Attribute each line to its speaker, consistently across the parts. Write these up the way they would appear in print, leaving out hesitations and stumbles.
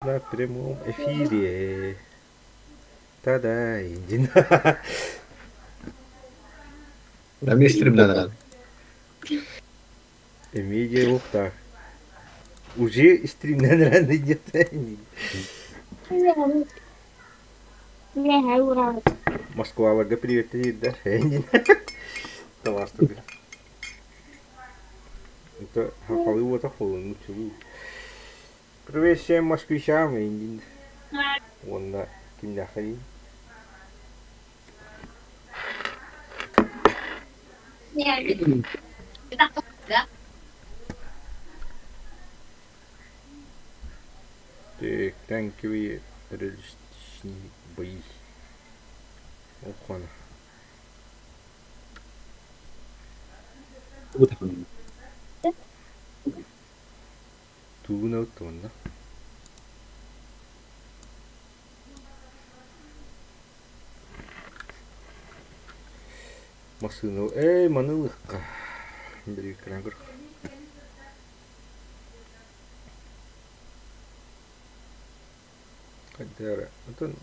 Speaker 1: На прямом эфире. Та-да, индин.
Speaker 2: Эмиэ стримнанан.
Speaker 1: Эмиэ дьиэ уохтаах. Уже стримнанан идет. Москваларга приветтэниирдэр. Табаастырга. Это хахалы уота холунну чулуу. Привет всем москвичам индин. Уонна кимнээххиний? Так, танковые реалистичные бои. Охуана. Тугун оттуонна? Массыына ээ маны ылыахха бирииккэнэн көрөх Хайда эрэ атын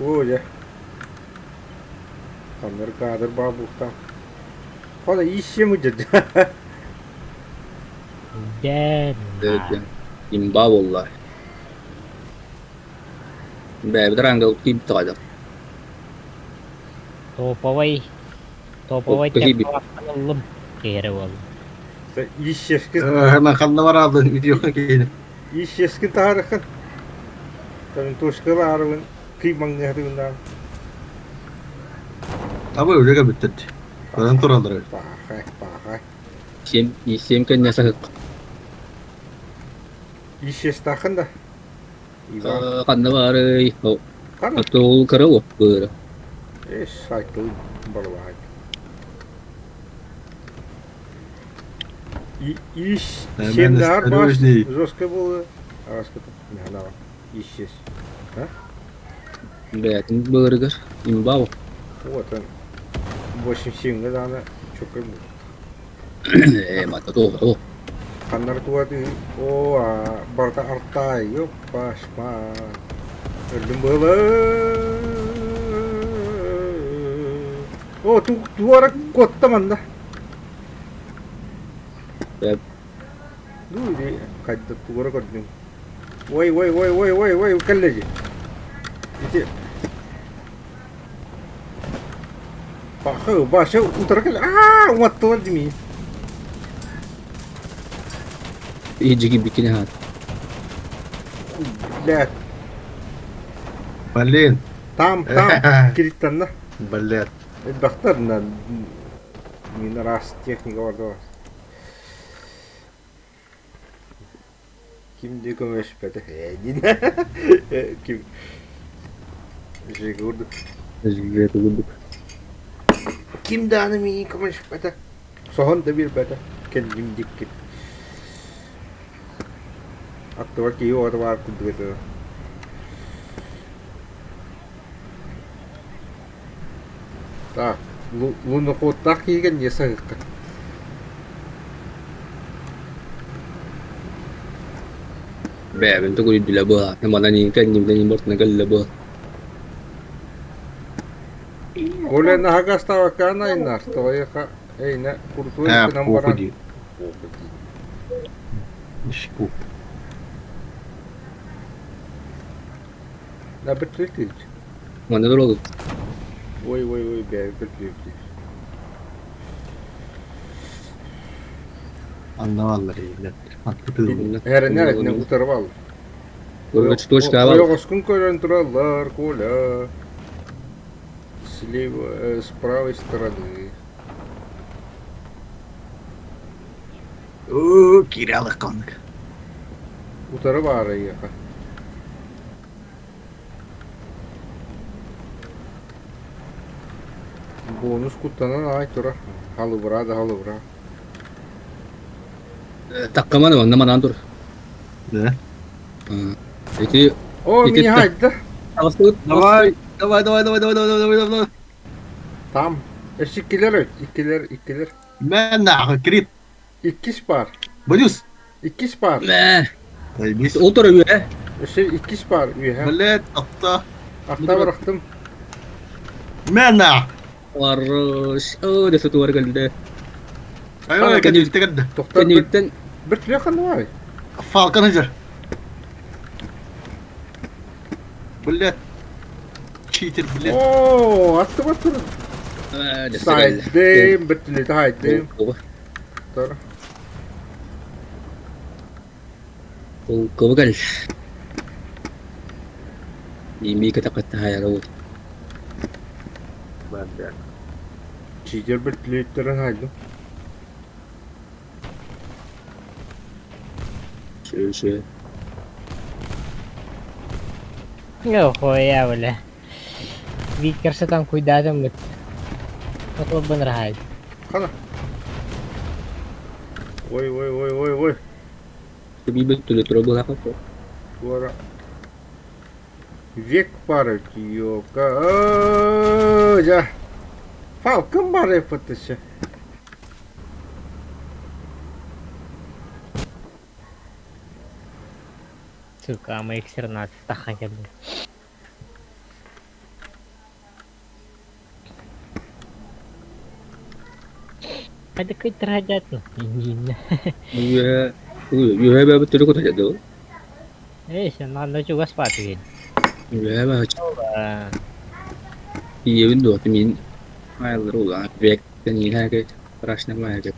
Speaker 1: Оо дьэ ханна кадр баар буолуохтаах Хода ищем дьэ
Speaker 3: Дьэ,
Speaker 2: Имба буолла. Бэйэбит ангел киирбит
Speaker 3: топовай, топовай
Speaker 2: Киһи
Speaker 3: ыллым киһи буолла.
Speaker 1: Ищешкин
Speaker 2: Ханна бараабын үтүөххэ киһини.
Speaker 1: Ищешкин таһаарыххын. Тушкала арылын кый маҥныһатыгыннаан.
Speaker 2: Таба үлэгэ бүттэрди. Көрөн тураллар.
Speaker 1: Паахай, паахай.
Speaker 2: Сиэм, сиэм кэннэ саһык.
Speaker 1: Ищестахын да. Иван.
Speaker 2: Ханна баарый?
Speaker 1: Ханна?
Speaker 2: Ол кыра уо быыра.
Speaker 1: Эс, сайтыл барылаһай. Ищ, семнаар баш жестко было. Араската, механава. Исчез. А?
Speaker 2: Бэйэтин быырыгар имба
Speaker 1: Вот он. 8-7 даҕаны чөкө
Speaker 2: Ээ, мата туох туох.
Speaker 1: Ханнар туаты оо барыта артаай ёппашма өлдүм быһылы О туара куотта манна Ну или хайда тугара көрдүҥ Ой ой ой ой ой ой кэллэ дии Ити Паха Баша утары кэл аа уматтылар димии
Speaker 2: Иһдьиги бикини хаат.
Speaker 1: Блядь.
Speaker 2: Блин.
Speaker 1: Там, там, кириттанна.
Speaker 2: Блядь.
Speaker 1: Элбэхтэр на мин араас техника бар да Ким да көмөлөспөтө ээ диэн ким Жигурдук
Speaker 2: Жигурдук
Speaker 1: Ким даҕаны миигин көмөлөспөтө соһон да биэрбэтэ кэллим дикки Аттыбар киһи оҕото баар курдук этэ Так, луноходтаах киһигэр не саһыахха.
Speaker 2: Бэйэбин тугуйдулэ быһа, манан иин кэннибинэн бортuna кэллэ быһа.
Speaker 1: Коля наһагаставаккаан айнаар, тоҕойоха эйнэ куртуй гынан баран. Да бэрт
Speaker 2: Манна турабыт.
Speaker 1: Ой, ой, ой, бэйэ бэрт
Speaker 2: Анна
Speaker 1: Эрэнэ эрэнэ утары бал.
Speaker 2: Точка
Speaker 1: Ойоҕоскун көрөн тураллар, Коля. Слева, с правой стороны.
Speaker 2: Оо, киирэ алык
Speaker 1: Утары баара эйиэхэ. Бонус куттанан аҕай турар. Халыбыраа да халыбыраа.
Speaker 2: Таккаман онно манаан тур. Да. Ити
Speaker 1: О, меня хайда.
Speaker 2: Давай, давай, давай, давай, давай, давай, давай, давай.
Speaker 1: Там. Өссө иккилэр, иккилэр, иккилэр.
Speaker 2: Мен нахуй, крип.
Speaker 1: Иккис бар.
Speaker 4: Боюс.
Speaker 1: Иккис паар.
Speaker 2: Мэ.
Speaker 4: Бис.
Speaker 2: Ол тура үө.
Speaker 1: Өссө иккис паар үөһэ.
Speaker 4: Блядь, атта.
Speaker 1: Атта бырахтым.
Speaker 4: Мэна.
Speaker 2: Хорош. О, да сотуар кэлдэ.
Speaker 4: Ай, кэнниттэн кэлдэ.
Speaker 1: Тоқтар
Speaker 2: Кэнниттэн
Speaker 1: бір түле ханна баарый?
Speaker 4: Фалкон ыжыр. Блядь. Читер, блядь.
Speaker 1: Оо, аттым аттым. Сайдым, бір түле хайдым. Тор.
Speaker 2: Кого кэл. Ими катаката хайарау.
Speaker 1: Читер бір түлеттерін хайдым.
Speaker 2: Шө.
Speaker 3: Хуя, бля. Викерса там куйдатым бит. Отлобын рахайт.
Speaker 1: Қана. Ой, ой, ой, ой, ой.
Speaker 2: Бибет түле тура була капо.
Speaker 1: Туара. Век пары ёка. Жа. Фалкон бары пытышы.
Speaker 3: Сука, ама X13 тахан келди. Hadi кыйтырхадятны. Инна.
Speaker 2: Үө. Үө бабы түле кото жады.
Speaker 3: Эй, сен нанда чугас паты.
Speaker 2: Үө ба. Иебин дуот мин. Айлар ула. Век тени хаге. Страшно маге.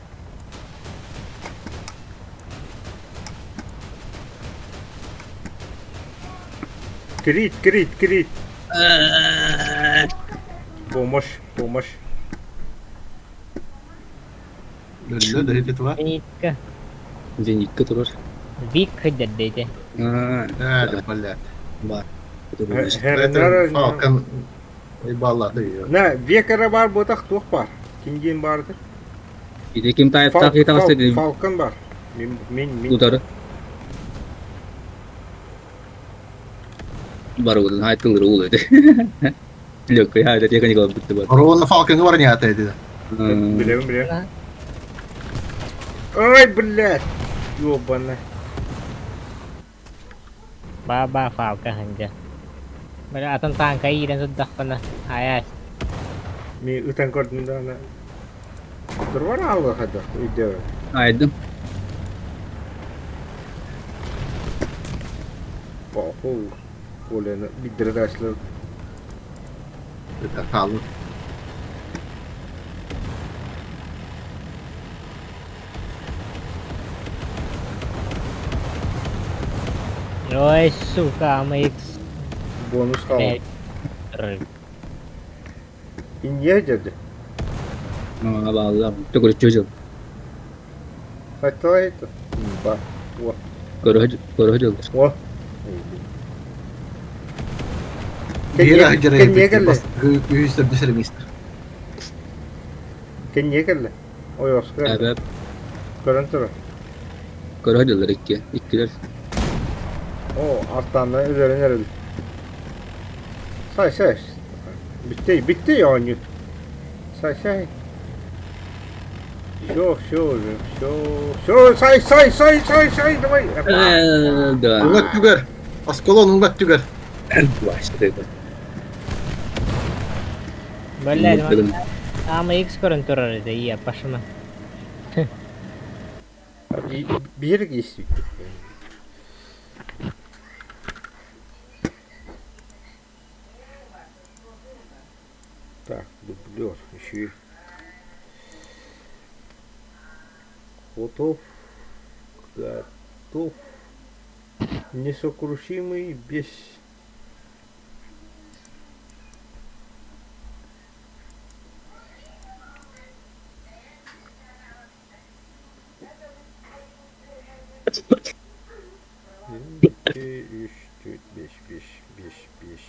Speaker 1: Крит, крит, крит. Помощь, помощь.
Speaker 4: Лө,
Speaker 3: Зенитка.
Speaker 2: Зенитка турар.
Speaker 3: Вик хыддейте.
Speaker 2: Аа.
Speaker 4: Да, блядь.
Speaker 2: Бар.
Speaker 4: Фалкон. Ебала, да.
Speaker 1: На, векара бар ботах туох бар. Кинден барды.
Speaker 2: Иде ким тайып так итагасы
Speaker 1: Фалкон бар. Мен мен мен.
Speaker 2: Утары. Бар удан айтылыр ул эди. Лөккө я да текани калып битти бар.
Speaker 4: Ровно Фалкон бар не ата эди.
Speaker 1: Билем, билем. Ой, блядь. Ёбана.
Speaker 3: Ба-ба фалка ханжа. Бля, атын танка иирен суддахпана. Аяс.
Speaker 1: Мен ытан көрдүм да ана. Турбар алга хада үйдө.
Speaker 2: Айдым.
Speaker 1: Боху. Олена биддердашлар.
Speaker 4: Это халу.
Speaker 3: Ой, сука, ама X.
Speaker 1: Бонус калды. Инье деди.
Speaker 2: Аа баалар. Төгөр чөжө.
Speaker 1: Хата это. Ба. О.
Speaker 2: Көрө көрө.
Speaker 1: О.
Speaker 4: Бира
Speaker 1: Кенне келле.
Speaker 4: Үстер бисер мистер.
Speaker 1: Кенне келле. Ой, Оскар.
Speaker 2: Әбәп
Speaker 1: Көрөн тур.
Speaker 2: көрө жылдар икки. Иккилер.
Speaker 1: О, артанна üzerine эрел. Сай, сай. Битти, битти оонньуу. Сай, сай. Все, все уже, все, все, сай, сай, сай, сай, сай, давай.
Speaker 2: Да.
Speaker 4: Уңат түгер. Осколон уңат түгер.
Speaker 2: Башты.
Speaker 3: Бля, ама X көрөн турар эди, ия, пашыма.
Speaker 1: Бир кийси. Так, дублер еще и. Готов. Готов. Несокрушимый без... Екі, үш, төрт, бес, бес, бес, бес.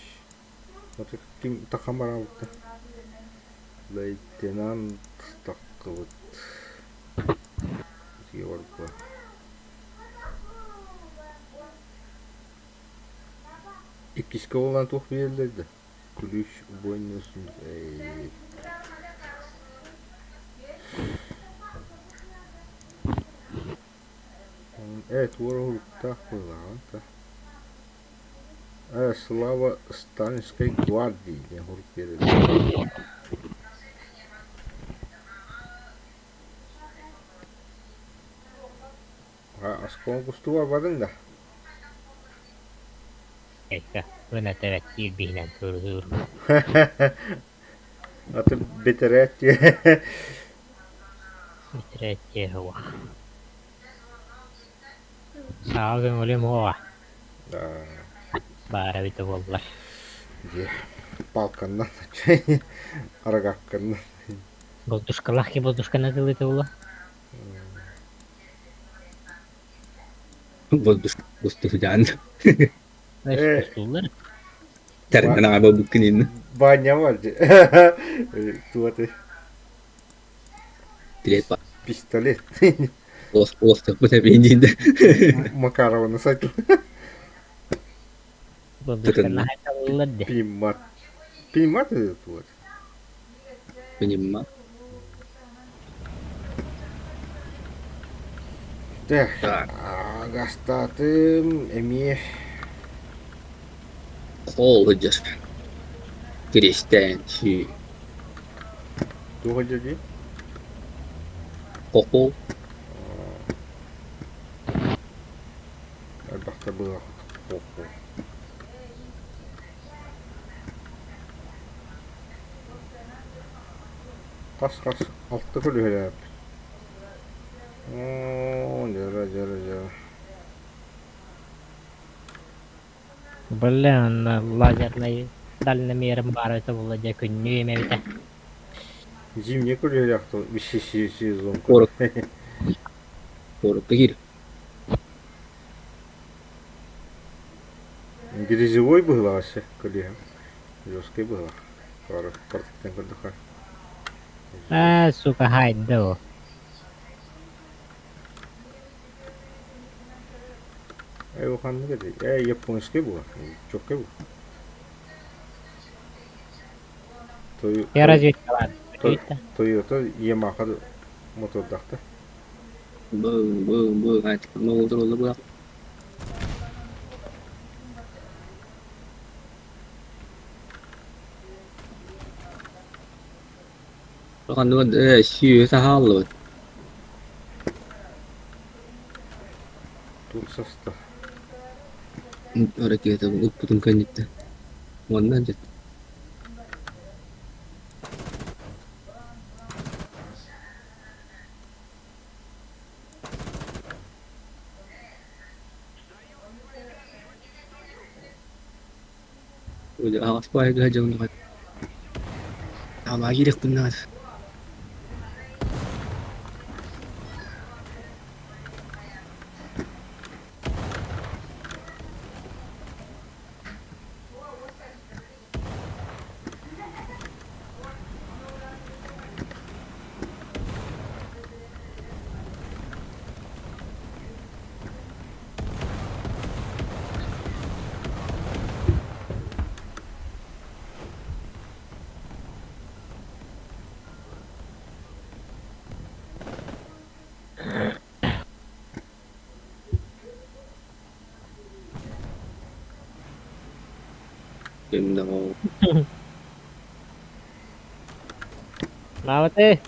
Speaker 1: Вот ким тахамаралта. Лейтенант таккыбыт. Yorba. Иккиске болан туох биэрэллэр Ключ убойный сундук. Эй. Ээ, туора уһуктаах быһыылааҕын да. Ээ, Слава Сталинской гвардии диэн сурук биэрэллэр. Оскуола кустугар бардыҥ да?
Speaker 3: Эйка, ына тэбэттиир биһинэн кырыһыыр.
Speaker 1: Аты бэтэрээт
Speaker 3: Бэтэрээт суох. Саҕа көҥүлүм уоҕа. Баара эбитэ буоллар.
Speaker 1: Дьиэ палканнан арагакканнан.
Speaker 3: Болтушкалаах ки болтушканы атылыыта буолуо.
Speaker 2: Болтушка
Speaker 3: Устууллар.
Speaker 2: Тэринэн аҕай буолбуккун иннин.
Speaker 1: Баанньа бар дии. Туоты.
Speaker 2: Билет бар.
Speaker 1: Пистолет.
Speaker 2: Уостаппыт эбиин диин да.
Speaker 1: Макарованы сайтыл.
Speaker 3: Болтушканы хайталылар де.
Speaker 1: Пиммат. Пиммат это вот.
Speaker 2: Понимаю.
Speaker 1: Так,
Speaker 2: Так.
Speaker 1: гастатым эмиэ
Speaker 2: Холл сылдьар. Киристээн сүү.
Speaker 1: туох сылдьар дии?
Speaker 2: Хохол.
Speaker 1: Элбэхтэ быһах хохол. Хас-хас алта көлүөһэлээппит. Оо, дьара, дьара, дьара.
Speaker 3: Бля, онно лазернай дальномерым баар эбитэ буолла дьэ күннүү эмэ эбитэ.
Speaker 1: Зимний көлүөһэлээх сезон.
Speaker 2: Куорат. Куоракка киир.
Speaker 1: Грязевой быһыылаах өссө көлүөһэм. Жесткай быһыылаах. Партиктан көрдөххө.
Speaker 3: Аа, сука, хайда ол.
Speaker 1: Э, ханнык этэй? Э, японский буолар. Чоккай буолар.
Speaker 3: Я разведкалаан.
Speaker 1: Toyota Yamaha мотордаахта.
Speaker 2: Бу бу бу бу Ханнык сүүһү саһааллыбыт.
Speaker 1: Туох саста?
Speaker 2: Ракета ыппытын кэнниттэн. Уонна дьэ Аҕас баайга дьоҥҥо Аҕа киириэхпин наада.
Speaker 3: Мааматы!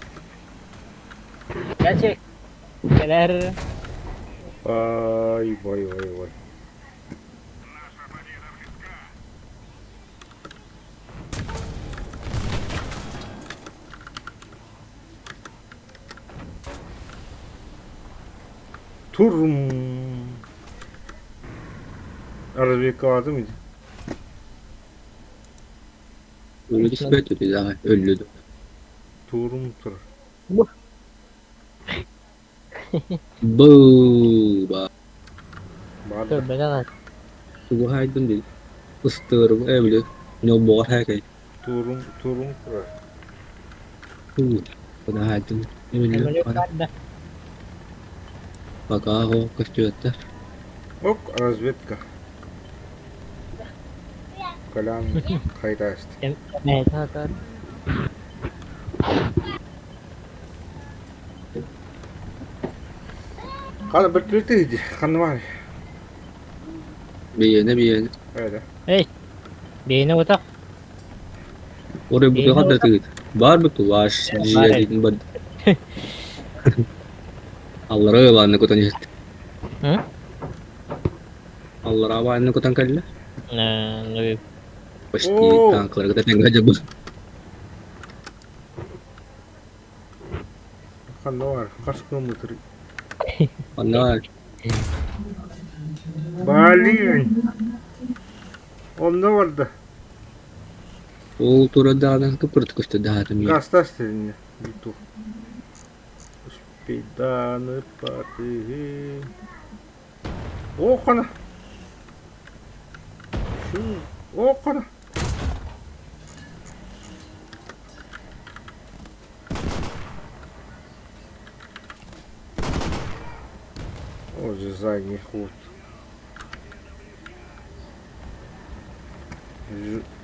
Speaker 3: Кэлчик! Кэлэр!
Speaker 1: Ай, бай, бай, бай. Turm. Разведкалаатым ити.
Speaker 2: Өлө түспэт үтү даҕай өллү
Speaker 1: Турум турар.
Speaker 2: Бу-ба.
Speaker 1: Баар да.
Speaker 3: Көрбөтөх
Speaker 2: Тугу хаайдым дии. Ыстыырым ээ били ньолбоҕор һээкэй.
Speaker 1: Турум турум турар.
Speaker 2: Хаайдым. Эмиле
Speaker 3: баар да.
Speaker 2: Пока оҕо көстүөттэр.
Speaker 1: Ок, разведка. Колян хайдаст. Хана бөртүлүтү дии, ханна баар?
Speaker 2: Бэйэне бэйэне.
Speaker 1: Öyle.
Speaker 3: Эй, бэйэни утах.
Speaker 2: Орой
Speaker 3: Бэйэни
Speaker 2: бутуха да
Speaker 3: утах.
Speaker 2: тыгыт. Бар буту ваш
Speaker 3: Бар
Speaker 2: дьиэ бад. Аллара ылааны кутан иһит.
Speaker 3: М?
Speaker 2: Аллара абааны кутан кэллэ.
Speaker 3: Ну,
Speaker 2: Почти
Speaker 1: Оо.
Speaker 2: танкларга тэҥҥэ дьабы.
Speaker 1: Ханна бар? Хас километр?
Speaker 2: Онно
Speaker 1: Блин! Онно барда.
Speaker 2: ол турадаанан кыпырт көстө даатым.
Speaker 1: Гастас дедин. Биту. Успейданы патыгы. О, хана. Шу. О, хана. О, задний ход.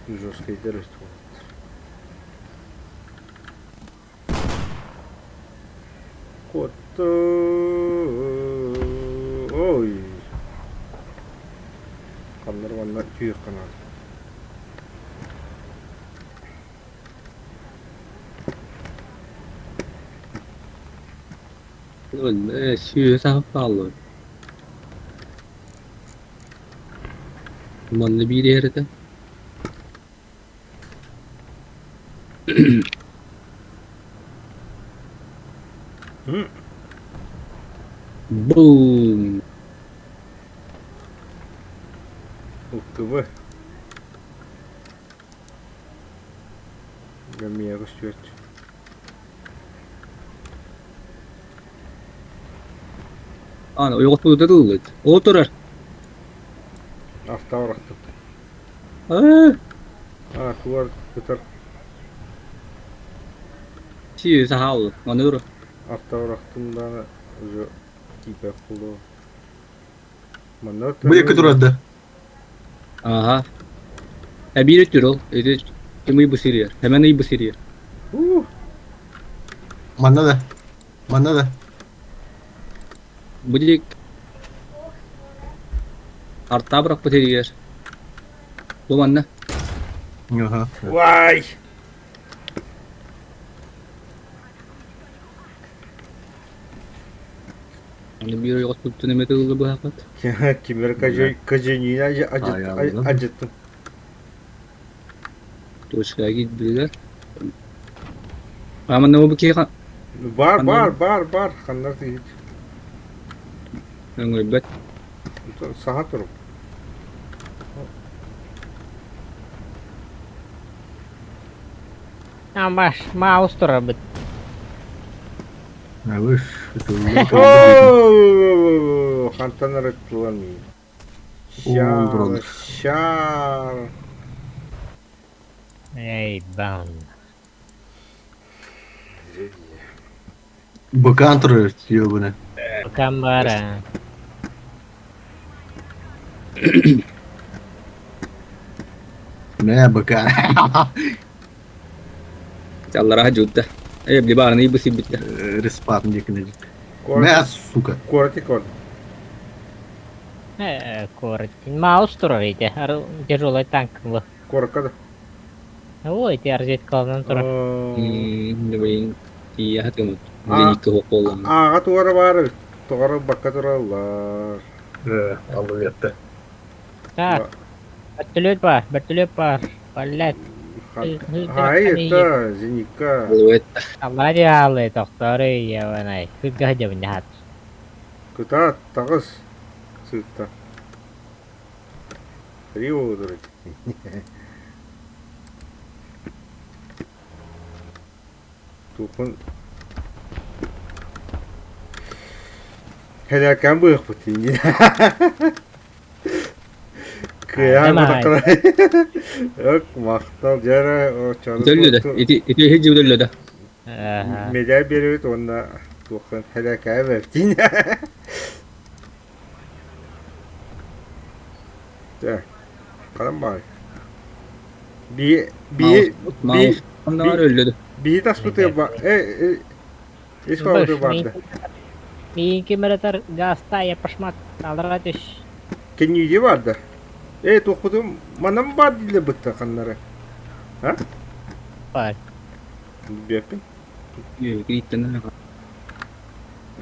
Speaker 1: Жесткий деревство. Кот. Ой. Ханнар манна түйүк канал.
Speaker 2: Сүүһэ саһып хааллар. Манна биир иһэр этэ. Бум!
Speaker 1: Уктубы. Гамия көстүөт.
Speaker 2: Аны ойоҕоспут ытыллыт. Ол турар.
Speaker 1: Автоорохтут.
Speaker 2: Аа,
Speaker 1: А, туар кытар
Speaker 2: си сахал. Аны тур.
Speaker 1: автоорохтун да уже типа кулу. Манна
Speaker 4: Бу якы турар да.
Speaker 2: Ага. Эбиир өттүр ол. Эти ким бу сирийэр. Хэмэн ый бу сирийэр.
Speaker 1: Ух,
Speaker 4: Манна да. Манна да.
Speaker 2: Бу диэк артаа бырахпыт сиригэр. Бу манна.
Speaker 4: Аха.
Speaker 1: Вай!
Speaker 2: Аны биир ойоҕоспуттан эмэ тылла быһаахпат.
Speaker 1: Кимер каженина ажыттым.
Speaker 2: Точкаға киирдилэр. А манна бу киһи
Speaker 1: Бар, бар, бар, бар. Ханнар тиһит.
Speaker 2: өҥөйбөт.
Speaker 1: Саха турук.
Speaker 3: А, Маш, маус турарбыт.
Speaker 4: Выш.
Speaker 1: О, хантан арыттылар мин.
Speaker 4: Оо,
Speaker 1: Шар,
Speaker 4: brother.
Speaker 1: шар.
Speaker 3: Эй, бан.
Speaker 4: Бакан турар ёбана.
Speaker 3: Камара.
Speaker 4: Мэ бакан.
Speaker 2: Аллараа дьуутта. Э, били баарны бу сирбиттэ.
Speaker 4: Респаун дикин. Мэ сука.
Speaker 1: Корти кор.
Speaker 3: Коротин. Маус турар ити. Тяжелый танк был.
Speaker 1: Корка да.
Speaker 3: Ой, ити разведкалынан турар.
Speaker 2: Блин, тиийэ хатымыт. Зенитка хоққолланна.
Speaker 1: Ааҕа туора баар тоҕоро бакка тураллар.
Speaker 4: Аллы
Speaker 3: Так, вертолет бар, вертолет бар. Блядь.
Speaker 1: Хай это зенитка.
Speaker 3: Аллари аллы, тохторы, ебаный. Хыгга дебнят.
Speaker 1: Кытаат таҕыс сыытта. Рио дурит. Туохун Хэлэкэн быахпыт иннин. Кыайан
Speaker 3: Давай.
Speaker 1: Ок, махтал дьэрэ
Speaker 2: Төллө да. Ити ити хиджи төллө да.
Speaker 3: Ага.
Speaker 1: Медаль биэрэбит уонна туоххан хэлэкээ бэртин. Так, ханан баар? Би би би
Speaker 2: Маус өллө да.
Speaker 1: би таспыты ба э ис баҕаты баарда.
Speaker 3: Миигин ким эрэ этэр гаастаа пошмат аллараа түс.
Speaker 1: Кэннииди баардар. Ээ туохпутун манан баар дииллэр бытта ханнары. А?
Speaker 3: Баар.
Speaker 1: Билбэппин.
Speaker 2: Кирииттэн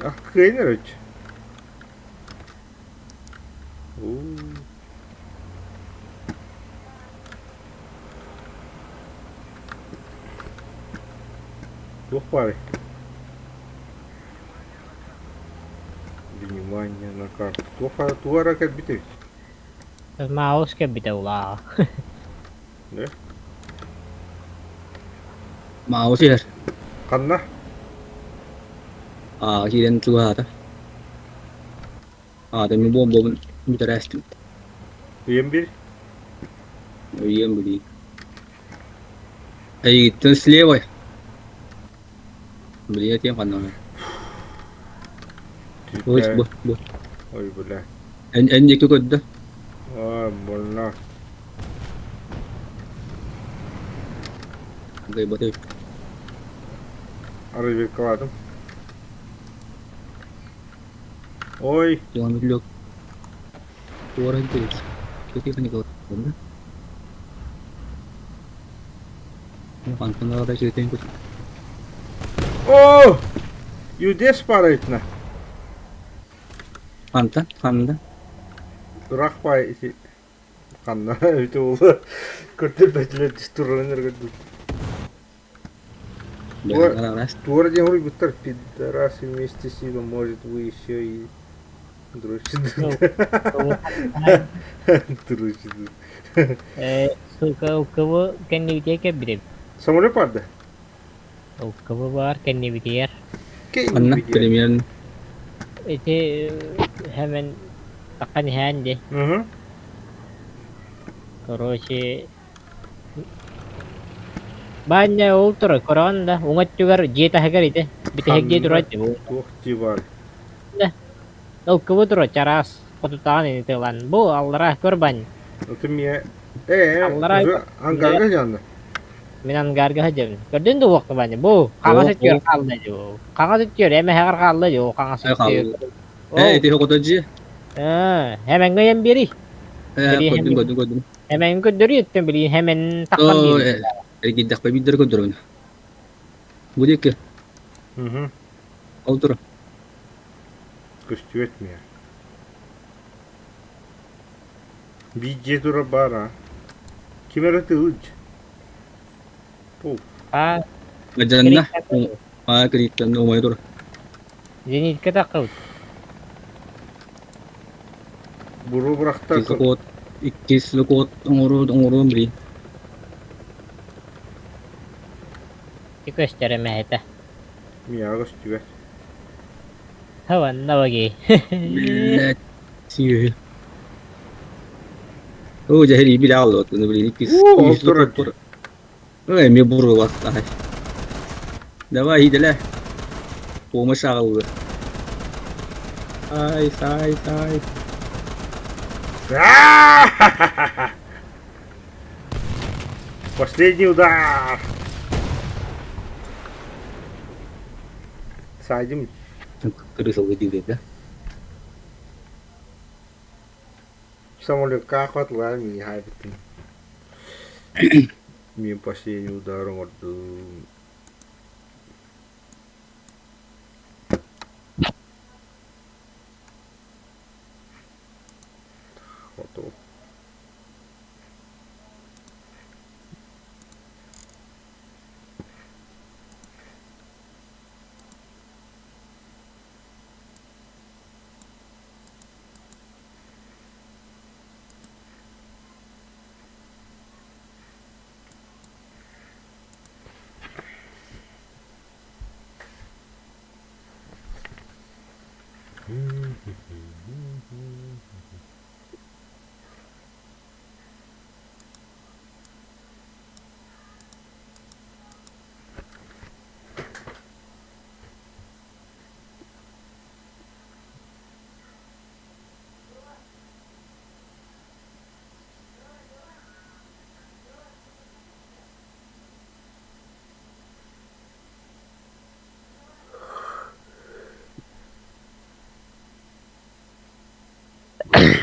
Speaker 1: Ах кыайын эрэ Туох баарый? Внимание на карту. Туох баар тугу эрэ кэлбит эбит.
Speaker 3: Маус кэлбитэ улаа.
Speaker 1: Да?
Speaker 2: Маус иһэр.
Speaker 1: Ханна?
Speaker 2: Аа киирэн чугаһаата. Аата мин буолбобун бүтэрээстим.
Speaker 1: Ийэм бир.
Speaker 2: Ийэм билии. Эйигиттэн слева. Билиэ этиэм ханна Ой, бу, бу.
Speaker 1: Ой, бля.
Speaker 2: Эн, эн диэки көрдө.
Speaker 1: Ой, больно.
Speaker 2: Гайбатай.
Speaker 1: Разведкаладым. Ой.
Speaker 2: Лёг. Туора интерес. Николаевна. Хантан да кут.
Speaker 1: О! Юдес парайтна.
Speaker 2: Хантан? Ханна?
Speaker 1: Рахпай ити ханна үтө ол көрдөр туран эргэрдик. Туора диэн хуруйбуттар пидорасы вместе с ним может вы еще и дрочите. Дрочите.
Speaker 3: Сука, у кого кэннибитиэ кэлбитим.
Speaker 1: Самолет барды.
Speaker 3: У кого бар кэннибитиэр.
Speaker 2: Ханна примерно.
Speaker 3: Ити hemen такkan иһээн ди. Короче, Баанньа ол турар, көрөҕүн да, уҥа өттүгэр дьиэ таһыгар ити, бүтэһик дьиэ турар ити.
Speaker 1: Туох дьиэ баар?
Speaker 3: Ылкыбы турар чараас, хотутааҕын ини тыалаан. Бу аллараа көр баанньа.
Speaker 1: Это мне... Э,
Speaker 3: Аллараа
Speaker 1: уже ангарга жанна.
Speaker 3: Мин ангарга сылдьабын. Көрдүн да уохта баанньа. Бу хаҥас өттүгэр хаалла дии. Хаҥас өттүгэр эмэһэҕэр хаалла дии. Хаҥас өттүгэр.
Speaker 2: Э, ити хоту дьиэ.
Speaker 3: Ээ, хэмэҥҥэ ыйан биэрий.
Speaker 2: Э, көрдүм, көрдүм, көрдүм.
Speaker 3: Хэмэҥ көрдөрүү өттүн билигин хэмэн таххан биэрий.
Speaker 2: Эргийдэхпэ биирдэр көрдөрөбүн. Бу диэки. Ол тур.
Speaker 1: Көстүбэт миэ. Биир дьиэ турар баар аа. Ким эрэ тылыч. Пол.
Speaker 3: А,
Speaker 2: Дьанна. Аа, кирииттэн умайа тур.
Speaker 3: Зенитка таххыбыт.
Speaker 1: Буру бырахта.
Speaker 2: Иккис иккис локот оҥоруон оҥоруон билии.
Speaker 3: Ти көстөр эмэһэтэ.
Speaker 1: Миэхэ көстүбэт.
Speaker 3: Хаванна баги.
Speaker 2: Блядь, сиэһи. Оо, дьэ һэрии билэ аҕаллыбат гына билигин иккис
Speaker 1: Уу,
Speaker 2: иккис локот Эмиэ буруолаттаҕай. Давай, иидэлээ. Помощь аҕаллы. Ай, сай, сай.
Speaker 1: Последний удар! Садим.
Speaker 2: Крысалгы диир да?
Speaker 1: Самолетка хватла мии хайбытын. Мин последний удар оҥордум. Хоту.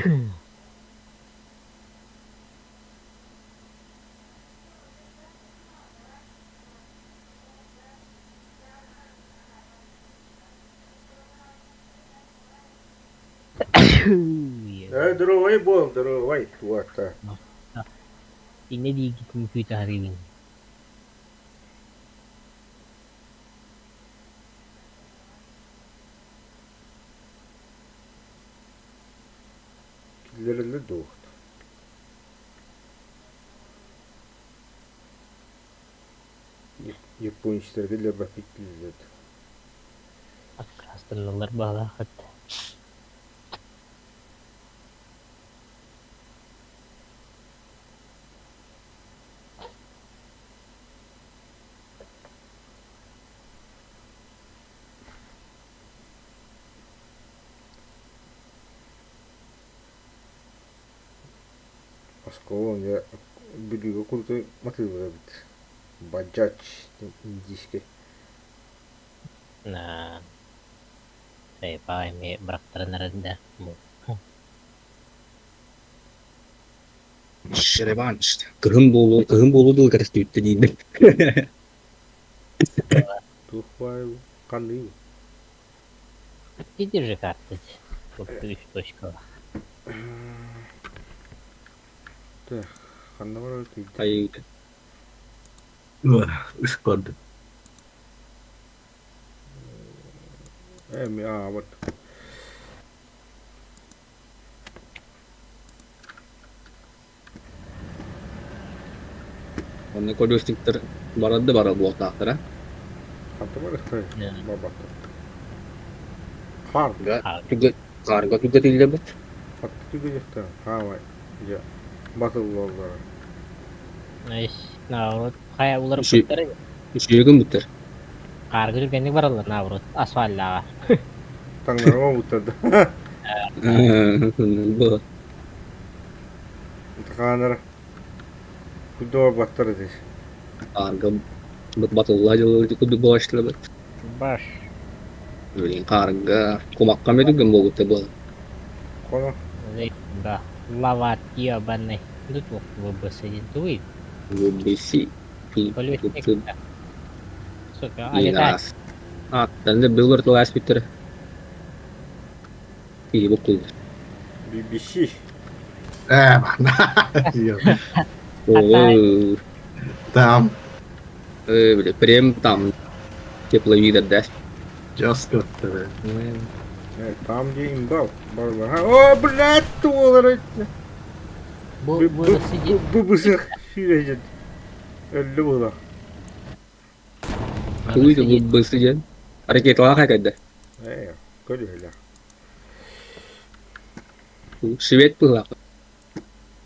Speaker 1: Э, здоровай буол, здоровай, туота.
Speaker 3: Иннэ диигитин күүтэ сатыыбын.
Speaker 1: Киллэрэллэр дуо? Японецтарга киллэрбэппит дииллэр.
Speaker 3: Аккаастаналлар баҕалааххыт.
Speaker 1: Оскуола дьэ Бүлүүгэ курдук матыылыыр эбит. Баджач индийскэй.
Speaker 3: На сайпаа эмиэ бырахтаран эрэр да
Speaker 2: Реванш. Кыһын буолуо, кыһын буолуо дылы кэтэстибиттэ дииллэр.
Speaker 1: Туох баай ханныый?
Speaker 3: Иди же карты. Вот үс точкалаах.
Speaker 1: Так, ханна барар тиийдэ?
Speaker 2: Хайыыта.
Speaker 4: Үс көрдүм.
Speaker 1: Эми аабат.
Speaker 2: Онно колесниктар барар да барар буолтаахтара.
Speaker 1: Ханта барыахтай барбаттар. Хаар.
Speaker 2: Хаарга түгэтиллэбит.
Speaker 1: Хатты түгэтиэхтэ хаамай. Дьэ, батыллаллара.
Speaker 3: Наоборот, хайа уларыппыттар.
Speaker 2: Үчүгэй бүттэр.
Speaker 3: Хаарга түргэнник бараллар наоборот, асфальлааҕа.
Speaker 1: Таҥнарыма буттар да.
Speaker 2: Бу
Speaker 1: Хаанара курдук барбаттар этэ.
Speaker 2: Хаарга батылла дьылы курдук буолааччылар.
Speaker 3: Баш.
Speaker 2: Блин, хаарга кумахха эмэ түргэн буолбута буолар.
Speaker 1: Хоно.
Speaker 3: Да, лават ебаный. Тут ВБС туй.
Speaker 2: ВБС.
Speaker 3: Колесник. Сука, а летать.
Speaker 2: Аттан был тылаас бүттэр. Киһи буккуллар.
Speaker 1: BBC.
Speaker 4: Ээ,
Speaker 2: Ой,
Speaker 4: Там.
Speaker 2: бля, прям там тепловизор, да?
Speaker 4: Just got the...
Speaker 1: Там где имба. О, блядь, туолар.
Speaker 3: Бу бу сидит.
Speaker 1: Бу бу сидит. Өллү була.
Speaker 2: Тугуй бу бу сидит. Ракеталаах кайда.
Speaker 1: Ээ, көрүөлэ.
Speaker 2: Швед быһылаах.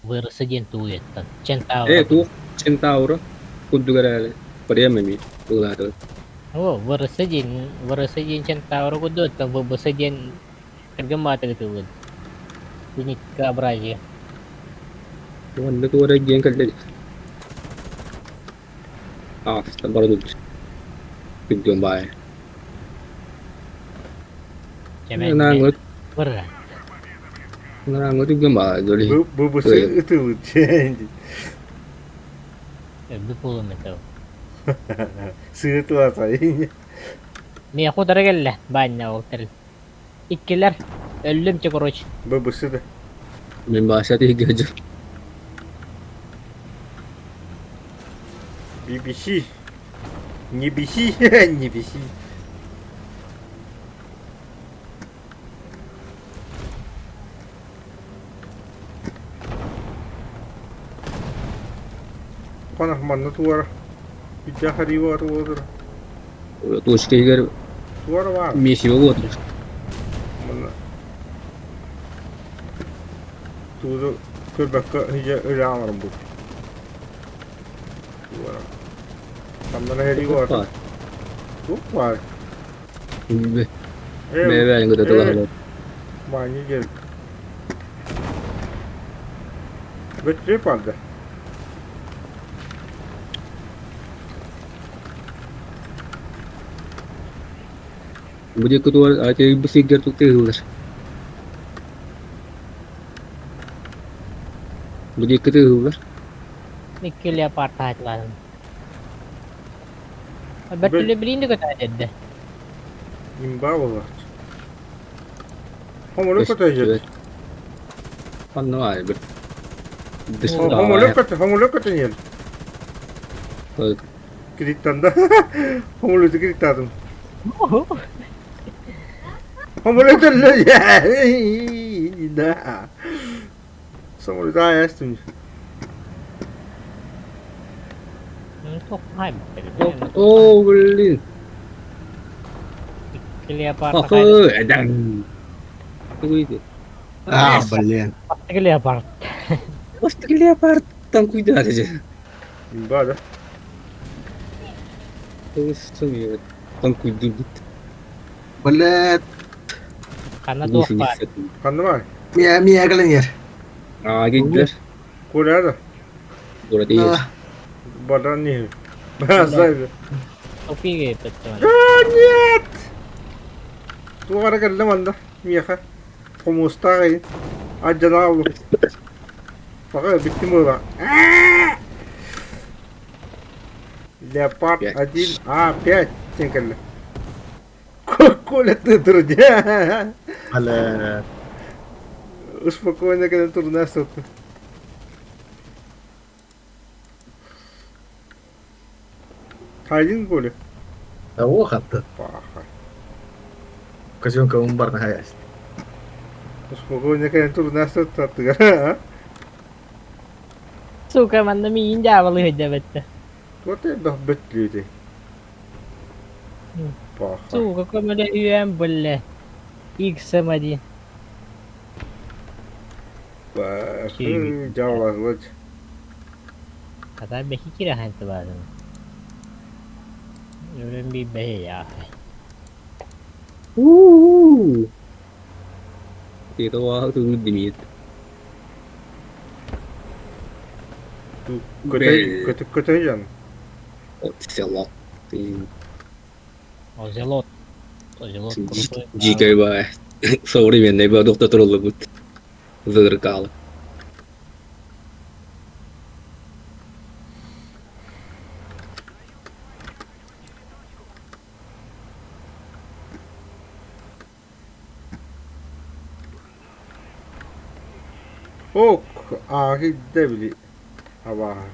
Speaker 3: Вырасы диэн тугуйаттан. Чентаура.
Speaker 2: Ээ, туох Чентаура курдук эрээри прям эмиэ быһылаатылар.
Speaker 3: О, вырасы диэн Чентаура курдук, ВБС диэн кыргын маатыгытылын. Зенитка-образие.
Speaker 2: Уонна туора диэн кэллэ. Ааста барылыт. Күргүөн баайы. Нааңыт.
Speaker 3: Бырра.
Speaker 2: Нааңыт үгэн баайы доли.
Speaker 1: ВБС ытылыт.
Speaker 3: Өлбүт буолуом этэ.
Speaker 1: Сыытыласа.
Speaker 3: Миэхэ утары кэллэ, баанньа ол тэрил. Иккилэр. Өллүм че короче.
Speaker 1: ВБС да.
Speaker 2: Мин бааса тиһигэ дьыл.
Speaker 1: BBC. Не беси, не беси. Хонах манна туора. Видя харива туора.
Speaker 2: Точка иһигэр
Speaker 1: Туора баар.
Speaker 2: месиво буолар.
Speaker 1: Манна. Тугу көрбөккө иһэ өлө аҥарым бу. Туора. Ханнара харива
Speaker 2: Баар.
Speaker 1: Туох баар?
Speaker 2: Бэбээн гыта тылаһылар.
Speaker 1: Маани дьэ. Бөттүрэ парды.
Speaker 2: Бу диэки туора ати бу сиргэр тутта ыһыллар. Бу диэки тыаһыыллар.
Speaker 3: Икки леопард таһаачылаатым. Бөртөлү билиин да көтөөт эрдэ.
Speaker 1: Имба буолааччы. Хомолу көтөйдүт.
Speaker 2: Ханна баар бир.
Speaker 1: Хомолу көтө, хомолу көтөнүөл. Кириттанда. Хомолу кириттадым. Хомолу төллө. Да. Самолета ястым.
Speaker 2: О, блин.
Speaker 3: Леопард.
Speaker 2: Ах, Тугуйды.
Speaker 4: А, блин.
Speaker 3: Леопард.
Speaker 2: Бастык леопард танкуйда деді.
Speaker 1: Имба да.
Speaker 2: Танкуйды бит.
Speaker 4: Блядь.
Speaker 3: Ханна туох баар?
Speaker 1: Ханна бар?
Speaker 4: Мия, мия кэлэн
Speaker 2: Аа, гиддер.
Speaker 1: Коля да.
Speaker 2: Дура değil.
Speaker 1: Баран не. Базар.
Speaker 3: Топиге петте.
Speaker 1: А, нет! Тугара кэллим анда, миэхэ. Хомустаах эйин. Адьанааллым. Пока бүттүм буолла. Леопард
Speaker 2: Пять.
Speaker 1: 1, А, 5 диэн кэллэ. Коля ты трудя.
Speaker 4: Бля.
Speaker 1: Успокойно кэлэн турна сытты. Один Коля?
Speaker 4: Того хатты.
Speaker 1: Паха.
Speaker 4: Казенка умбарна хаясть.
Speaker 1: Успокойно кэлэн турна сытты аттыгар.
Speaker 3: Сука, манна миин дьаабалы сылдьабыт.
Speaker 1: Вот это бөтлү Паха.
Speaker 3: Сука, көмөлө үйэн биллэ. XM1.
Speaker 1: Паха. Дьаалаһылач.
Speaker 3: Хата бэхи кире хантыбаадым. Өлөн би бэһи я.
Speaker 2: У-у-у. Это дымит.
Speaker 1: Көтө көтө жан.
Speaker 2: Оцелот.
Speaker 3: Озелот. Озелот крутой.
Speaker 2: Дикой бай. Современный бы доктор троллы Зыркал.
Speaker 1: Ок, аахи дэбили. Абааһы.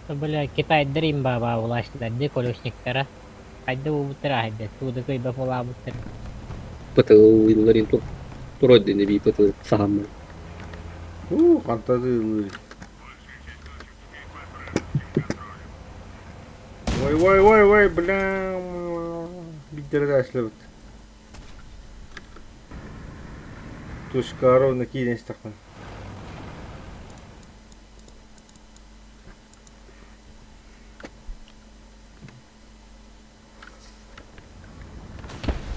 Speaker 3: Бля, Китайдар имба улаштылар ди колесниктара. Хайда буттара хайда. Туда кыйба була буттар.
Speaker 2: Пытыл иларин тур. Туроддин би пытыл сахаммы.
Speaker 1: У, хантады. Ой, ой, ой, ой, бля. Биддерде ашлыбыт. Точка ровно киирэн истэхпин.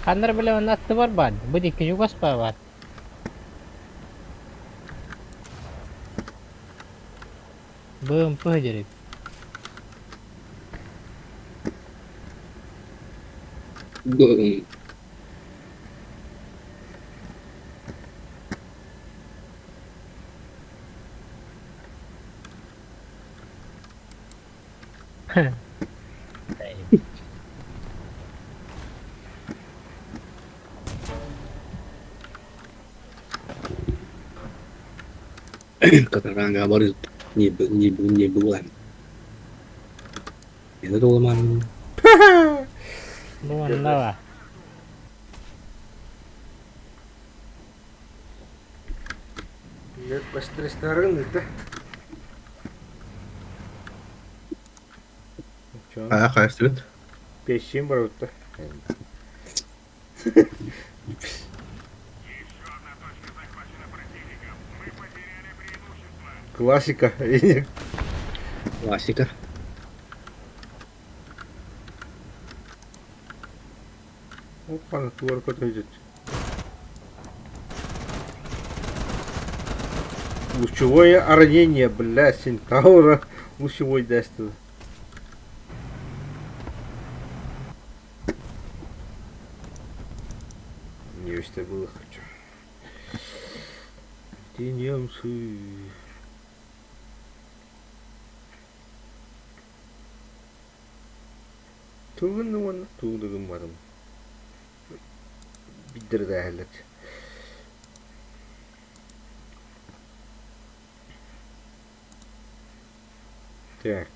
Speaker 3: Ханнар бля онно аттыбар баар. Бу диэки чугас баар. БМП дерек.
Speaker 2: Катаранга барып не не не было. Это долман.
Speaker 3: Бу манна баар.
Speaker 1: Нет, пострестарын это. Чё?
Speaker 4: А, хаясть
Speaker 1: Пещим барутта. Классика.
Speaker 2: Классика.
Speaker 1: Опа, на туар идет. Лучевое ранение, бля, Сентаура лучевой даст. Не что было хочу. Где немцы? Тугун уонна тугу да гымматым. Биддэрдээһэллэр. Так,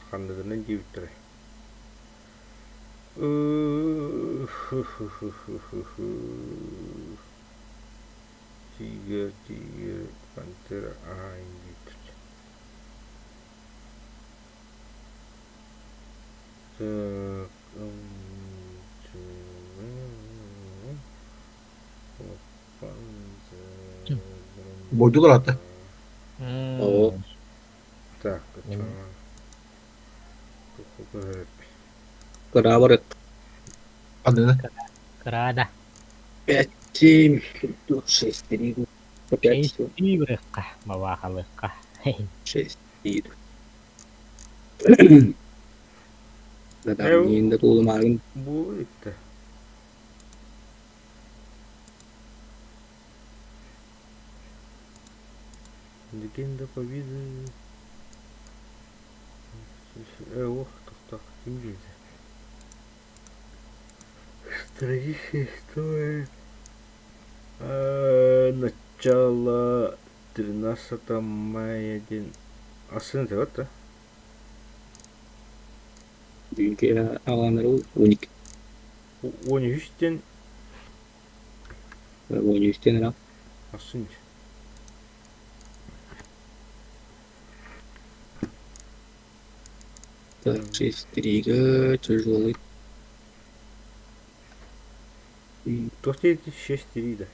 Speaker 1: ханныгынан диэбиттэрэ. Тигр, тигр, пантера, ай диэбиттэр. Так,
Speaker 4: Бойдулар ата.
Speaker 2: Оо.
Speaker 1: Так,
Speaker 2: Кыраабар
Speaker 4: Ханныгына?
Speaker 3: Кыраада.
Speaker 2: 5, 7, 6, 3, 5,
Speaker 3: Тиибырыкка, бабаахалыкка.
Speaker 2: 6, 3. Да туолумаагын
Speaker 1: Буолар иттэ. Легенда победы. Ох, тохтох, ким диэтэ? Страница истории. Начало 13 мая день. Асын да?
Speaker 2: Бүгүнкү аҕаланары уник
Speaker 1: Он үстен
Speaker 2: он үстен ра
Speaker 1: асын.
Speaker 2: Так, 6 3 тяжелый.
Speaker 1: Туох диэти 6-3 да.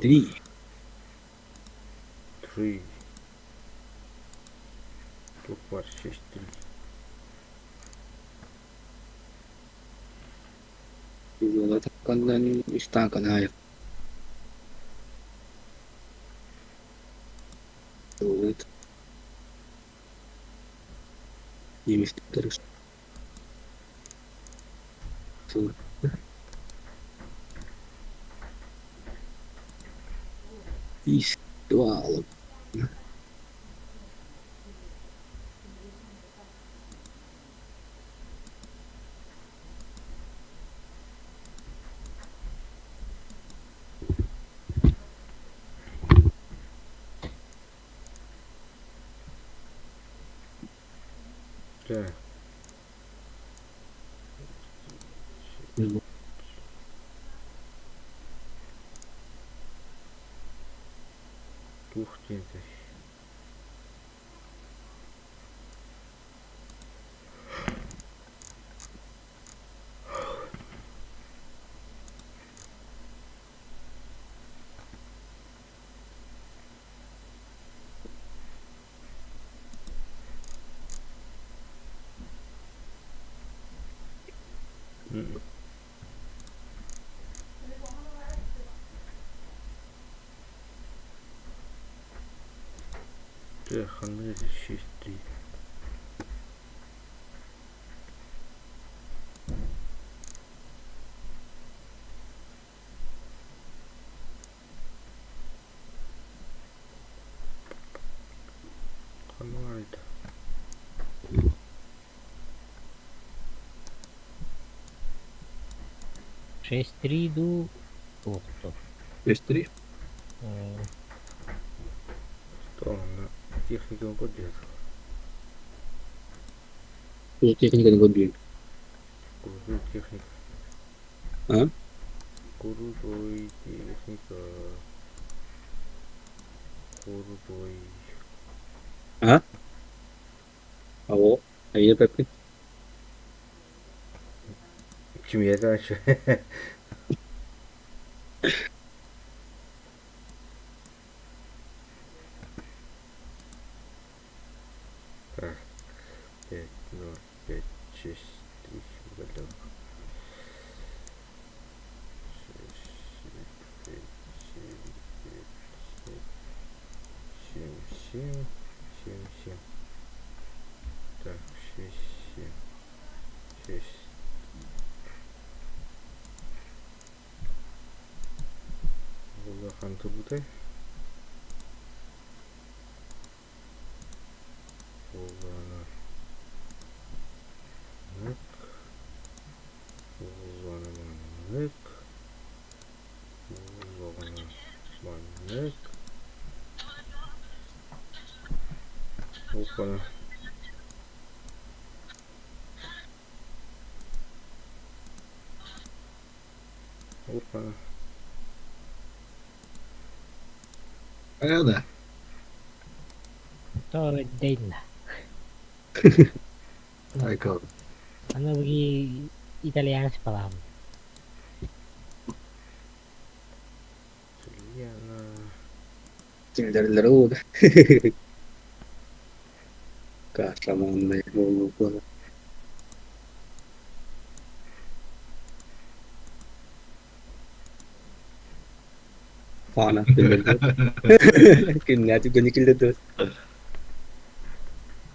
Speaker 2: 3.
Speaker 1: 3. Туох бар 6-3.
Speaker 2: Тяжелый таккандан үстан канаев. Тяжелый. Немистер. Ис 12.
Speaker 1: Так. Туох диэтэй? Так, ханнык 6-3. Ханнык
Speaker 3: 6-3 дуу туохту.
Speaker 4: 6-3.
Speaker 1: Что он техникум поддержит?
Speaker 2: Техника не
Speaker 1: Крутой техник.
Speaker 2: А?
Speaker 1: Крутой техника. Крутой.
Speaker 2: А? Алло, а я пеппин.
Speaker 1: Чем я дальше? Так, 5, 0, 5, 6, 3, угадал. 6, 7, 5, 7. 7, 7, 7. Так, 6, 7, 6. Улахан турбутай. Буоллаҕына буоллаҕына маннык, буоллаҕына маннык, оппана оппана
Speaker 4: Хайа да.
Speaker 3: Тоҕо
Speaker 4: Айкал.
Speaker 3: Аны быги итальянец балаам.
Speaker 1: Итальяна.
Speaker 2: Киллэрэллэрэ буолуо. Каша буолуо. Фана киллэрдэ. Киннээти гөни киллэрдэ.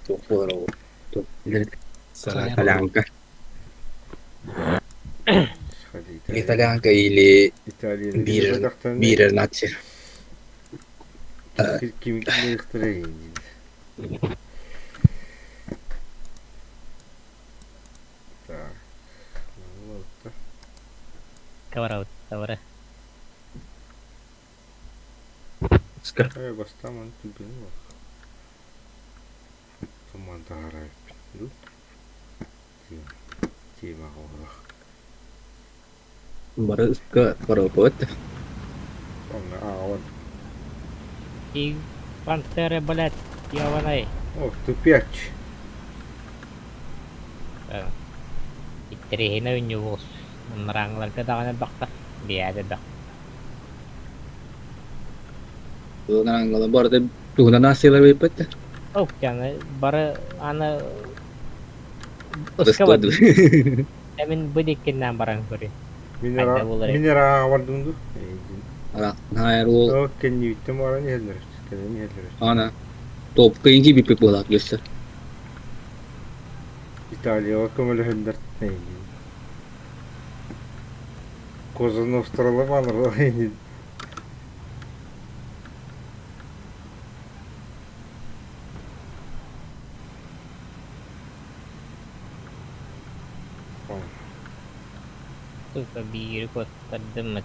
Speaker 2: Туох буолар ол? Туох киллэрдэ? Солянка. Итальянка или биир биир нация.
Speaker 1: Ким киллэриэхтэрэй Так.
Speaker 3: Кавара тавара.
Speaker 4: Ска.
Speaker 1: Э, бастаан түргэнэ бар. Туман таһаарайыппын дуу. Тиэмэҕэ олорох.
Speaker 2: Бары ыкка барыппыт.
Speaker 1: Онно ааҕабын.
Speaker 3: И пантера, блядь, ёбаный.
Speaker 1: Ох, тупяч.
Speaker 3: Иттэриһинэ үнньүбуус. Ынраҥларга даҕаны бахта, биэдэ бах.
Speaker 2: Туһунан барыта туһунан аасыылар
Speaker 3: Ох, яны бары аны ыска Эмин бу диккиннэн баран көрүн.
Speaker 1: Мин эрэ бардым дуу?
Speaker 2: Наайар уол.
Speaker 1: Ол кэннибиттэн баран иһэллэр. Кэлэн иһэллэр.
Speaker 2: Ана. Топка инки биппит буолаат göster.
Speaker 1: Италияҕа көмөлөһөллөр. Козановстарала баалар.
Speaker 3: Сука, биири куоттардыммыт.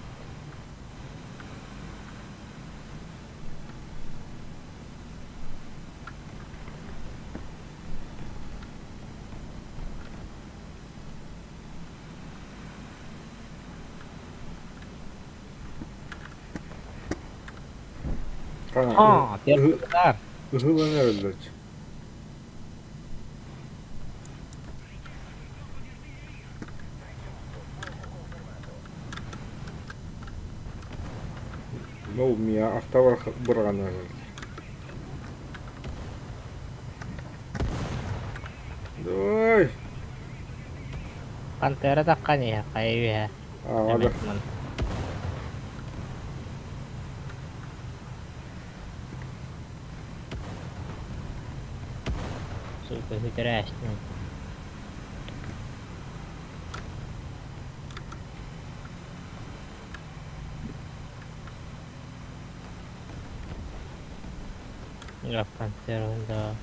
Speaker 3: Аа, терпилар.
Speaker 1: Ыһылан эрэллэр. Ну, меня автобар бырҕанар. Давай!
Speaker 3: Пантера таххан иһэ, хайа үһэ.
Speaker 1: Аҕа
Speaker 3: Сука, хүтэрээстин. Я пантера, да.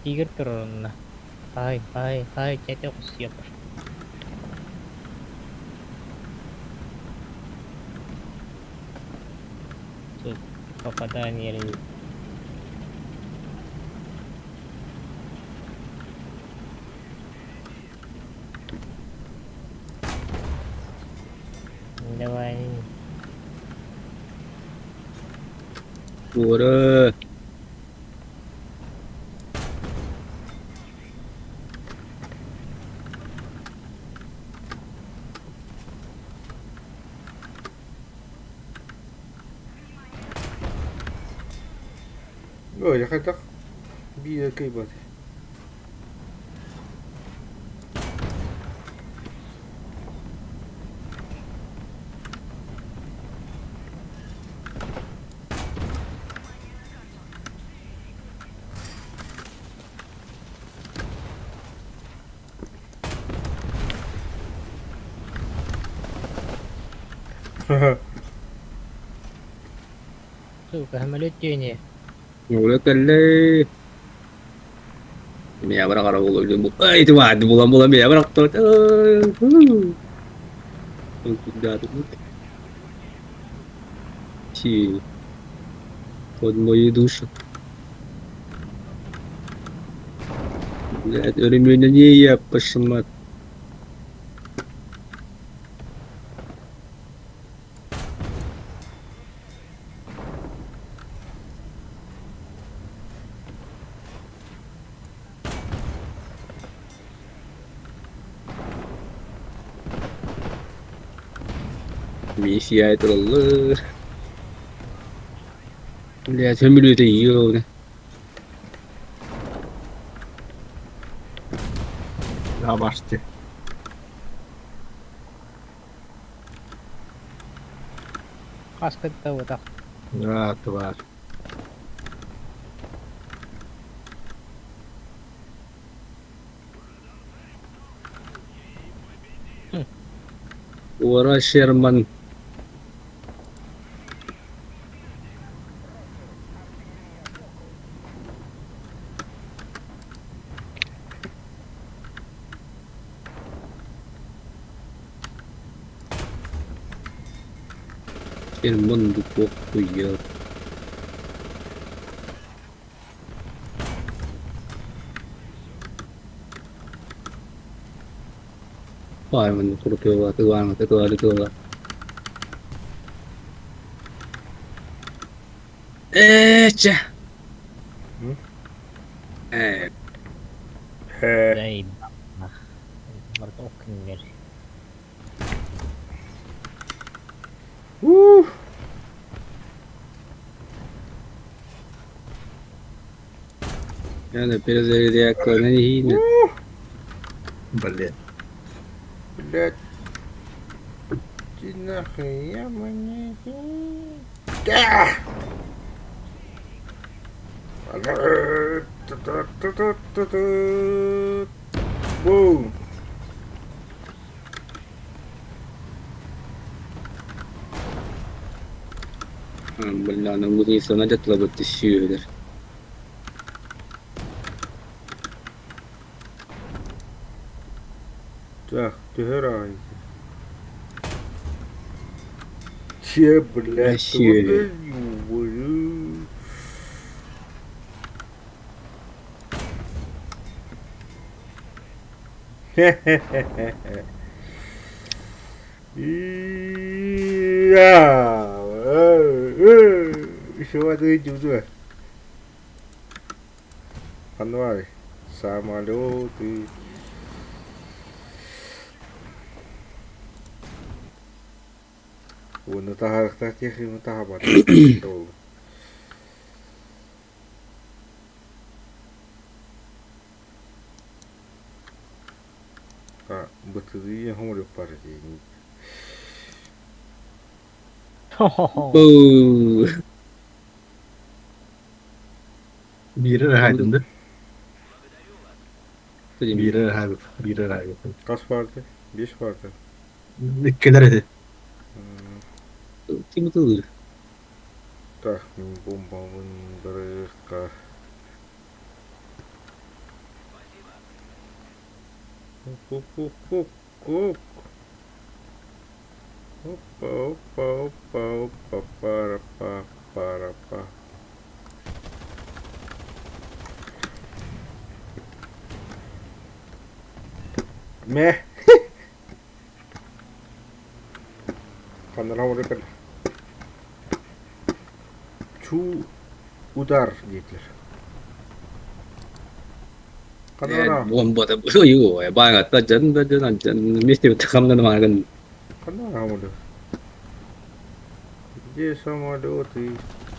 Speaker 3: Тигр турунна. Ай, ай, ай, чэти оҕус Тут попадание. Давай.
Speaker 2: Ура!
Speaker 1: Ой, хайдах биир кыйбат.
Speaker 3: Сука, самолет тиэни.
Speaker 2: Оля кэллэ. Мия быраҕара буолуо. Ай, ити булан булан мия бырахтыбыт. Ти. Под мою душу. Блядь, өрөмүөннэниэ я пошмат. Миссия тураллар. Блядь, сөмөлүөтэ ио.
Speaker 4: Абашты.
Speaker 3: Хас кытта утах.
Speaker 4: А, тварь.
Speaker 2: Уора Шерман. Шерман дупохуя. Баай курутуола тылаана тылаары тыла. Ээ чэ. Ээ.
Speaker 3: Дай Барыта кинилэр.
Speaker 1: Ух!
Speaker 2: Яна перезарядка на не
Speaker 4: Блин.
Speaker 1: Блядь. Иди нахуй, я мне... Да! Бум!
Speaker 2: Бля, ну будет не надо тысячу.
Speaker 1: Так, түһэр аҕай. Че, блядь,
Speaker 2: Россия.
Speaker 1: Хе-хе-хе-хе. Еще идут. Анвар, самолеты. Уонна таһаарыахтаах техниканы таһаабата буолла. А, бытырыы хомурук бар дии.
Speaker 2: Бу.
Speaker 4: Биир эрэ Биир эрэ Биир эрэ
Speaker 1: Хас барды? Биэс барды.
Speaker 4: Иккилэр эти.
Speaker 2: Ким тылыр?
Speaker 1: Так, мин бомбабын барыахха. Оп-оп-оп-оп. Опа, опа, опа, опа, пара-па, пара-па. Мэ. Ханнара кэл. Чу удар диэтилэр. Ханнара.
Speaker 2: Бомба ой, баanga та жан та жан жан вместе хамнан маган.
Speaker 1: Ханнара самолет. Где самолеты?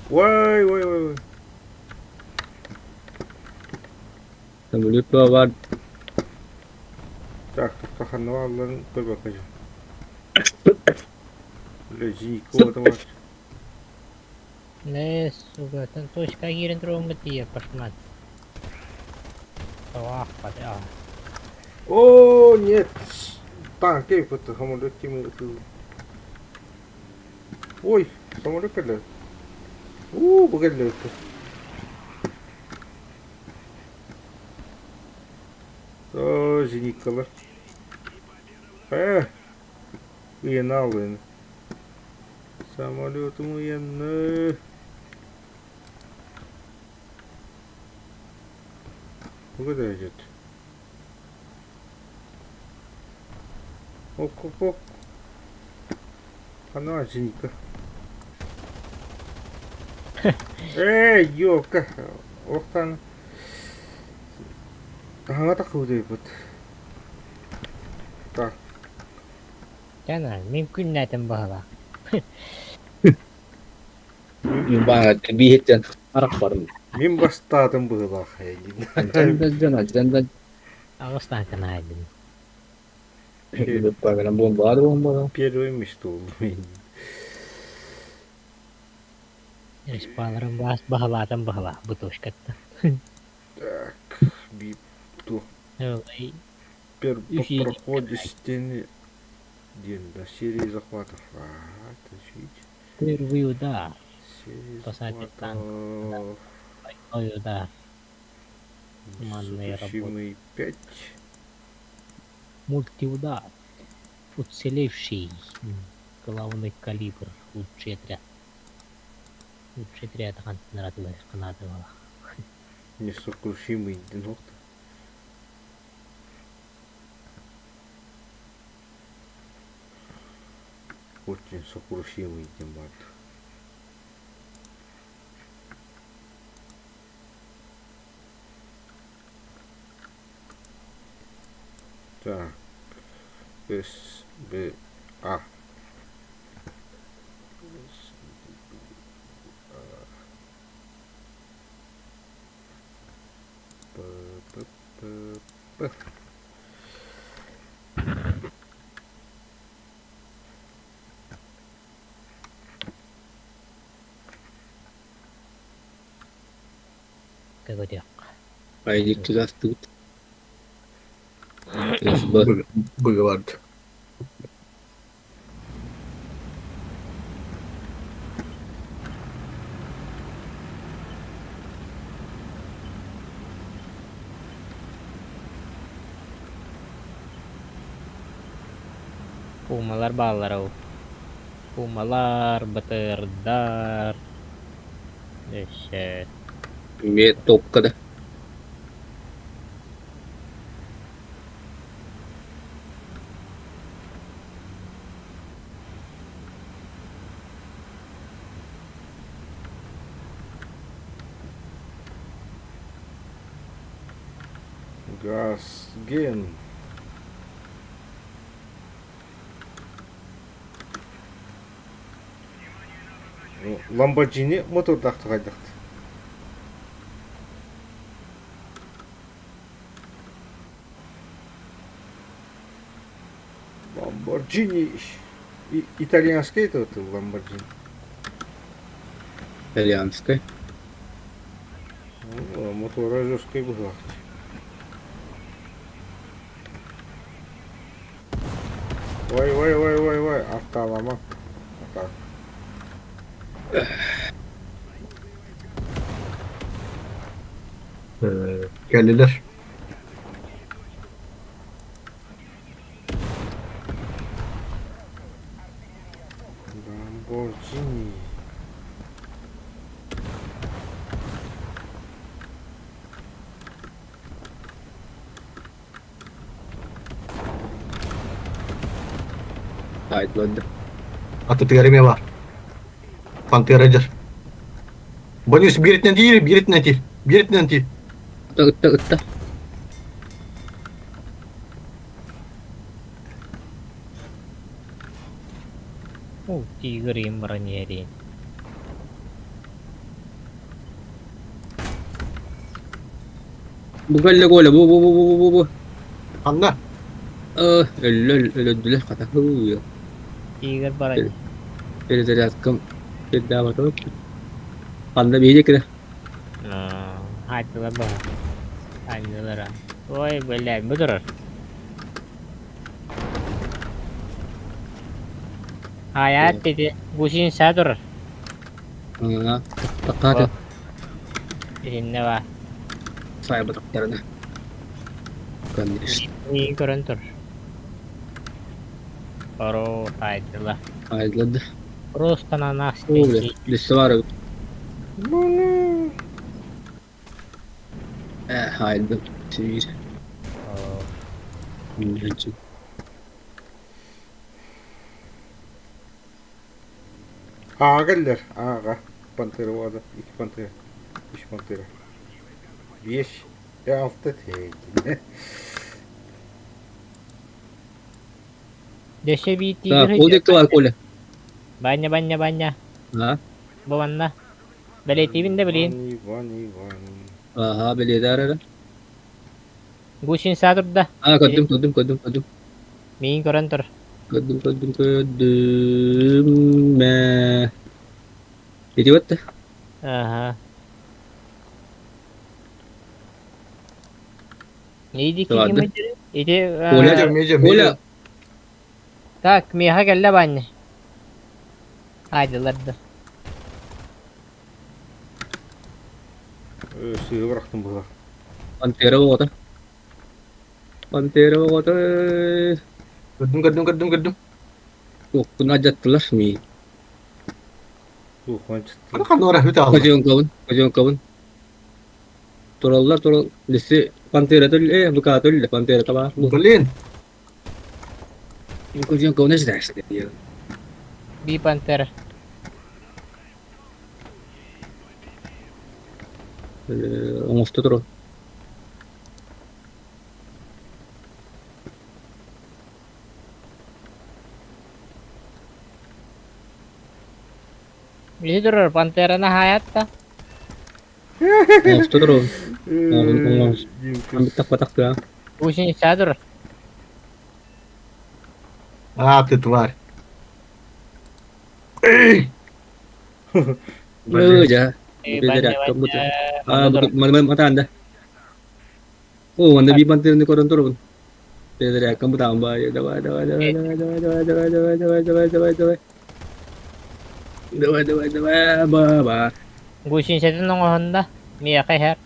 Speaker 1: Ой, ой, ой, ой.
Speaker 2: Самолет бар.
Speaker 1: Так, ханнара аллан көрбөккө. Лежи, кого бар.
Speaker 3: Не, сука, там точка киирэн туруоммут тиийэ пашмат. Тоҕо а.
Speaker 1: О, нет. Танки вот самолет тимы. Ой, самолет кэллэ. Уу, бу кэллэ Оо, зениткалар. Э, ыйанаалын. Самолетум ыйанны. Куда идет? Ок-ок-ок. Она зенитка. Эй, ёлка. Охтан. Хаҥа тахсыбыт. Так.
Speaker 3: Кана, мин күннээтим баһыла.
Speaker 2: Мин баара бииһиттэн арахпарым.
Speaker 1: Мин бастаатым быһыылаах
Speaker 2: Альдьан да дьон, альдьан да
Speaker 3: Аҕыс таанканаайдым.
Speaker 2: буомбалаады буомбалаа.
Speaker 1: Первое место буоллум.
Speaker 3: Респаларым баас баһылаатым баһылаах бутушкаттан.
Speaker 1: Так, бип туох
Speaker 3: Ылай
Speaker 1: по проходе стены диэн да серия захватов. А, это
Speaker 3: Первый удар.
Speaker 1: Серия
Speaker 3: Спасатель танк.
Speaker 1: захватов.
Speaker 3: Двойной удар. Командная работа.
Speaker 1: Сокрушимый 5.
Speaker 3: Мультиудар. Уцелевший. Главный калибр. Лучший отряд. Лучший отряд хантынара
Speaker 1: Несокрушимый динок. Очень сокрушимый демат. Так. С, Б, А. С, Б, А. П, П, П, П.
Speaker 3: Көтүөх.
Speaker 2: Айдик тудастыбыт. СБ.
Speaker 4: Быгы барды.
Speaker 3: Пумалар бааллар ау. Пумалар, батырдар. Өссө
Speaker 2: Эмиэ топка да.
Speaker 1: Газген. Ламборджини мотордаахтык хайдахт. Ламборджини. Итальянский это вот Ламборджини.
Speaker 2: Итальянская.
Speaker 1: Ну, мотора жесткий быһыылаах. Ой, ой, ой, ой, ой, артаалама. Так.
Speaker 4: Кэллилэр.
Speaker 1: Lamborghini.
Speaker 2: Таайтылар
Speaker 4: Атытыгар эмиэ баар. Пантера дьэр. Бонус бииритинэн тиийэр, бииритинэн тиий, бииритинэн тиий.
Speaker 2: Ытта, ытта, ытта.
Speaker 3: О, тигр им бронерин.
Speaker 2: Бу кэллэ Коля, бу бу бу бу бу бу.
Speaker 4: Ханна?
Speaker 2: Өллө өлөрдүлэр хата. Һуу.
Speaker 3: Тигр брони.
Speaker 2: Перезарядкам передаватым. Ханна биһиги кирэ.
Speaker 3: Хаайтылар баһа. Аннылара. Ой, бля, бу турар. Хайаат ити гусеница турар.
Speaker 2: Аа, таххаата.
Speaker 3: Итиннэ баар.
Speaker 2: Саайбатахтарына. Конечно.
Speaker 3: Миигин көрөн тур. Оро таайдыла.
Speaker 2: Айдылар да.
Speaker 3: Просто на нас
Speaker 2: О, лиссэ баар эбит. Э, хайдым. Сиир.
Speaker 1: Ааҕа кэллэр, ааҕа. Пантера уода, икки пантера, үс пантера. Биэс, алта тэйдинэ.
Speaker 3: Дөссө биир
Speaker 2: Так,
Speaker 3: тиигир
Speaker 2: ол диэки бар Коля.
Speaker 3: Баня, баня, баня.
Speaker 2: А?
Speaker 3: Бу манна. Бэлиэтиибин да билин.
Speaker 1: Иван, Иван,
Speaker 2: Аха, бэлиэтээр эрэ.
Speaker 3: Гусеница турда.
Speaker 2: А, көрдүм, көрдүм, көрдүм, көрдүм.
Speaker 3: Миигин көрөн тур.
Speaker 2: Көрдүм, көрдүм, көрдүм. Мэ. Ити батта.
Speaker 3: Аха. Иди
Speaker 2: Ладно.
Speaker 3: ким Ити
Speaker 2: Коля.
Speaker 4: Медиа, медиа,
Speaker 2: Коля.
Speaker 4: медиа.
Speaker 3: Так, миэхэ кэллэ Ваня. Айдылар да.
Speaker 1: Сыыһы бырахтым быһа.
Speaker 2: Пантера оҕото. Пантера оҕото.
Speaker 4: Көрдүм, көрдүм, көрдүм, көрдүм.
Speaker 2: Туохпун алдьаттылар миигин.
Speaker 1: Туохпун
Speaker 4: Аны ханна барар бүтэ хаалла.
Speaker 2: Козенковын, Козенковын. Тураллар, турал. Лиси Пантера төллө, БК төллө, Пантера табаар.
Speaker 4: Блин.
Speaker 2: Козенковны ждашь.
Speaker 3: Би Пантера.
Speaker 2: Оҥосто турар.
Speaker 3: Ити турар Пантераны хаайатта.
Speaker 2: Оҥосто турар. Оҥос. Тахпатах
Speaker 3: Гусеница турар.
Speaker 4: А, ты тварь. Эй!
Speaker 2: Өө, дьэ.
Speaker 3: Баня, баня.
Speaker 2: Матаанда. Оо, манна биир пантераны көрөн турабын. Бэдэрээккэ бутаан баайы. Давай, давай, давай, давай, давай, давай, давай, давай, давай, давай, давай, давай. Давай, давай, давай, ба-ба.
Speaker 3: Гусеницатын оҥоһунна. Миэхэ иһэр.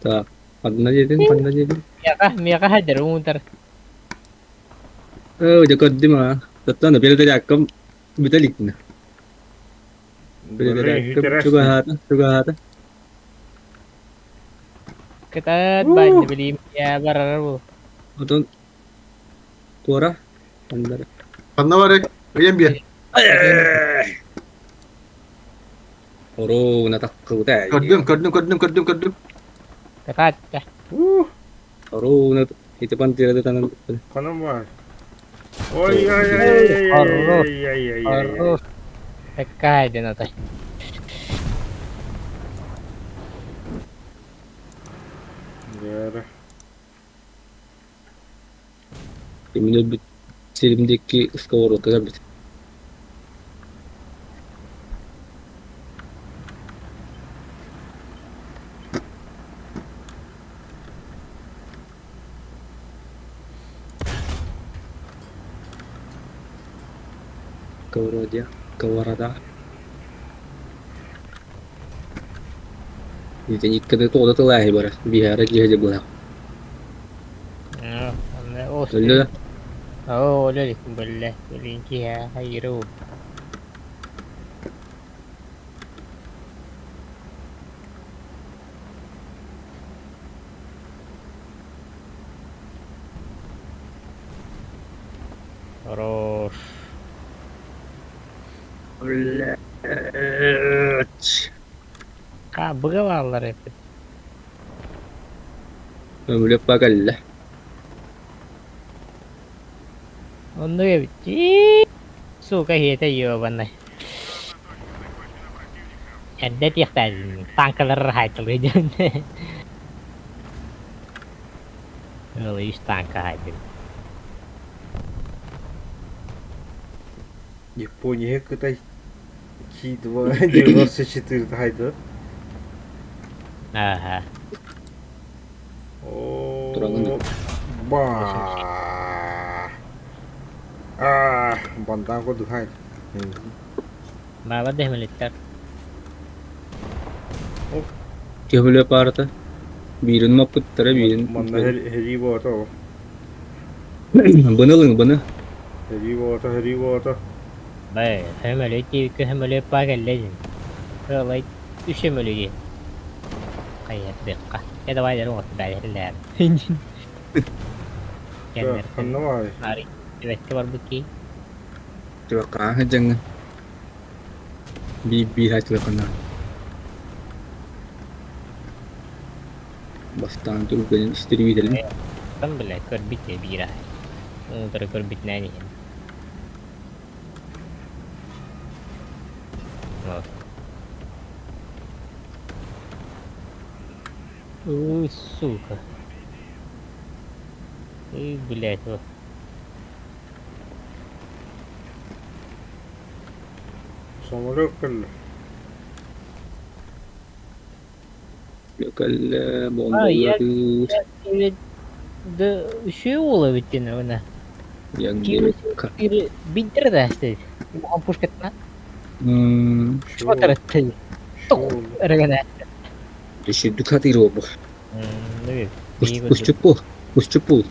Speaker 2: Так, ханна диэтин, ханна диэтин?
Speaker 3: Миэхэ, миэхэ иһэрдэр уунтар.
Speaker 2: Оо, дьэ көрдүм аа. Тоттон бэдэрээккэм бүтэ иликпинэ. Бэдэрээккэм чугаһаата, чугаһаата.
Speaker 3: Кытаат баанньа билиим я барар бу.
Speaker 2: Отон туора ханнары.
Speaker 4: Ханна барар? Ыйан биэр.
Speaker 2: Оруна таккыбыта.
Speaker 4: Көрдүм, көрдүм, көрдүм, көрдүм, көрдүм.
Speaker 3: Кытаат да.
Speaker 2: Оруна ити пантера танан.
Speaker 1: Ханан бар. Ой ой ой ой ой ой ой.
Speaker 3: Такая динатай.
Speaker 2: Именно бит сиримдеки сковородка бит. Сковороде, сковорода. Итини тоҕо тылааһы барар, биһиэхэ дьиэ буолар. Өллө да?
Speaker 3: Оо, өлө бөллө. Билин киһи хайыру. Хорош.
Speaker 2: Блядь.
Speaker 3: Ха, быгалалар эпит.
Speaker 2: Өмүлөк бакалла.
Speaker 3: Онну эбит. Сука, хиэтэ ёбаный. Эрдэ тиэхтээдин танкалар хайтылыы диэн. Ол үс танка хайтыл.
Speaker 1: Япония Кытай Ки-2 94 хайда.
Speaker 3: Ага.
Speaker 1: О, ба. Бандаан курдук хай.
Speaker 3: Баабар да хэмэлиттэр.
Speaker 2: Көмөлө паарата. Биирин маппыттара, биирин...
Speaker 1: Манна һэрии боото ол.
Speaker 2: Быны ылыҥ, быны.
Speaker 1: Һэрии боото, һэрии боото.
Speaker 3: Бай, хөмөлөй диэбиккэ хөмөлөй паа кэллэ дин. Ылай үс өмөлөй диэн. Хайыардыахха. Э давай дэр оҕоту бээлэһиллээр. Кэннэр
Speaker 1: Ханна баарый?
Speaker 3: Арый түбэккэ барбыт кии.
Speaker 2: Түбэккэ сылдьаҥҥын. Биир-биир атыылаххына бастаан түргэнин истребителин
Speaker 3: Там бile көрбүт ээ биир аһай. Утары көрбүтүнээн иһин. Вот. Ой, сука. Ой, блядь, вот.
Speaker 1: Самолет кэллэ.
Speaker 2: Кэллэ
Speaker 3: А, я
Speaker 2: бомбалыыр
Speaker 3: да үчүгэй уол эбит диэн уонна киирэ биирдэрэ да ааста улахан пушкаттан чуотараттыы эрэгэнэ
Speaker 2: Düşürdük hatır oldu. Уступул. Уступул.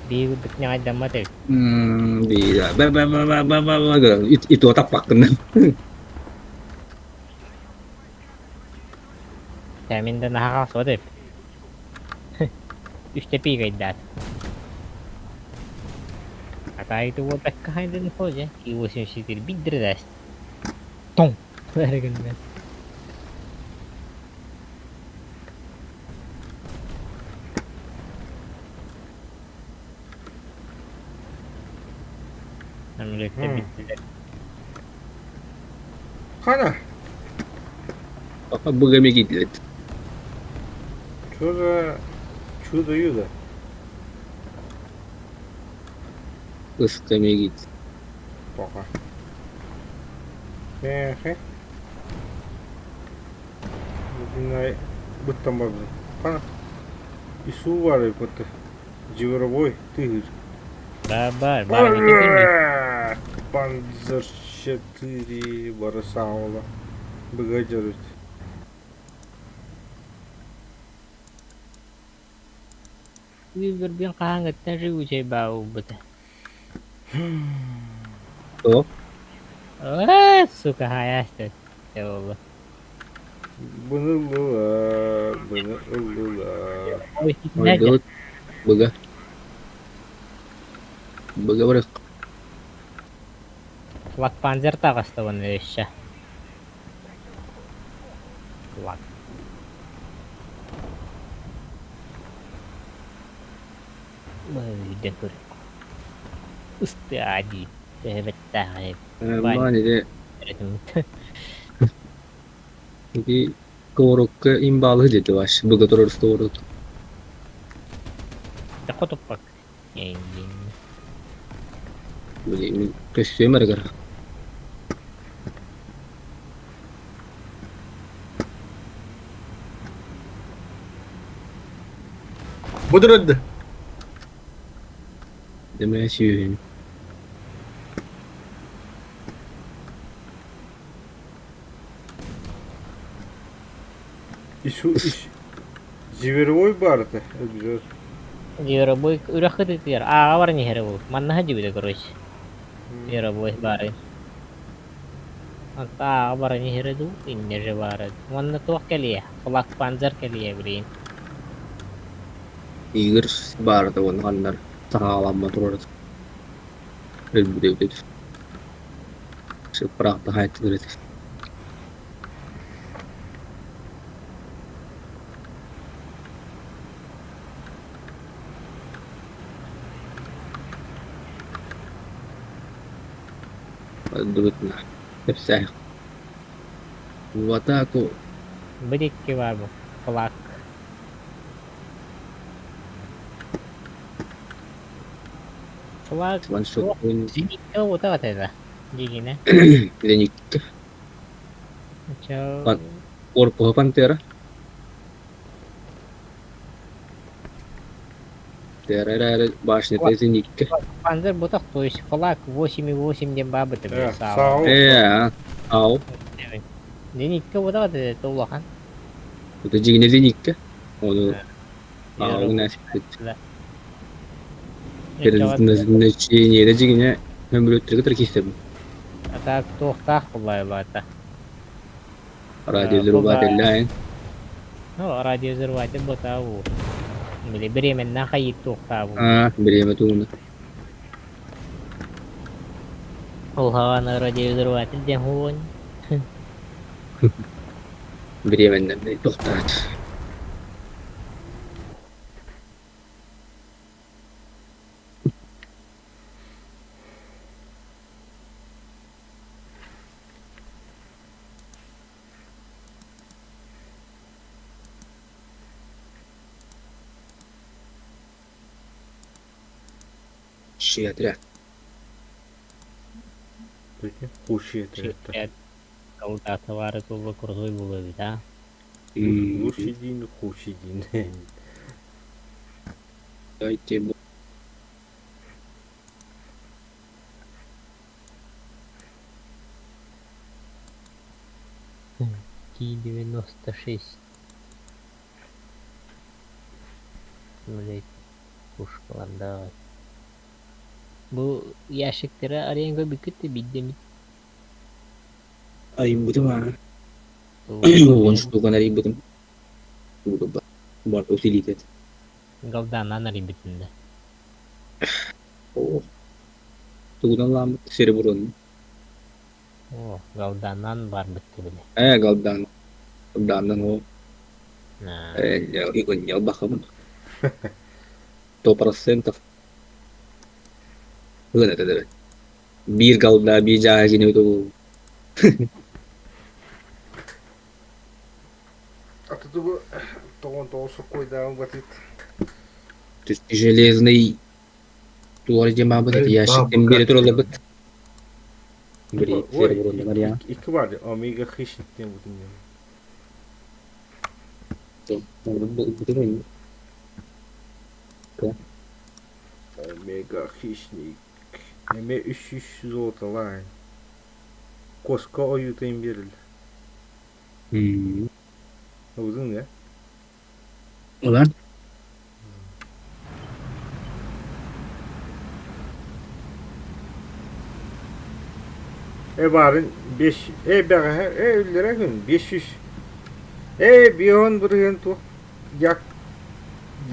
Speaker 3: Биир курдук ньаҕайдаммат эбит.
Speaker 2: Ба ба ба ба ба ба ба и то таппаккын.
Speaker 3: Мин да наһаа хаалсыбат эбит. Үстэ пиигайдаат. Атаайты уолбакка хайдан хоодьа. И 84 биирдэрэ да Тоҥ! Эрэ гынна. Самолеттар бүттүлэр.
Speaker 1: Хана?
Speaker 2: Быга киирдилэр.
Speaker 1: Что за чудо-юдо?
Speaker 2: Ыска эмиэ киирдилэр.
Speaker 1: Пока. Эхе. Бутунай быттан барбыт. Хана? Ису бар бытты. Живоробой тыгыр.
Speaker 3: Бар бар бар ити
Speaker 1: Панзер 4 барысаула. Быгадерут.
Speaker 3: Үгүрбүн хаһааҥҥыттан живучай баабыта.
Speaker 2: Тоҕо?
Speaker 3: Аа, сука, хайаастар. Буолла.
Speaker 1: Бұны ыллылар, бұны ыллылар.
Speaker 3: Ой, итиннэ
Speaker 2: Ойдубут. Быга. Быга барык.
Speaker 3: Флаг панзер таҕыста уонна өссө. Флаг. Быйда көр. Ыстыа дии. Төһөбөттээҕи
Speaker 2: Нормально ити ити коворокка имбаалы деді ваш. Быга турар сковород.
Speaker 3: Хотуппак. Эйин.
Speaker 2: Блин, көссүөм эрэ
Speaker 4: Будурد.
Speaker 2: Демэ сүүһүн.
Speaker 1: Ису ис Зверевой бар это. Обзор.
Speaker 3: Зверобой үрэх кытыытыгар ааҕа баран иһэрэ буолуо. Манна сылдьыбыта короче. Зверобой баарын. Онто ааҕа баран иһэрэ дуу, инньэ же баара. Уонна туох кэлиэ? Флаг панзер кэлиэ билигин.
Speaker 2: Игорь баарда уонна ханнар саҕаламма турар өлбүт Сыппыраахта хаайтылар этэ. Дыбытна. Кэпсээх. В атаку.
Speaker 3: Бу диэки баар бу. Флаг. Флаг
Speaker 2: Ваншот.
Speaker 3: Зенитка уота этэ дигинэ.
Speaker 2: Зенитка. Корпуһа Пантера. Пантера эрээри башнята зенитка.
Speaker 3: Панзер бутах, то есть флаг 8,8 диэн баабыта
Speaker 1: Э,
Speaker 3: бile саала.
Speaker 1: сау.
Speaker 2: Ээ, ау.
Speaker 3: Зенитка бутах это улахан.
Speaker 2: Это дьиҥинэ зенитка. Ону ау наспыт. Предназначение дьиҥинэ көмүлүөттэргэ киирсэбин.
Speaker 3: А так туохтаах буллайылаата.
Speaker 2: Радиозрубателлээн.
Speaker 3: Ну, радиозрубатель бутаа уу. Били беременна хайыт туохтаабы.
Speaker 2: Аа, бириэмэ тууна.
Speaker 3: Ол хаҕана радиозрубатель диэн хуон.
Speaker 2: Бириэмэннэр тохтоот. Щедря.
Speaker 1: Хущедря.
Speaker 3: Солдаты тула крутой было ведь, а?
Speaker 1: Лучший худший день.
Speaker 2: Дайте
Speaker 3: Ти-96. Блять, пушкалар Бу ящиктары арыйан көрбүккүт да биирдэ
Speaker 2: Арыйбытым аа. 10 штуканы арыйбытым. Бар усилитель.
Speaker 3: Голданан арыйбытым да.
Speaker 2: О. Тугунан лааммыт сереброн.
Speaker 3: О, голданан барбыт били.
Speaker 2: Ээ, голдан. Голданнан ол. Э, бахабын. 100%. Ыгын этэ Биир голда, биир жааһы кини уту.
Speaker 1: А ты тоҕон тоҕус соккуйдааҕын батыт.
Speaker 2: Железный туор диэн баабыт эти ящиктен биэре туралларбыт. Били сереброн я.
Speaker 1: Икки бар омега хищник диэн бутун. Омега хищник. Эме 300 золотолаан. Коска ойуутун биэрил. Ылдың да?
Speaker 2: Ылан.
Speaker 1: Э баарын 5 э бэҕэһээ э үллэрэ күн 500 э бион бырыһын туох як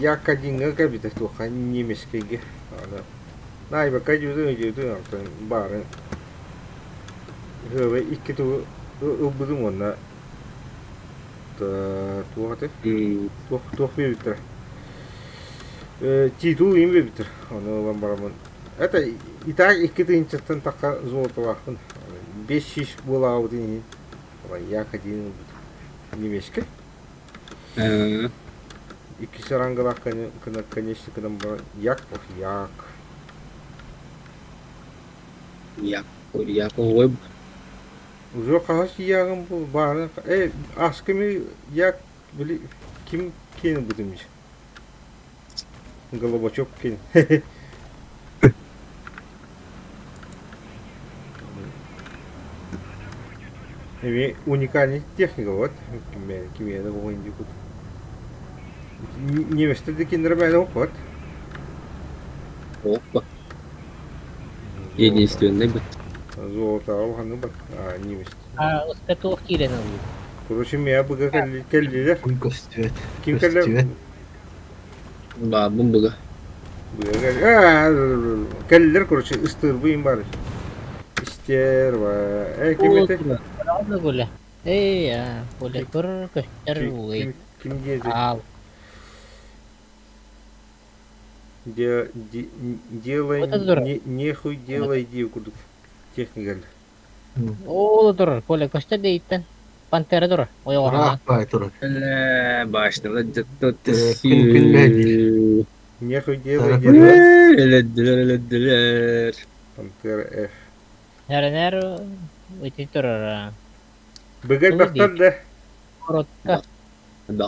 Speaker 1: Якадиҥҥа кэлбитэ туохха немецкэйгэ аны наайбакка дьүтүн дьүтүн алтан баарын ыһыабай икки тугу ылбытым уонна туох этэй туох туох биэбиттэрэ титул им биэбиттэр ону ылан бараммын это и так икки тыһыынчаттан тахха золотолаахпын 5 сүүс буолаабытын иһин як один ылбытым немецкэй Иккис арангалаах конечно гынан баран як як.
Speaker 2: Як як ой.
Speaker 1: Уже хаһыс ягым бу баарын э асками як били ким киэн ылбытым Голубочок кин. Эми уникальный техника вот. Кимиэдэ бугун дикут. Немецтер да киндер бэйэ вот.
Speaker 2: Опа. Единственный бит.
Speaker 1: Золото алханы бат. А, немец.
Speaker 3: А, устатуох киирэн ылбыт.
Speaker 1: Короче, мия быга кэллилер.
Speaker 4: Ой, көстүбэт.
Speaker 1: Ким кэллэ?
Speaker 4: Көстүбэт.
Speaker 2: Баабын быга.
Speaker 1: Быга кэл. Кэллилер, короче, ыстырбыйын бар. Истер, э, ким этэй?
Speaker 3: Коля. Эй, Коля, көр көстөр угай.
Speaker 1: Ким диэти?
Speaker 3: Аал.
Speaker 1: Делай, нехуй делай дии курдук техникаль.
Speaker 3: Ол турар, Коля көстөр дейттен. Пантера турар. Ойоҕоһуна.
Speaker 4: Ыраах баай турар.
Speaker 2: Эле башнала
Speaker 4: Күн күн бэдир.
Speaker 1: Нехуй делай делай.
Speaker 2: Эледдилер, эледдилер.
Speaker 1: Пантера F.
Speaker 3: Эрэнэр ити турар.
Speaker 1: Быгар бахтар да.
Speaker 3: Коротка.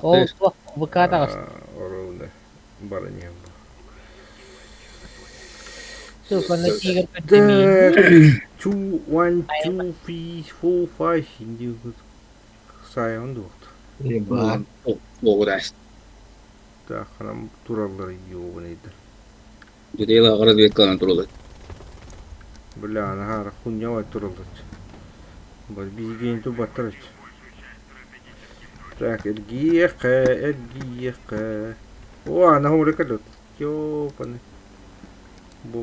Speaker 3: Ол туох быкаата
Speaker 1: Оруна баран иһэн бу.
Speaker 3: Сука, на тигр подними.
Speaker 1: Так, two, one, two, three, four, five. Инди сайын дуохт.
Speaker 4: Ебать.
Speaker 2: Оҕурас.
Speaker 1: Так, ханам тураллар ёбаныйдар.
Speaker 2: Дьэ разведкалаан тураллар.
Speaker 1: Бля, наһаа хуйня тураллар. Бар биһигини тубаттар. Так, эргиэххэ, эргиэххэ. О, ана хомурика Ёбаный. Бу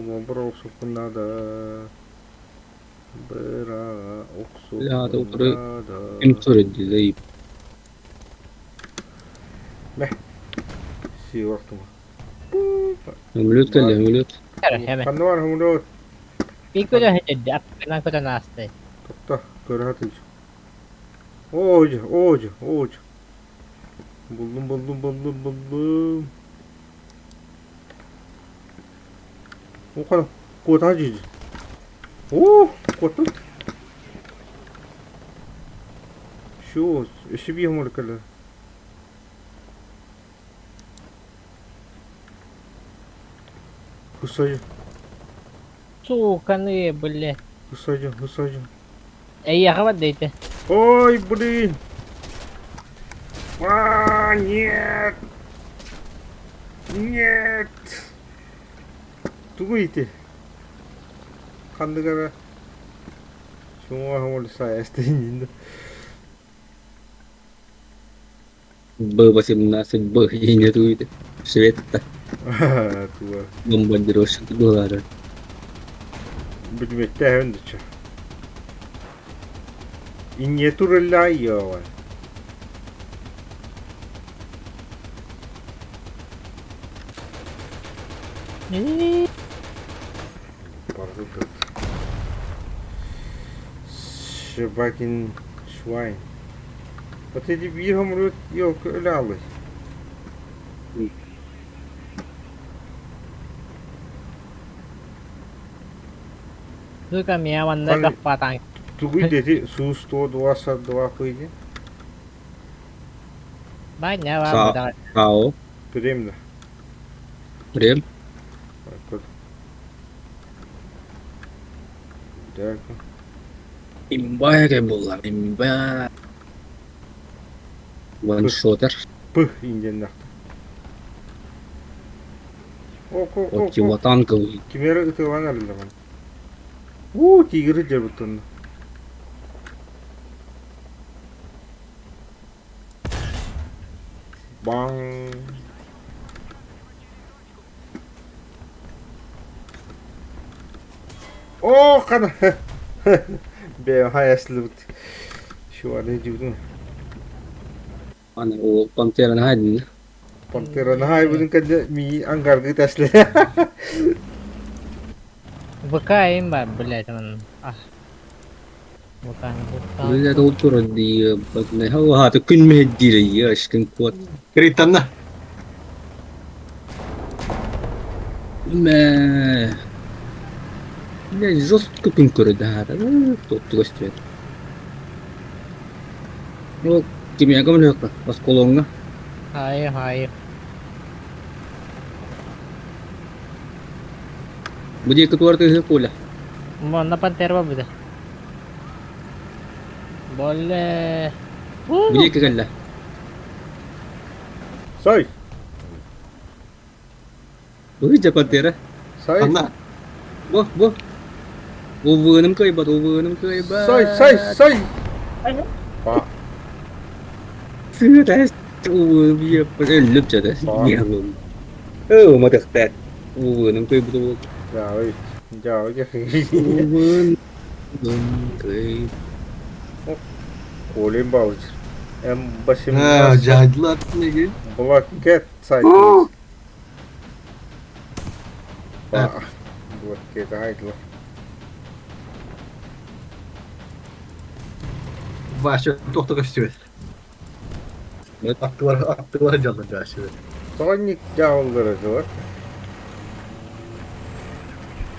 Speaker 1: охсуохпун наада. Быраҕа
Speaker 2: Бля,
Speaker 1: охсуохпун
Speaker 2: утары
Speaker 1: наада.
Speaker 2: Им
Speaker 1: Мэ. Сиортума.
Speaker 2: Самолет кэллэ, самолет.
Speaker 1: Ханна бар самолет?
Speaker 3: Пиккөтө хэтэрди, аттынан көтөн аасты.
Speaker 1: Тохто, көрө сатыыр. Оодьу, оодьу, оодьу. Буллум, буллум, буллум, буллум. О, куотаҕа дьиз. О, куоттум. Всё, өссө биир самолет кэллэ. Кусаю,
Speaker 3: Сука, блядь.
Speaker 1: кусаю, кусаю.
Speaker 3: Эйиэхэ барда ити.
Speaker 1: Ой, блин! А, нет! Нет! Тугу ити? Ханнык эрэ Шуҥа сайаста иннин
Speaker 2: Б-18 Б иһинэ тугуйда. Шведта.
Speaker 1: Туга.
Speaker 2: Бомбардировщик буолаары.
Speaker 1: Билбэттээһин дыча. Инньэ тураллаа йоа. Баргы Шебакин Швайн. Вот эти биир хомуруут елка өлө алый.
Speaker 3: Сука, меня манна бахпатаң.
Speaker 1: Тугуй дети сус то два са два хуйни.
Speaker 3: Баня вам да.
Speaker 2: Ао.
Speaker 1: Премна.
Speaker 2: Прем.
Speaker 1: Так.
Speaker 2: Имба буолла, имба. Ваншотер.
Speaker 1: Пых инденнахта. О, ко, ко, ко.
Speaker 2: Противотанковый.
Speaker 1: Кимери ытылан арылламан. У, тигры дербутун. Баң. О, қана. Бе, хаяслыбыт. Шуаны дюдун.
Speaker 2: Аны ол Пантераны хайдын.
Speaker 1: Пантераны хайбудун кәде ми ангаргы ташлы.
Speaker 3: ВК имба, блядь, он. Ах. ВК не
Speaker 2: Блядь, ол тура дии. Хата күн мehдире яшкин кот.
Speaker 4: Криттанна.
Speaker 2: Мэ. Блядь, жестко күн көрөдө хата. Топту көстүбэт. Ол кимия көмөлөккө осколоңга.
Speaker 3: Хай, хай.
Speaker 2: Бу диэки туораты Коля.
Speaker 3: Манна пантера буда. Боле.
Speaker 2: Бу диэки кэллэ.
Speaker 1: Сой.
Speaker 2: Бу пантера.
Speaker 1: Сой.
Speaker 4: Анна.
Speaker 2: Бу, бу. Увыным кыйбат, увыным кыйбат.
Speaker 1: Сой, сой, сой. Ба.
Speaker 2: Сыта увы өллүп жада. Оо, матахтат. Увыным кыйбат ол.
Speaker 1: Да, ой. Да, ой.
Speaker 2: Увыным кый.
Speaker 1: Колин баучер. М
Speaker 4: А,
Speaker 1: 18
Speaker 4: жадылар неге?
Speaker 1: Блокет сайт. Ба. Блокет айдла.
Speaker 4: Вася тохто көстүбэт. Аттылар, аттылар жалды жашы.
Speaker 1: Тоник жаулары жолар.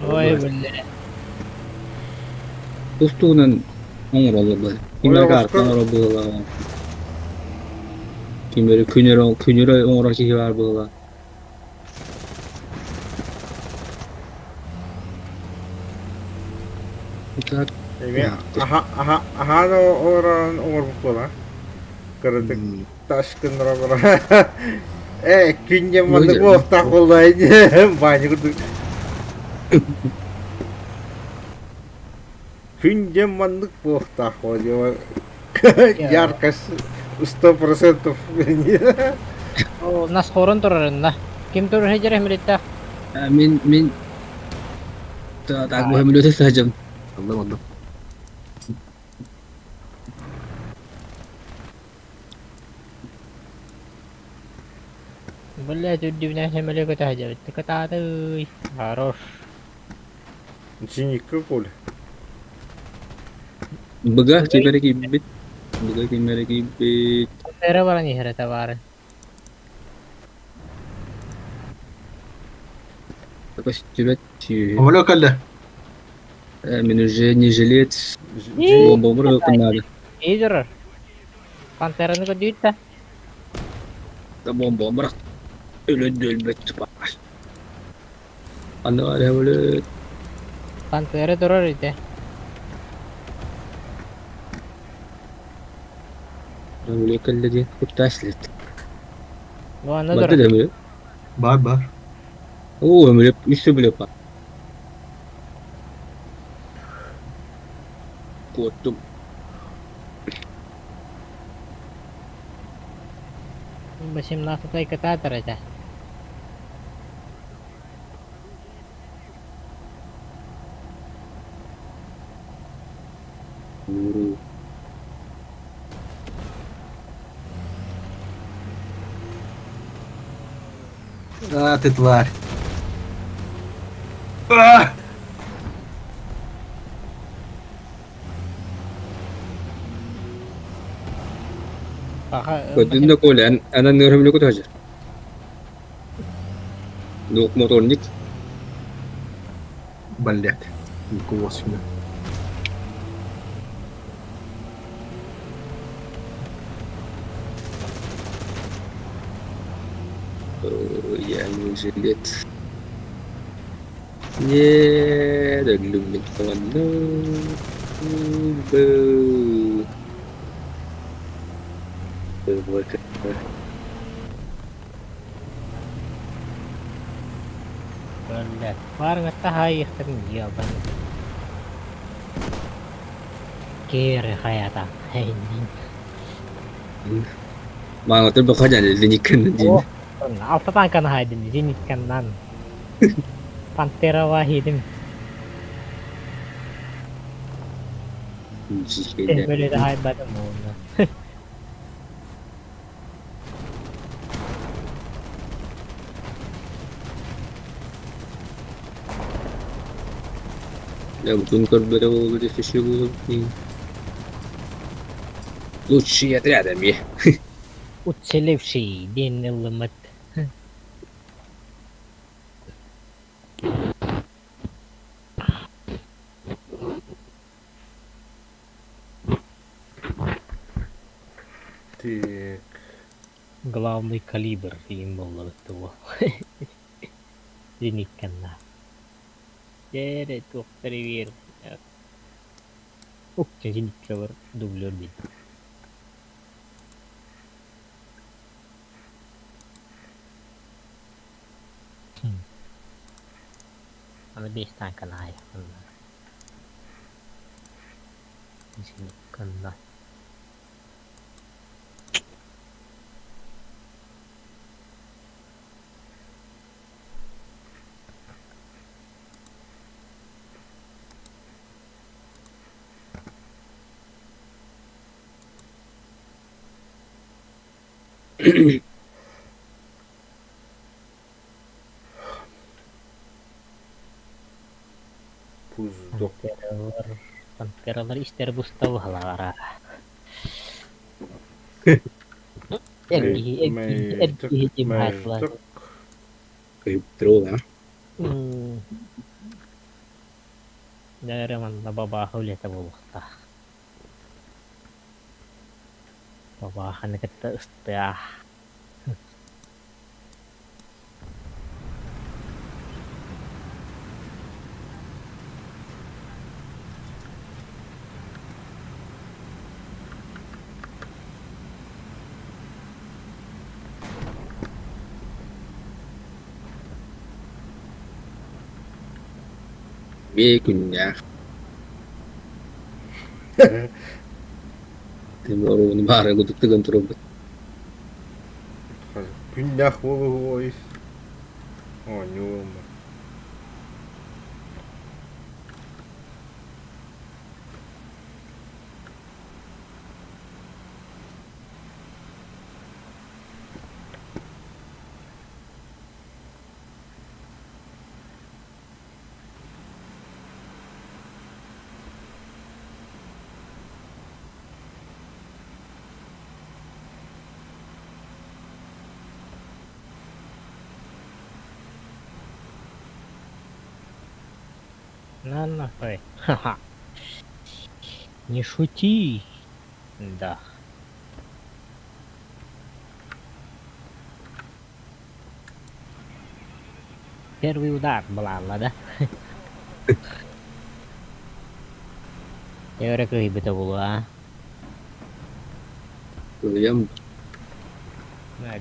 Speaker 3: Ой, бля.
Speaker 2: Тустуунан оңоролу бу. Кимер карта оңоро була. Кимер күнөрө күнөрө оңоро киһи бар була. Так.
Speaker 1: Эмиэ аха аха аһаан олорон оҥорбут буола. Кыратык тас гыннара баран. Э, күн диэн маннык буолуохтаах буолла Баанньа курдук. Күн диэн маннык буолуохтаах буолла Яркость 100%.
Speaker 3: О, нас хорон турарынна. Ким турар сылдьар эмилиттээх?
Speaker 2: Мин мин так бу өмүлүөтэ сылдьабын.
Speaker 4: Аллам аллам.
Speaker 3: Блядь, үрдүбүнэн сөмөлүөт көтө сылдьабыт. Кытаатый. Хорош.
Speaker 1: Зенитка Коля.
Speaker 2: Быга кимэрэ киирбит. Быга кимэрэ киирбит.
Speaker 3: Эрэ баран иһэр этэ баары.
Speaker 2: Көстүбэт сүөһү.
Speaker 4: Самолет кэллэ.
Speaker 2: Мин уже не жилец. Бомбомур ылкыннаады.
Speaker 3: Ии турар. Пантераны көрдүүт да.
Speaker 2: Да бомбомур өлөн өлбөт тупа. Аны өлөт.
Speaker 3: Пантера турар ите.
Speaker 2: Өлө кэллэ диэн куттаас лет.
Speaker 3: Бу аны
Speaker 2: Барды
Speaker 3: турар.
Speaker 2: да өлө.
Speaker 4: Бар бар.
Speaker 2: Оо, өлө үс өлө бар. Куоттум.
Speaker 3: 18 кататор этэ.
Speaker 4: А, ты тварь. А!
Speaker 2: Көтүн да Коля, анан нөрөмлө көтөжөр. Двухмоторник.
Speaker 4: Блять. Никого себе.
Speaker 2: Я не жилец. Не, өллүм мин хаҥанным.
Speaker 3: Блядь, парҥатта хаайыахтарын дьиалбан. Киэри хайата. Эйнин.
Speaker 2: Маҥатыр баха дьаҥ зенитканнан диин.
Speaker 3: Алта танканы хаайдым зенитканнан. Пантерава хидим. Böyle хайбатым уонна.
Speaker 2: Я бутун көрбөтө буолбут өссө буолуп Лучшие отрядами.
Speaker 3: Уцелевший диэн ыллыммыт.
Speaker 1: Так.
Speaker 3: Главный калибр диэн буоллабыт дуо. Зенитканна. Дьэ туохтар биэр Ук зениткалар дублер диэн. Аны биэс танканы аайахпын Зенитканна.
Speaker 1: Пуздок.
Speaker 3: Пантералар, пантералар истэр буста быһалаара. Эргиһи, эргиһи, эргиһи дим хаатылар.
Speaker 2: Кыйыптырыл, а?
Speaker 3: Дьэ манна бабааха үлэтэ буолуохтаах. Бабааханы кытта ыстыа.
Speaker 2: Эмиэ күннээх. Оруобуна баара курдук тыган турарбыт.
Speaker 1: Күннээх буолуо оонньуу
Speaker 3: На нахуй. Ха-ха. Не шути. Да. Первый удар была да? Өрө кыһыйбыта буолуо, а?
Speaker 2: Кыһыйан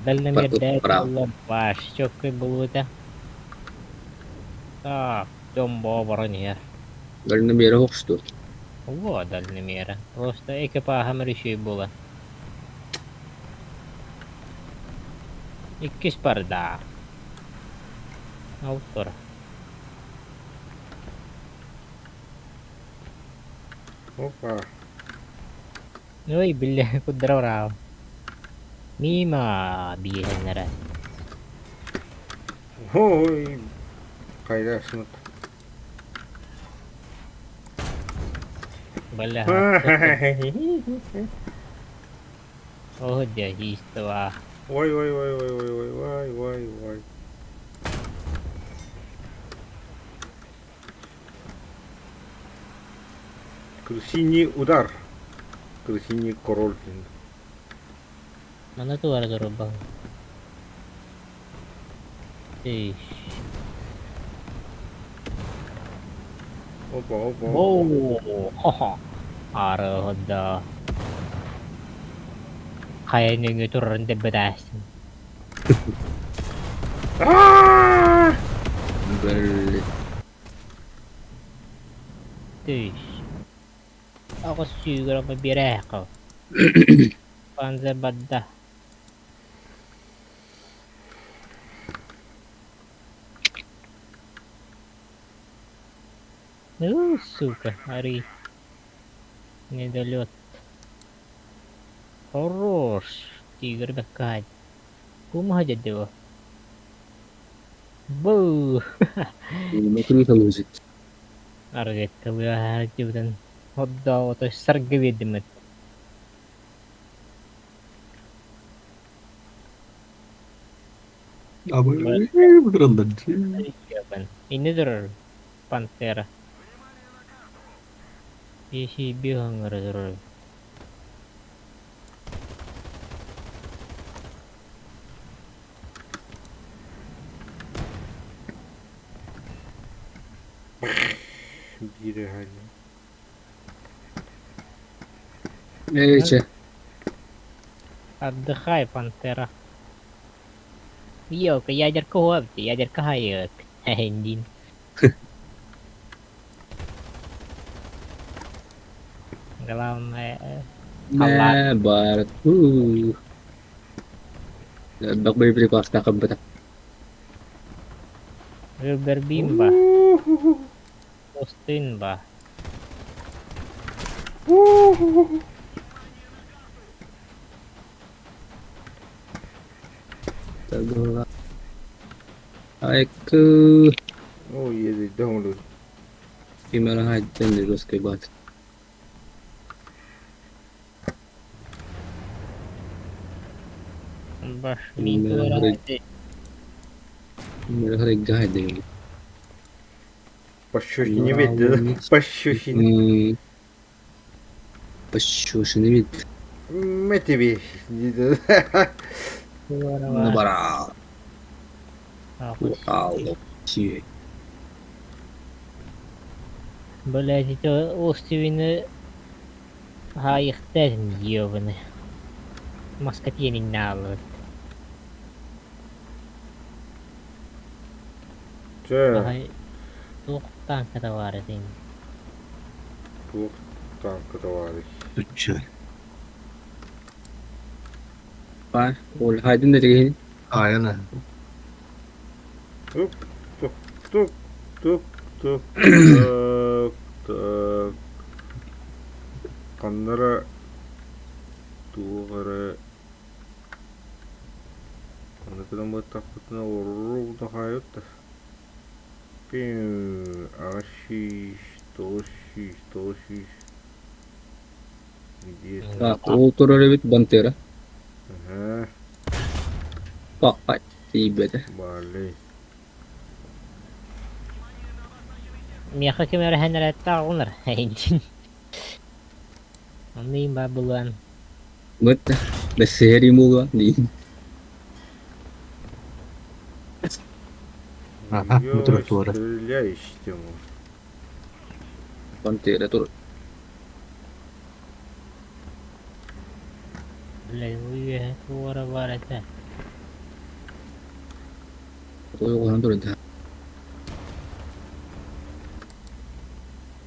Speaker 3: Дальномердээт буолла ваш чөккөй булута. Так, дьон боо баран иһэр.
Speaker 2: Дальномера охсту.
Speaker 3: Во, дальномера. Просто экипаһам реши була. Иккис барда. Ол тур.
Speaker 1: Опа.
Speaker 3: Ой, бля, кудра урал. Мимо биэһэннэрэ.
Speaker 1: Ой, хайда смут.
Speaker 3: Бля. О, дядиство.
Speaker 1: Ой, ой, ой, ой, ой, ой, ой, ой, ой. Крысиний удар. Крысиний король.
Speaker 3: Мана туара турбал. Эй.
Speaker 1: Опа, опа, опа.
Speaker 3: О, ха-ха. Арыгыда. Хайа нөҥүө турарын дэббэтээстин.
Speaker 1: Аа!
Speaker 2: Блин.
Speaker 3: Тыш. Аҕыс сүүгүрэ биэрээххэ. Панзер бадда. Ну, сука, ори. Недолет. Хорош. Тигр бэккаһай. Кумаһа дьэддиво. Бу.
Speaker 2: Круто лузит.
Speaker 3: Аргыттылыа дьыбытын hodдоо саргы биэрдиммит.
Speaker 4: Абы
Speaker 3: Инне турар Пантера. Биэси биһаҥҥара турар.
Speaker 1: Биир ыһаанньа.
Speaker 2: Эй, чэ.
Speaker 3: Отдыхай, Пантера. Ёлка, ядерка уопти, ядерка хайык. Диин. Главное,
Speaker 2: Мэ, бар. Элбэх боеприпастаах ылбыта.
Speaker 3: Выбербим ба, Пустын ба.
Speaker 2: Айкы.
Speaker 1: О, едет домой.
Speaker 2: Именно хайден русский бат.
Speaker 3: Баш, мин
Speaker 2: Мм.
Speaker 1: Пощечине ведь, да? Пощечине.
Speaker 2: Пощечине ведь.
Speaker 1: Мы тебе.
Speaker 2: Набрал. Вау.
Speaker 3: Блядь, эти остевины хаайыхтар ёбаны. Маска тиэнин нааллыбыт.
Speaker 1: Чэ.
Speaker 3: Туох тааҥката баар этиҥ?
Speaker 1: Туох тааҥката баарый?
Speaker 4: Үччэ.
Speaker 2: Баар. Ол хайдын да тигиһин.
Speaker 4: Аайана.
Speaker 1: Тук тук тук тук тук тук тук. Ханна эрэ туох эрэ Аны гынан баттахпытына урурук да хаайбыт да. 800, 900, 900 где-то.
Speaker 2: Так, ол турар эбит Бантера.
Speaker 1: Ага,
Speaker 2: Папа тиийбэтэ.
Speaker 1: Бали.
Speaker 3: Миэхэ ким эрэ хэнэрэттээх оҕонор эйигин. Оннуйум баар булуон.
Speaker 2: Быт, бэссэһэрим буолуо диин.
Speaker 4: Аха, бу
Speaker 1: Ой,
Speaker 4: тура.
Speaker 1: стреляешь тему.
Speaker 2: Пантера тур.
Speaker 3: Бля, үөһэ туора баар этэ.
Speaker 2: Ойоҕоһун турда.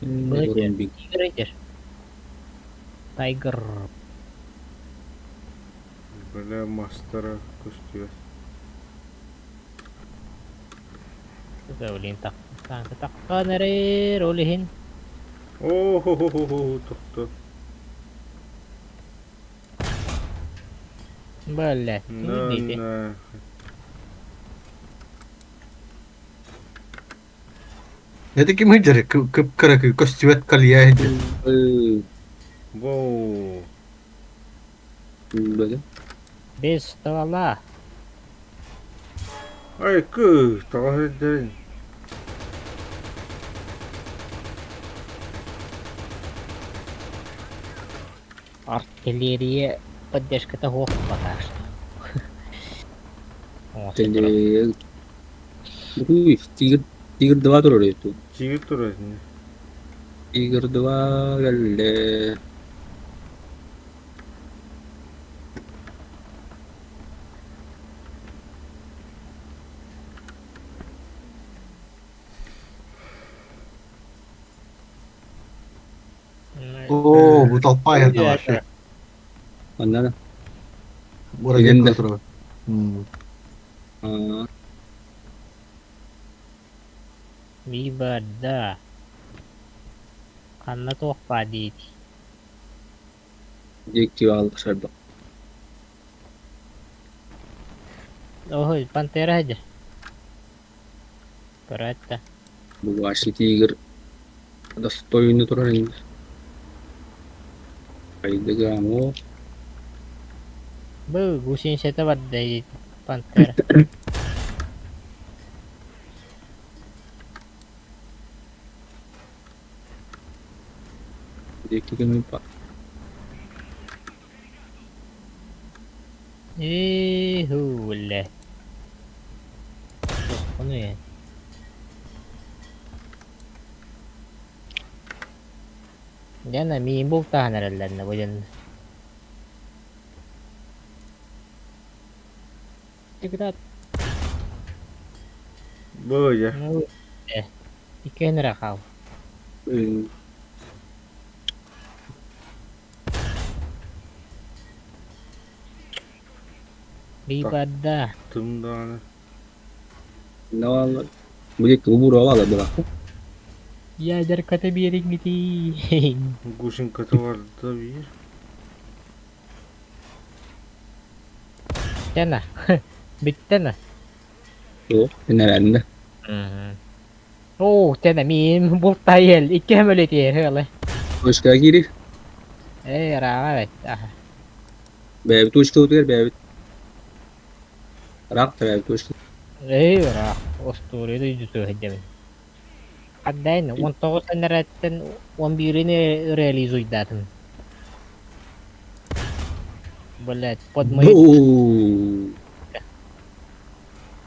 Speaker 3: Быт, Тигр этэр. Тайгер.
Speaker 1: Бля, мастера көстүө.
Speaker 3: Блин, так, таххан эрэр, ол иһин.
Speaker 1: О, хо хо хо хо тохто.
Speaker 3: Бля,
Speaker 1: На,
Speaker 3: дити.
Speaker 1: на.
Speaker 4: Это ким сылдьар кып-кыра көстүбэт калья сылдьар.
Speaker 1: Воу.
Speaker 2: Бөдө.
Speaker 3: Без ствола.
Speaker 1: Ай, кы, тоҕо сылдьарын.
Speaker 3: Артиллерия поддержката суох пока что. Оҥосто турар.
Speaker 2: Уй, Тигр, Тигр 2 турар эту.
Speaker 1: Тигр турар.
Speaker 2: Тигр 2 кэллэ.
Speaker 4: Оо, бу толпа айанна вообще.
Speaker 2: Онно да.
Speaker 4: Бурагин
Speaker 2: Билин да.
Speaker 4: турар.
Speaker 2: Аа,
Speaker 3: Вибарда. Ханна туох баар диит.
Speaker 2: Диэки аалсарба.
Speaker 3: Ой, пантера сылдьар. Көрөөт да.
Speaker 2: Бу вообще тигр достойно турар ини. Хайдыга мо.
Speaker 3: Бу гусеницата барда диит пантера.
Speaker 2: Диэки көмүл па.
Speaker 3: Ихуле. Ону ээ. Дьэ, миин бултаһан эрэллэрнэ бу дьон. Тиграт.
Speaker 1: Бу я.
Speaker 3: Ну, э, иккиэн эрэ хаал. Бийбарда.
Speaker 1: Тымдааны.
Speaker 2: Навалла. Бу диэки убуруа бала.
Speaker 3: Ядерката биэриҥҥитий.
Speaker 1: Гусеньката барда биир.
Speaker 3: Тена. Бүттэнэ.
Speaker 2: Суох, инэрэннэ.
Speaker 3: Оо, тена миин бултайыл. Икки хөмөлөтиэр хыалы.
Speaker 2: Точка киири.
Speaker 3: Ээ, рааҕа бэт. Аха.
Speaker 2: Бэйэбит точкабытыгар бэйэбит. Ыраах да бэйэбит точка.
Speaker 3: Ээ, ыраах. Остуоруйа дойдутугар сылдьабын. Хардайын 19 энэрээттэн 11-ини реализуйдаатым. Блять, под мои...
Speaker 2: Бу.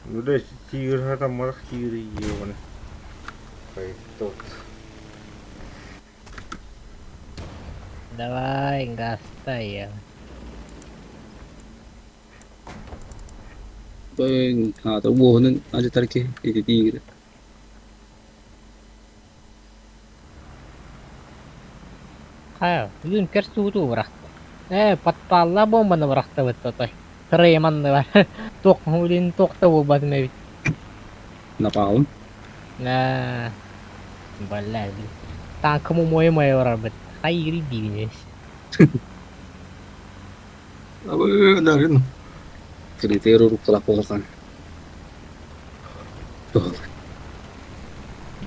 Speaker 1: Бля, тигр хатамматах тигр ебаный. Пойдет.
Speaker 3: Давай, гастай.
Speaker 2: Той, а, то уоһунун ажытар ки ити тигр.
Speaker 3: Хайа, юнкер сууту бырахта. Ээ, подпалла бомбаны бырахтабыт отой. Сарайым анныгар туох блин туох да буолбатым эбит.
Speaker 2: Напалм.
Speaker 3: Аа, бля, танкым умуйа-муйа барарбыт. Хайыырый диибин
Speaker 4: Абы,
Speaker 2: Кырыытыгар уруккулаах буолан. О,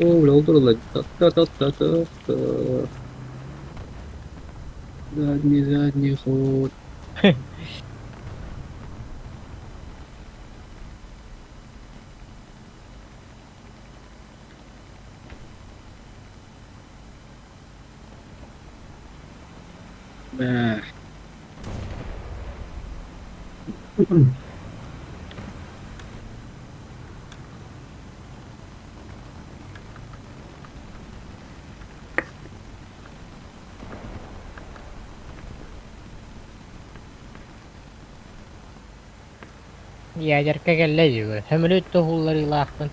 Speaker 2: бля, ол тураллар. Та-та-та-та-та. Задний, задний ход. Бää.
Speaker 3: Ядерка кэллэ дьүгү. Сөмөлүөт тоһуулларыылаахпын.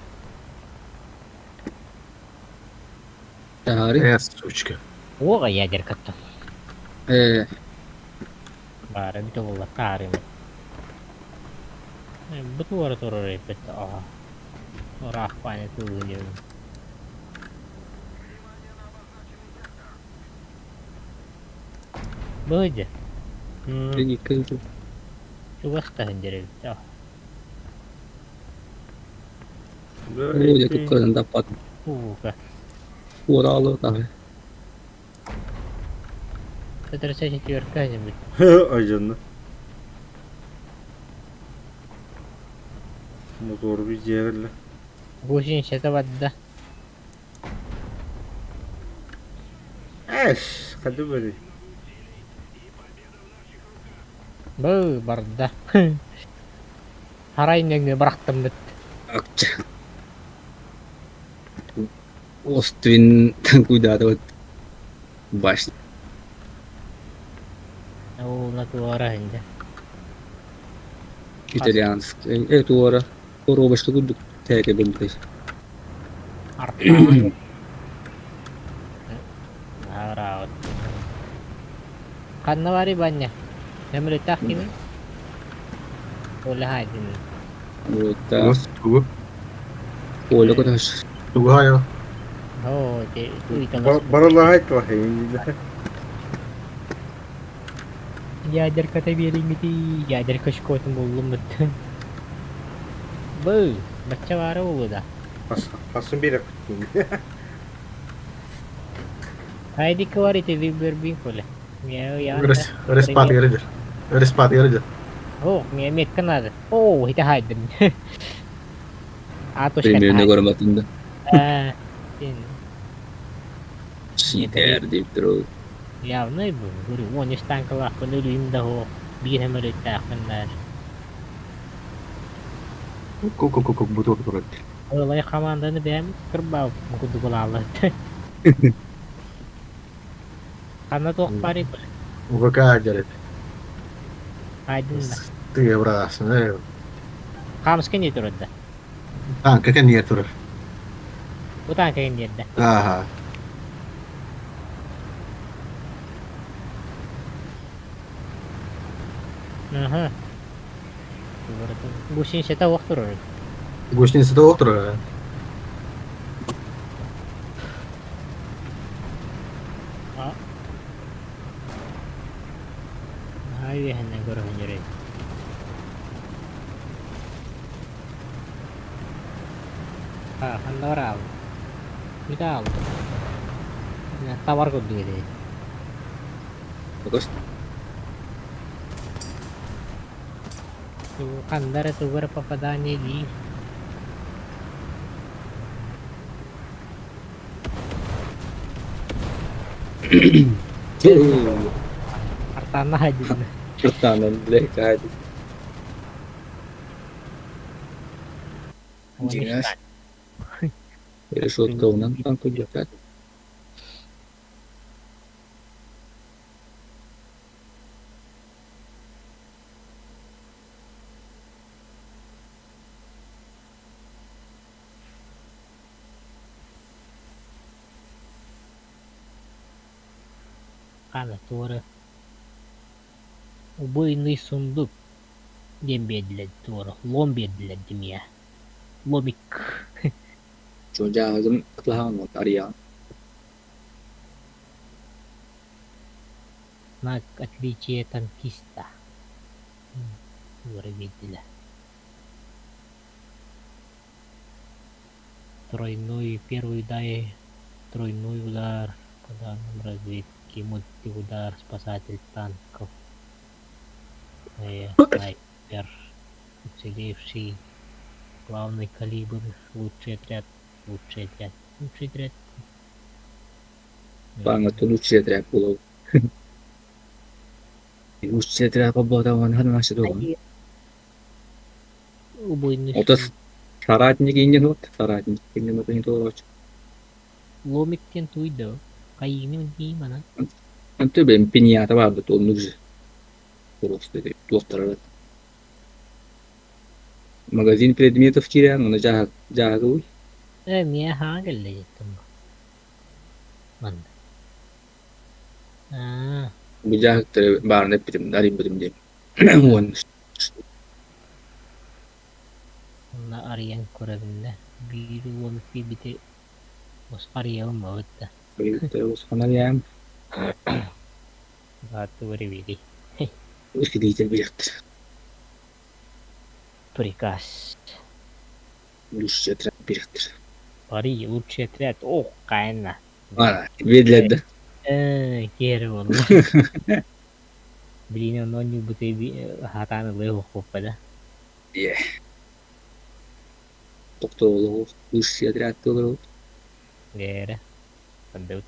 Speaker 2: Таһаары.
Speaker 4: Э, сучка.
Speaker 3: Уоҕа ядеркаттан.
Speaker 2: Э,
Speaker 3: Баара бүтэ буолла таарыймыт. Бу туора турар эппит аха. Ыраах паня тылы диэн. Быдьа.
Speaker 2: Икки
Speaker 3: Чугас таһын дьэрэ эбит.
Speaker 2: Оо, дьэ туккаран таппат.
Speaker 3: Уука.
Speaker 2: Уораалы таһы.
Speaker 3: Сотрясать четверка нибудь.
Speaker 1: Айдьанна. Мотор видели.
Speaker 3: Гусеница вода.
Speaker 1: Эш, ходи бери.
Speaker 3: Бу барда. Арай нөҥүө бырахтыммыт.
Speaker 2: Акча. Оствин куда-то вот башня.
Speaker 3: Ол натуора инде.
Speaker 2: Итальянский. Э, туора. Коробочка курдук тээке бумпай.
Speaker 3: Артаан. Араот. Ханна барый баня? Нөмүрүтэх кими? Оля хайдын.
Speaker 2: Вот
Speaker 4: Тугу?
Speaker 2: Оля көтөс.
Speaker 4: Тугу хайа?
Speaker 3: Оо, те туйталас.
Speaker 1: Барылаһай твои.
Speaker 3: Ядерката биэриҥмитий, ядерка очкотун буллум быттын. Бу, бачча баара буолуо да.
Speaker 1: Хасын биэрэ
Speaker 3: Хайдикка бар ити вибербин коля.
Speaker 4: Респат геридер. Респат геридер.
Speaker 3: О, мне метка надо. О, это хайдым. А точка.
Speaker 2: Примерно көрмөтүн да.
Speaker 3: А,
Speaker 2: Читер деп туру.
Speaker 3: Явно бу. Говорю, вон из танкалаахпын өлүүм да суох. Биир эмэлүттэахпын
Speaker 4: Ку-ку-ку-ку бутур турат.
Speaker 3: Ылай хамаанданы бэйэм кырбаабыт курдук ылааллар. Ханна туох баарый
Speaker 4: УВК дерет.
Speaker 3: Айдын да.
Speaker 4: Ты брасын.
Speaker 3: Хаамыска не турар да.
Speaker 4: Танка кэнниэ турар.
Speaker 3: Бу танка кэнниэрдэ.
Speaker 4: Ааха.
Speaker 3: Аха. Гусеницата уох турар.
Speaker 4: Гусеницата уох турар.
Speaker 3: А. Наһаа үөһэннэн көрөһүннэрэй. А, ханна бараабыт? Бүтэ хаалбыт. Табар курдук этэ.
Speaker 2: Покос.
Speaker 3: Ханна эрэ тугу эрэ попадание дии. Артанна хайдын.
Speaker 2: Артанан бля хайдын. Дьиҥэр решеткалынан танкыйдахха
Speaker 3: Хаана туора убойный сундук диэн биэрдилэр туора лом биэрдилэр димиэ ломик
Speaker 2: Дьааһыгын кытаһаҕын уонна арыйаҕын.
Speaker 3: Знак отличия танкиста туора биэрдилэр. Тройной первый дай, тройной удар по данным разведки, мультиудар, спасатель танков, снайпер, уцелевший, главный калибр, лучший отряд, лучший отряд, лучший отряд.
Speaker 2: Баҥҥа лучший отряд буолабыт. Лучший отряд буолбатаҕына
Speaker 3: Убойный
Speaker 2: Ото соратник иннин вот, соратник иннин вот не туолач.
Speaker 3: Ломик диэн туй да хайыыны дии манан.
Speaker 2: Антон бэм пиньята баарбыт оннук же. Просто туохтарар. Магазин предметов киирэн, оны жааһыгыбый.
Speaker 3: Э, миэ хаҥа кэллэ диэттим. Манна. Аа.
Speaker 2: Бу жааһыктары баарына эппитим, арыйбытым диэн. Уон
Speaker 3: Онно арыйан көрөбүн да, биир уол киирбити босхо арыйабын бабыт да.
Speaker 2: Босхону
Speaker 3: Бааттыбар эбири.
Speaker 2: Усилитель билэхтэр.
Speaker 3: Приказ.
Speaker 2: Лучший отряд билэхтэр.
Speaker 3: Пари, лучший отряд. Ох, кайна.
Speaker 2: А, биэдилэр да.
Speaker 3: Э, киэри буолла. Блин, онно ньуйбуты хатаан ылыа хоппа да.
Speaker 2: Е. Тохтоолоох лучший отряд туолар.
Speaker 3: Гэрэ. Сандыбыт.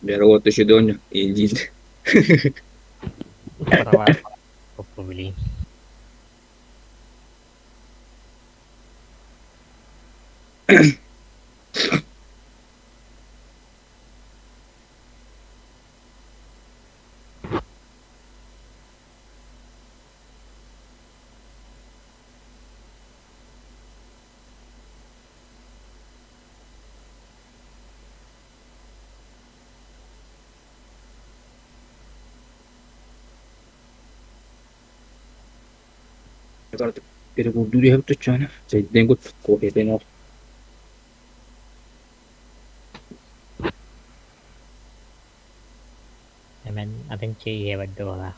Speaker 2: Бера вот еще доню. Индин.
Speaker 3: Права. Оппу, блин.
Speaker 2: Перекурдуур иһэбит туччаана. Чэйдэн кут кофетын ол.
Speaker 3: Эмэн атын чэй иһэ барда буолаах.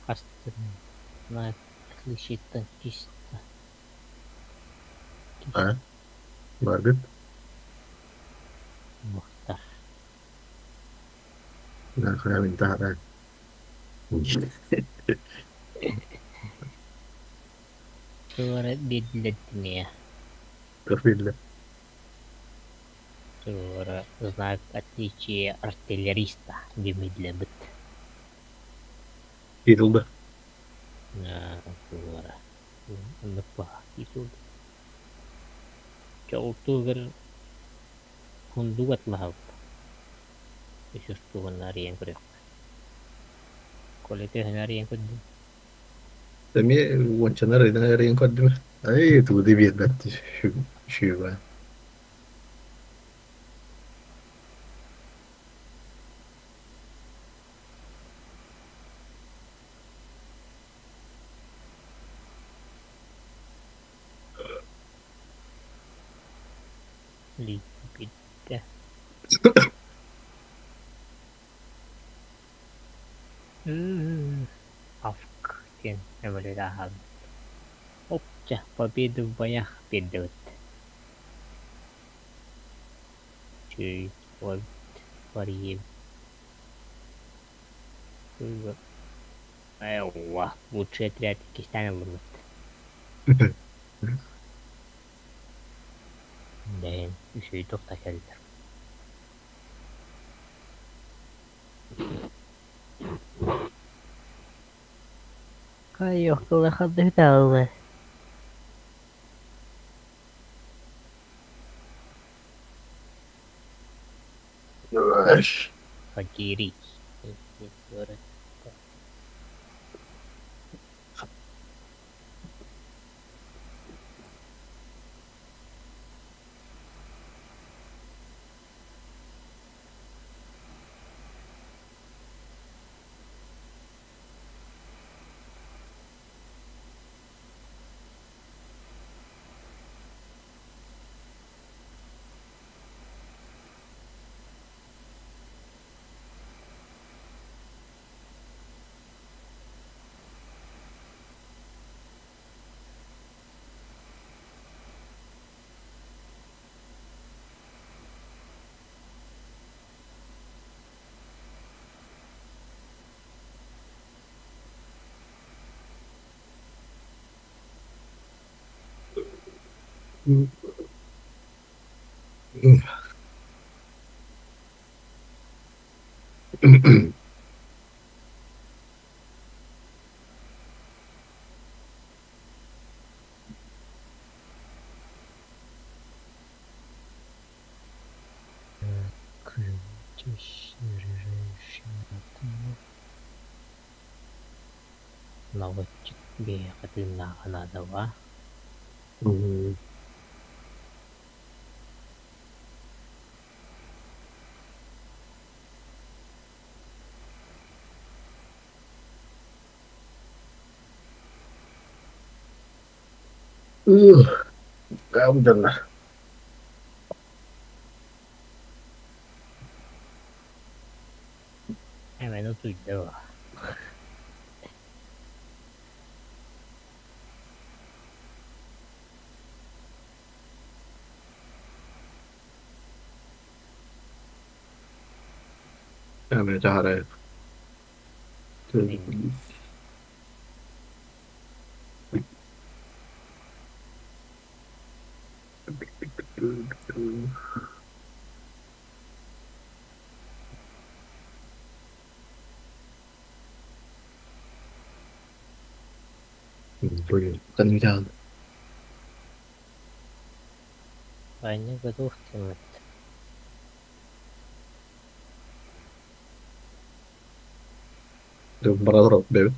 Speaker 3: Хастына отличие танкиста.
Speaker 4: А? Барбит.
Speaker 3: Мухтар.
Speaker 4: Да,
Speaker 3: Туора биэрдилэрдиҥэ.
Speaker 4: Профилля.
Speaker 3: Туора знак отличия артиллериста диэмиллэбит.
Speaker 4: Титулда.
Speaker 3: Туора. Оннук баҕа титул. Чолтугар кундук атлаһабыт. Үс тугун арыйан көрүөххэ. Коля төһөнү арыйан көрдүм?
Speaker 4: Эмиэ уончаны арыйан көрдүм. Ай, тугу да биэрбэт шүүбэ.
Speaker 3: Лииппиттэ. Авк диэн өҥөлөрү ааһабыт. Опча, победу в боях биэрдибит. Чүй, барьер. Эва, лучший отряд иккистээн ыллыбыт. Бэйэм үчүгэй туохта кэллэр. Хайыахталла Факири. Наводчик биһиэхэ тыыннааҕа наадалаах.
Speaker 4: Алдана.
Speaker 3: Hemen утуйда.
Speaker 4: Hemen Блин,
Speaker 3: Ваня готов тиммит.
Speaker 4: Бара бэбит.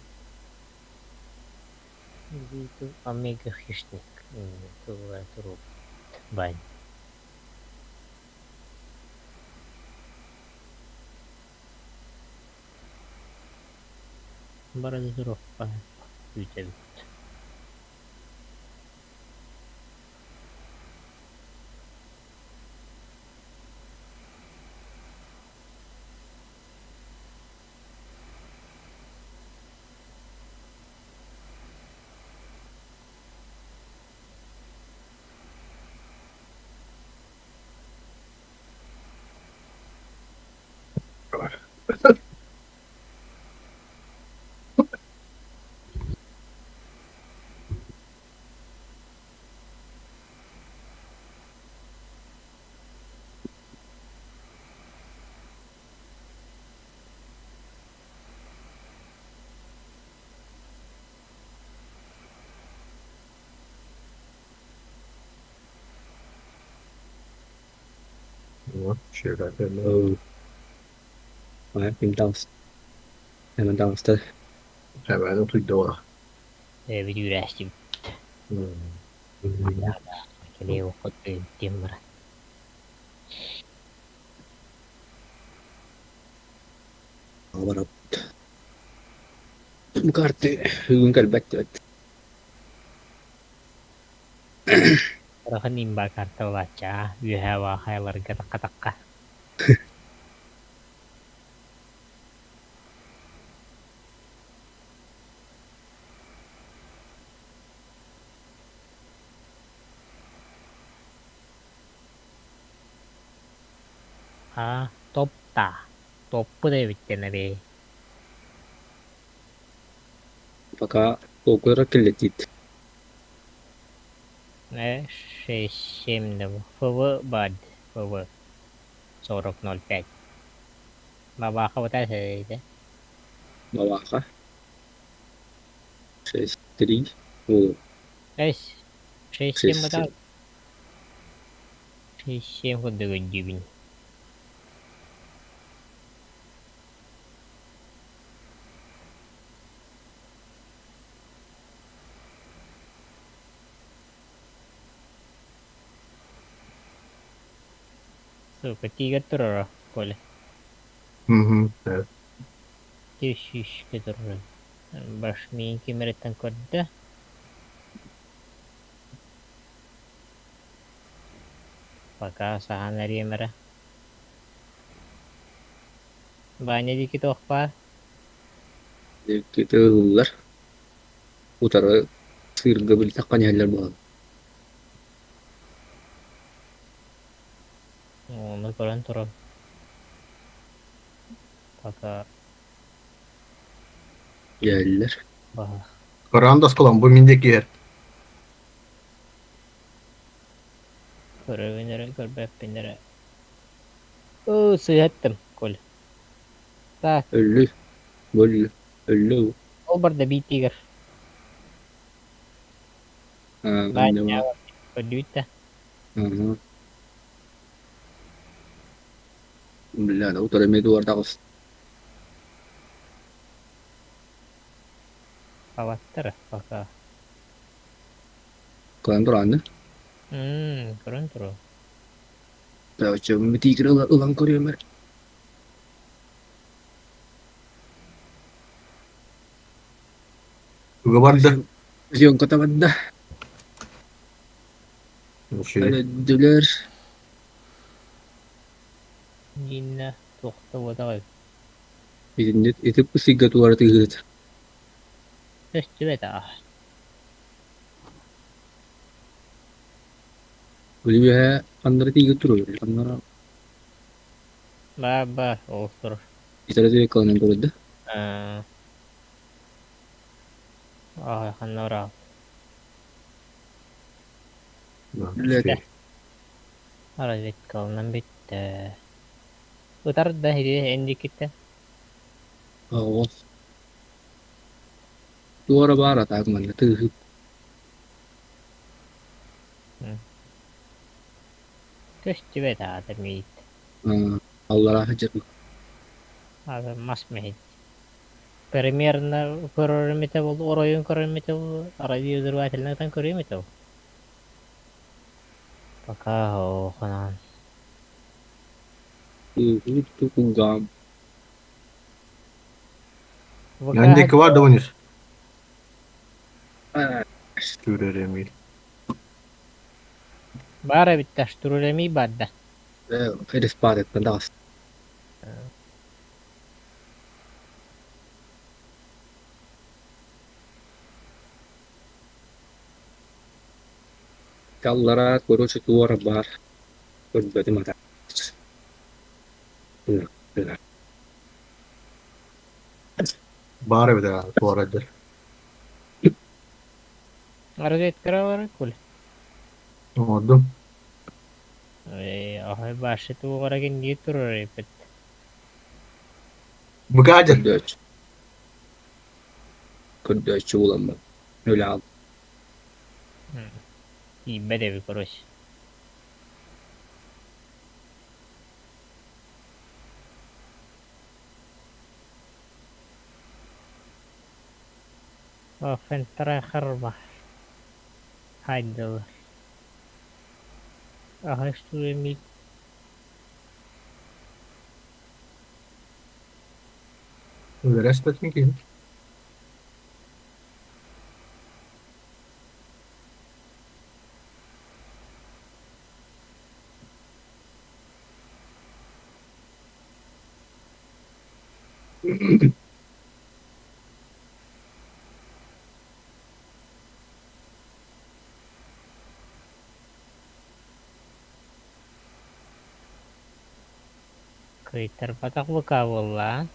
Speaker 3: Омега хищник. Бань. Бара туруохха күүтэбит.
Speaker 2: Ким таҕыста?
Speaker 4: Эбээн утуйда
Speaker 3: Эбит үүрээччибит. Кэлиэ уоххут диэн баран.
Speaker 2: Барап. Карты бүгүн кэлбэт диэбит.
Speaker 3: Ыарахан имба карта булааччы үөһээ хайаларга тахха-тахха. Аа, топ-та, топпут эбиттэн эбээ.
Speaker 2: Пока толкуйра кэллэтиит.
Speaker 3: 6, 7 да ФВ бад ФВ 40.05. Бабаха вот это.
Speaker 2: Бабаха. 6, 3. О.
Speaker 3: 6, 6, 7 вот 6, 7 курдук өйдүүбүн. Сука, тигр турара, Коля.
Speaker 4: Угу.
Speaker 3: Сүүскэ турар. Башмиин кимэриттэн көрдө. Пока саһан эриэм эрэ. Ваня диэки туох баар?
Speaker 2: Диэки ыллар. Утары сыырга билсэххэ иһэллэр буолан.
Speaker 3: Ону көрөн туран. Пока
Speaker 2: Иһэллэр.
Speaker 3: баһа.
Speaker 4: Карандас Коломбо мин диэки иһэр.
Speaker 3: Көрөбүн эрэ, көрбөппүн эрэ. Ыы, сыыһаттым, Коля. Так,
Speaker 2: Өллү. Бөллү. Өллү.
Speaker 3: ол барда биитигэр.
Speaker 2: Аа,
Speaker 3: Ваня, көрдүүт да.
Speaker 2: Ага. Бля, да утары эмиэ туордаҕыс.
Speaker 3: Хабаттар пока.
Speaker 2: Кылан тураанны.
Speaker 3: Көрөн туру.
Speaker 2: Короче, тигр ылан көрүөм эрэ.
Speaker 4: Туга барда?
Speaker 2: Съемката барда. Өлөдүлэр.
Speaker 3: Нинна туохта буотаҕай?
Speaker 2: Итинник итип сыйга туора тыыһыт.
Speaker 3: Көстүбэт аа.
Speaker 2: Били үөһэ ханнара тиийгэ туруор, ханнара
Speaker 3: Баар баар ол турар.
Speaker 2: итара тиийэ кыланан турда.
Speaker 3: Аа. Аа, ханна бараа.
Speaker 2: Блядь.
Speaker 3: Разведкалынан бүттэ. Ытар да ити эн диэкиттэн.
Speaker 2: Оҕо. Туора баар атаак манна тыыһыт.
Speaker 3: Көстүбэт аата миит.
Speaker 2: Аллараа сылдьар.
Speaker 3: Аата мас мэһит. Примерно көрөр эмитэ бол, оройун көрөр эмитэ бол, радиоизлучательныйтан көрүө эмитэ бол. Пока оохонаан.
Speaker 2: Тыыһыт тукугаам.
Speaker 4: Эн диэки бар да Ванюс. Түрэр Эмиль.
Speaker 3: Баар эбит да, штурулемий баар да.
Speaker 2: Респаатыттан таҕыс. Аллараа короче туора баар. Көрбөтүм ата.
Speaker 4: Баар эбит ээ, туора дьэр.
Speaker 3: Разведкалары кул.
Speaker 4: Оҥордум.
Speaker 3: Э, аһай башы тугара кин турар эбит.
Speaker 4: Быгаадьыр.
Speaker 2: Көрдөөччү. Көрдөөччү буламмын. Өлө аал.
Speaker 3: Тиийбэт эбит, короче. Фентра Хайдылар. Аһаш туремит
Speaker 4: Үөрэспэтин киһи.
Speaker 3: Кыайтарбатах быка буолла.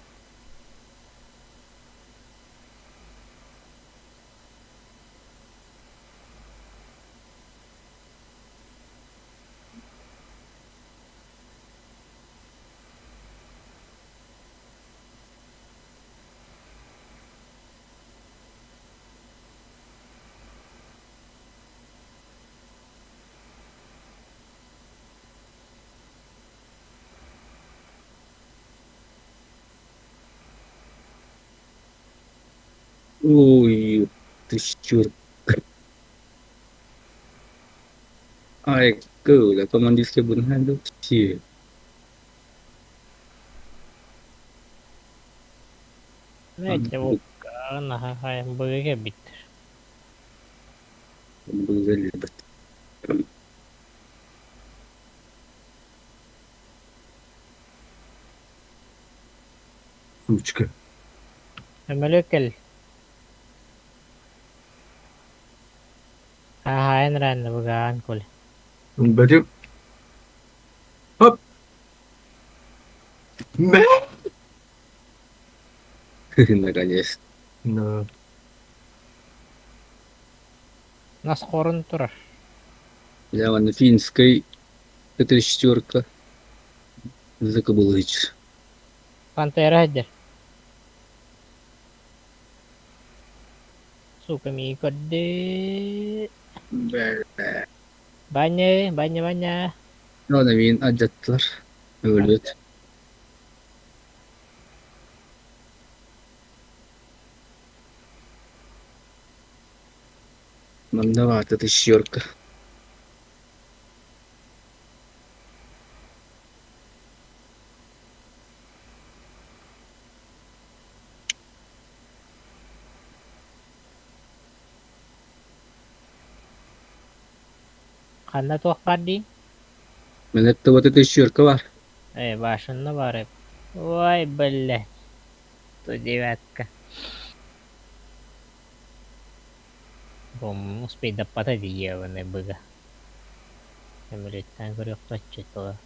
Speaker 2: Ой, ты черт. Ай, кыла, командирский бунханду все.
Speaker 3: Знаете, наһаа быга эбит.
Speaker 2: Быга
Speaker 4: Сучка.
Speaker 3: Өмөлө кэл. Хаһаайын ранна быгаан кול.
Speaker 4: Бөтүм. Хоп. Мэ.
Speaker 2: Наконец.
Speaker 4: Да.
Speaker 3: Нас хорун турар.
Speaker 2: Я вон финской Т-34 Закабылыч.
Speaker 3: Пантера сылдьар. Сука, мии көрдө. Баня, баня, баня.
Speaker 2: Ладно, мин алдьаттылар. Өлбүт. Манна баата тысячерка.
Speaker 3: Ханна туох баар дии?
Speaker 2: Мин эттэ тысячерка бар.
Speaker 3: Э, башенна баар эбит. Ой, блядь. 109-ка. Бом успейдаппата дии ебаный быга. Өмүрүттэн көрүөхпөччү тула.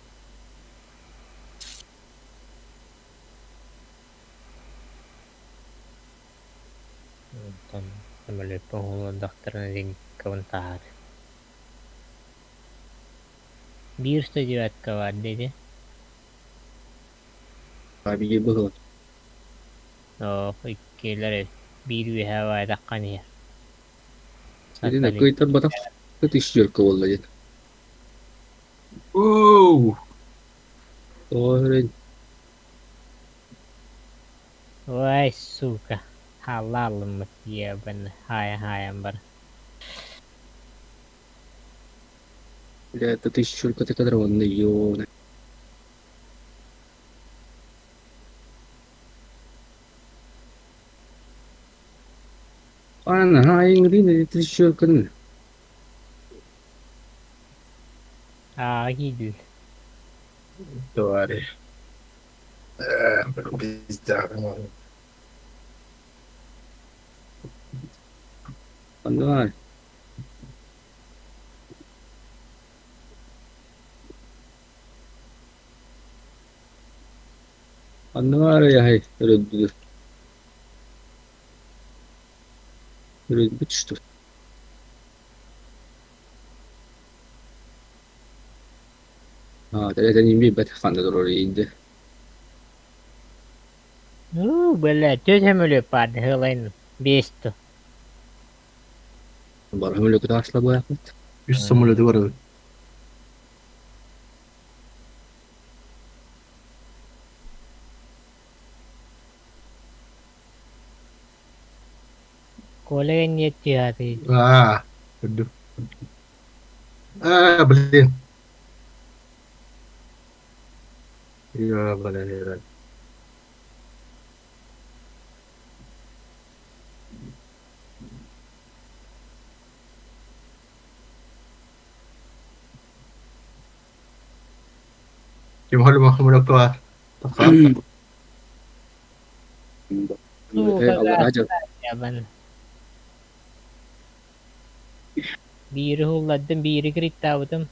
Speaker 3: Онтон сөмөлүөппүн уһуллардахтарына зениткабын таһаар. Биир 109-ка баар диэти.
Speaker 2: Биир быһылар.
Speaker 3: Оо, иккилэр биир үөһэ баайдаххан иһэр.
Speaker 2: Итиннэ кыайтарбатах тысячерка буолла диэн.
Speaker 4: Оу!
Speaker 2: Тоҕо
Speaker 3: Ой, сука, хааллааллыммыт ебаный, хаайан-хаайан бар.
Speaker 2: Бля, это тысячерка ты кадрован, ёбаный. Ана, хаайыҥ тысячерканы.
Speaker 3: Аа, киирдил.
Speaker 4: Твари. Пиздец.
Speaker 2: Давай. Онно яһай өрөддүлэр. Өлбүт что ли? Аа, тэрэтэн билбэт ханна турар иийдэ.
Speaker 3: Ну, бля, тетя самолет падала, бесто.
Speaker 2: Бары самолету таслабыахпыт.
Speaker 4: Үс самолету барабыт.
Speaker 3: Коля нет театр.
Speaker 4: Аа, көрдүм. Аа, блин. Я, блин. Ким холбохмурокка
Speaker 3: Ну,
Speaker 2: Аллараа дьыл.
Speaker 3: Ябан. Биири уһуллардым, биири кириттаабытым.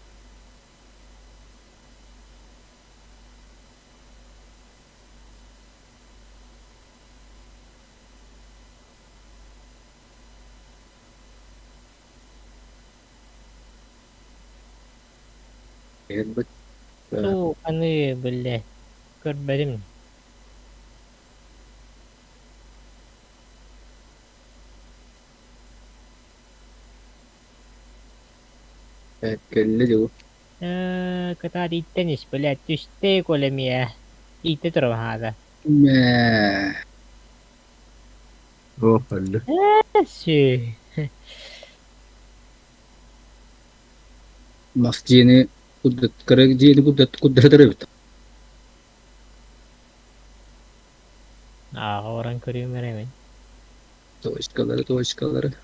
Speaker 2: Эрбит.
Speaker 3: Сууканы, биллэ, көрбөтүм.
Speaker 2: Кэллэ дьыл.
Speaker 3: Кытаат ииттэн ис, блядь, түстэ Коля миэ. Ииттэ турар хаата.
Speaker 2: Мээ.
Speaker 4: Оо, өллө.
Speaker 3: Сү.
Speaker 2: Мас дьиэни курдат кыра дьиэни курдат курдатар эбит.
Speaker 3: Ааҕа баран көрүөм эрэ мин.
Speaker 2: Точкалары, точкалары.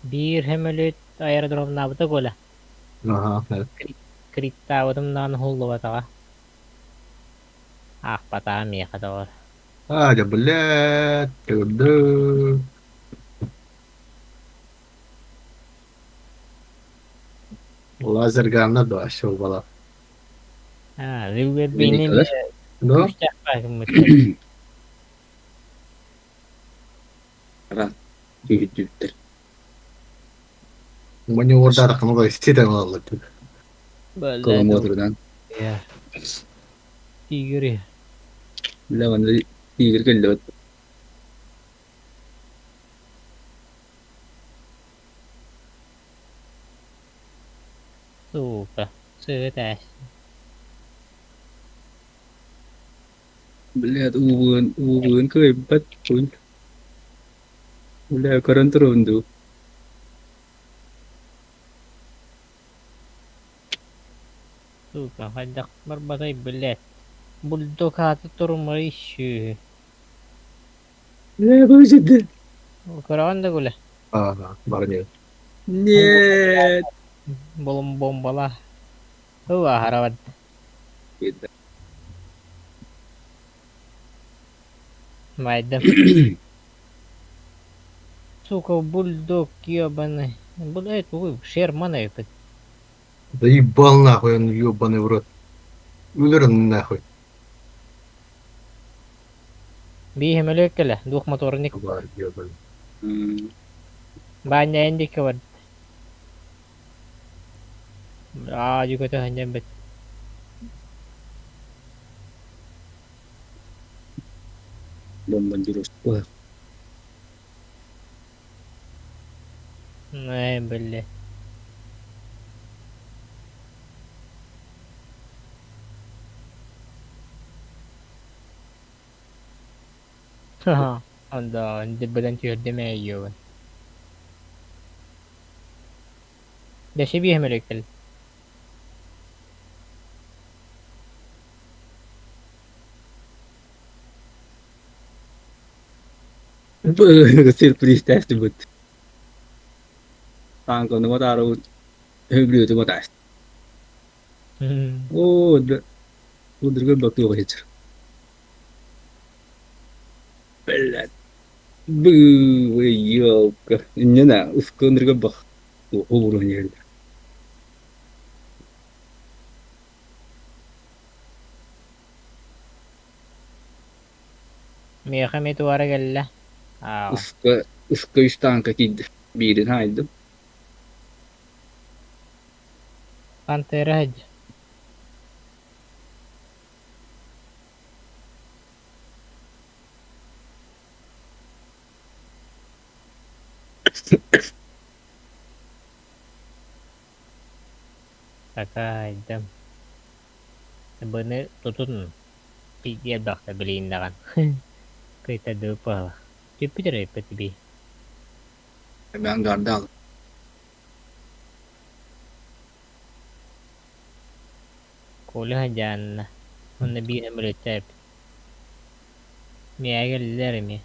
Speaker 3: Биир сөмөлүөт аэродромнаабыта Коля.
Speaker 4: Аха.
Speaker 3: Криттаабытым даҕаны уһуллубатаҕа. Аахпатаҕа миэхэ доҕор.
Speaker 4: А, да, блядь, да. Лазерганна да, все была.
Speaker 3: А, Вилбербини
Speaker 2: Николай?
Speaker 4: Да?
Speaker 3: күүстээх баакыммыт.
Speaker 2: Ара, күүһүрдүбүттэр.
Speaker 4: Мне ордар кымылай ситен алалар.
Speaker 2: Коломотрунан.
Speaker 3: Тигри.
Speaker 2: Бля, манна тигр кэллэбит.
Speaker 3: Сука. Сыта.
Speaker 2: Блядь, уубун, уубун кыайбат пун. Бля, көрөн турабын дуу.
Speaker 3: Сука, хайдах барбатай, блядь. Бульдог ааты турумай сүү.
Speaker 2: Бля, бу
Speaker 3: Көрөҕүн да Гуля?
Speaker 4: Ага, барнее.
Speaker 2: Нет.
Speaker 3: Булум бомбала. Ыл аһарабат. Байдым. Сука, бульдог ебаный. Блядь, ой, Шерман эпит.
Speaker 4: Да ебал нахуй, он ебаный в рот. Өлөрөн нахуй.
Speaker 3: Биир кэлэ, двухмоторник.
Speaker 4: Бар, ебаный.
Speaker 3: Баанньа диэки бар. Аа, дьүкөтө сынньан бит.
Speaker 2: Бомбардировка.
Speaker 3: Ээ, биллэ. Онда диббеден түһэрдим ээ йуобун. Дэши биэһэмэрэ кэл.
Speaker 2: Сюрприз тестибут. Таанканы матаарабыт өбүлүөтү матаас. Оо, удурга бакыга сылдьар. Блядь. Быы, ёлка. Инньэ ускундурга бах. Обурун иһэллэр.
Speaker 3: Миэхэ эмиэ туора кэллэ. Ааҕа.
Speaker 2: Ыска, ыска үс тааҥка киирдэ. Биирин хаайдым.
Speaker 3: Пантера сылдьар. Такайдым. Быны тутун диэбэхтэ билигин даҕаны кыйтардыы быһалаах. Түппүт эрэ эппит
Speaker 2: Эмээн гардаал.
Speaker 3: Коля садьаанна уонна биир өмүрүттэ эбит. Миэхэ кэллилэр эмиэ.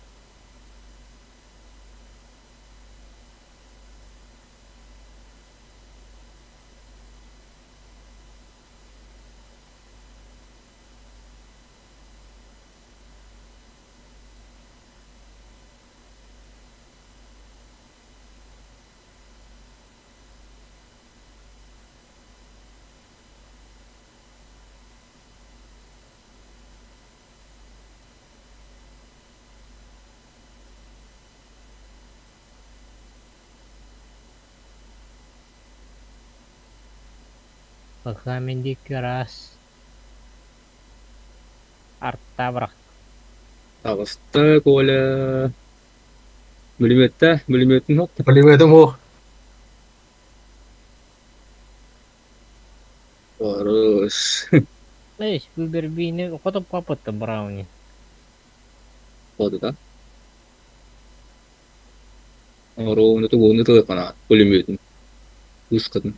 Speaker 3: Пока мин диэки араас артаабырах
Speaker 2: Таҕыста Коля. Бүлүмүөттэ, бүлүмүөтүн уһук.
Speaker 4: Пулеметым уох.
Speaker 2: Хорош.
Speaker 3: Эш, бу бербиини хотоп папытта брауни.
Speaker 2: Хотута. Оруону тугуну тылыкана пулеметын. Ускатын.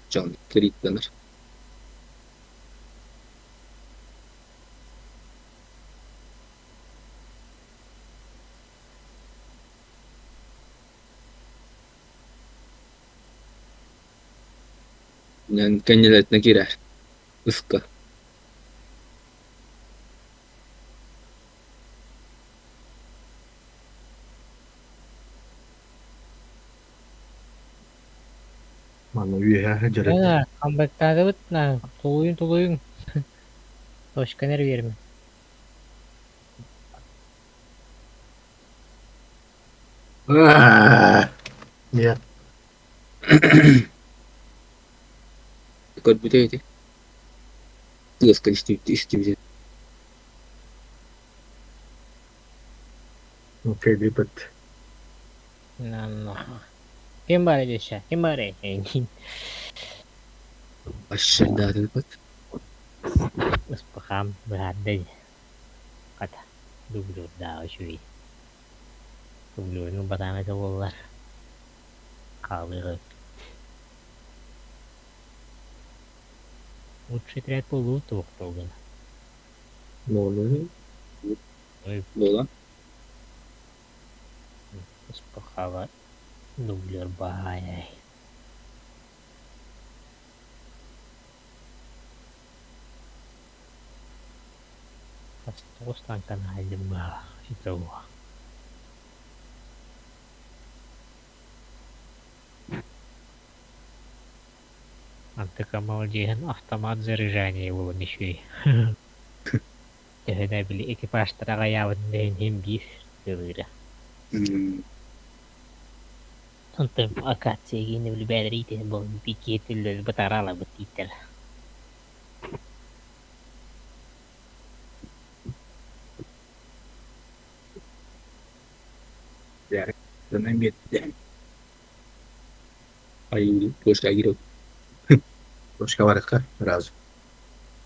Speaker 2: Чан кириттанар. Кэннилэринэ киирэр ыска
Speaker 4: Манна үөһээ сылдьар этэ.
Speaker 3: Да, хамбаттаатыбыт на, тулуйун тулуйуҥ. Точканы эрэ биэримэ.
Speaker 4: Нет.
Speaker 2: Көрбүтэ ити тыаска истибитэ
Speaker 4: Окей, бипэт.
Speaker 3: Ким баар десе? Ким баар?
Speaker 2: Ашшардаатыбыт
Speaker 3: Ыспахаам быһаарда дии. Хата, дублердааҕа үчүгэй. Дублерун ылбатаҕым этэ буоллар, хаалыах эбиппит. Лучший отряд буолуо туох буолгуна.
Speaker 2: Буолуо буолан
Speaker 3: Ыспахаҕа дублер баай. Хас тоҕус тааҥканы аайдым быһалаах итого. Антыкамал дьиэһин автомат заряжание буолан үчүгэй. Төһө да били экипажтара аҕыйаабытын да иһин биир тыалыыра. Онтон акация гиэнэ били бээлэрэ иитэ буолан пикиэтиллэр бытараалабыт дииттэр.
Speaker 2: Биэрдэ. Айыы точка киирэ
Speaker 4: Точка барыахха сразу.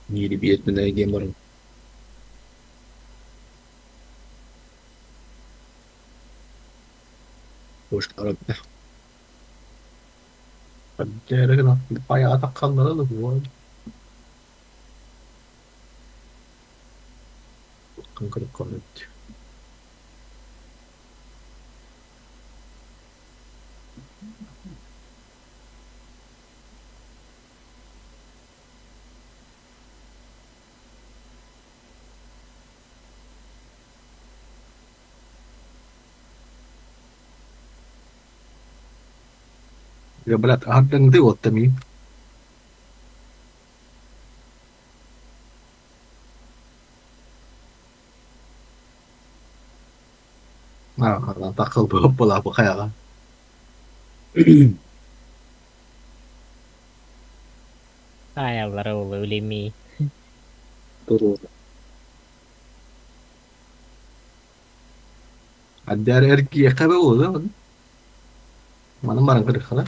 Speaker 2: Биири биэрдинэ диэн баран. Точка барда.
Speaker 4: Bayağı da da bu. Конкурент. Я, блядь, ардыңды оттами. Тахыл буолаапы хайаҕа.
Speaker 3: Аайаллара уолу үлэмии.
Speaker 2: Туруору.
Speaker 4: Аддаар эргиэххэ буолуо да Манан баран көрүөххэ да.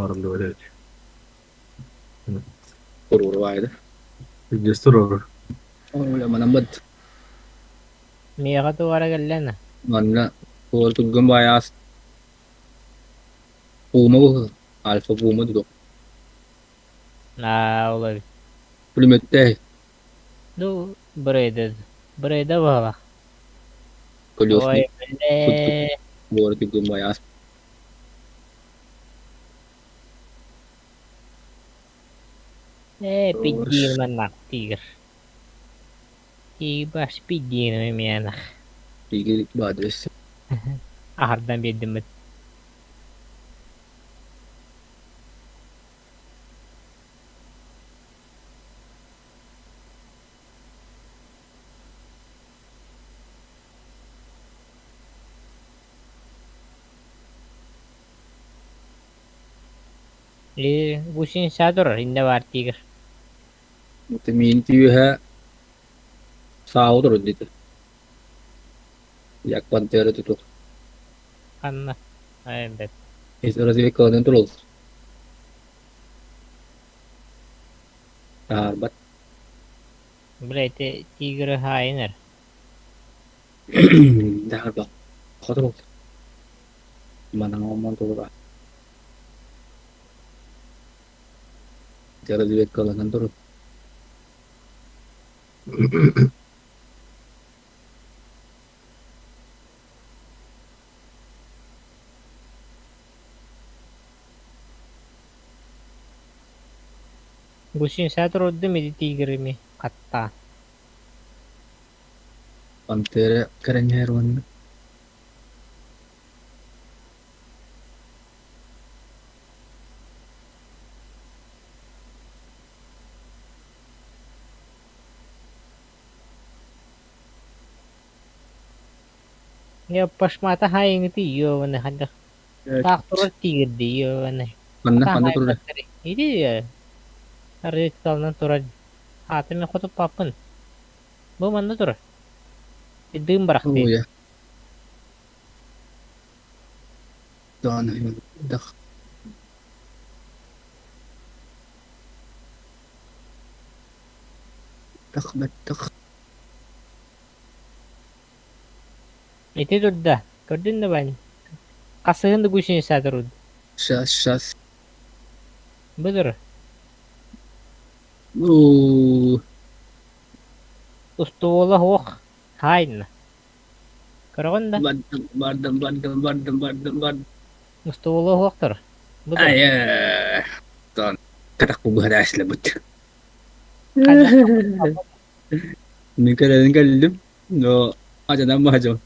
Speaker 4: Барыллыбат эбит.
Speaker 2: Туруору баайда.
Speaker 4: Илдьэс туруору.
Speaker 2: Ой, манаммыт.
Speaker 3: Миэхэ туора кэллэна.
Speaker 2: Манна туора тургун баайаас Пума бу Альфа Пума дуо?
Speaker 3: Аа, ол эбит.
Speaker 2: Пулеметтэй.
Speaker 3: Ну, Брейда. Брейда буолах.
Speaker 2: Колесный.
Speaker 3: Ой, бля.
Speaker 2: Буора түргэн байаас.
Speaker 3: Ээ, пиддиин маннах тигр. Тигр пиддиин миэнах.
Speaker 2: Тигр баадырыс.
Speaker 3: Аһардан биэрдиммит. Гусеница турар иннэ баар тигр.
Speaker 2: Мин түүһэ саа турар диэтэ. Як пантера туту.
Speaker 3: Ханна? Ай, бэт.
Speaker 2: Из разведкаларын турал. Таарбат.
Speaker 3: Бля, ити тигры хаайынар.
Speaker 2: Таарбат. Хотурул. Манан омон туруга. Разведкаланан турар.
Speaker 3: Гусеница турдум ити тигрими хаттаан.
Speaker 2: Пантера кэрэҥээр уонна
Speaker 3: Я пашмата хаайыҥыты ёбаны хайдах таах турар тигирди ёбаны.
Speaker 2: Манна ханна турар?
Speaker 3: Ити разведкалынан турар. Аата мен хотуппаппын. Бу манна турар. Дым барахтыы.
Speaker 2: Ой. Дах. Тах баттах.
Speaker 3: Ити турда. Көрдүн да бань. Хасыһын да гусеница турду.
Speaker 2: Сейчас, сейчас.
Speaker 3: Быдыр.
Speaker 2: Ну,
Speaker 3: Устуола суох. Хаайна. Көрөҕүн да?
Speaker 2: бардым, бардым, бардым, бардым, бардым, бардым.
Speaker 3: Устуола суохтар. Быдыр.
Speaker 2: Ай, тон катах бу быһараслабыт. Мин кэлэн кэллим, но ажанан баһадьым.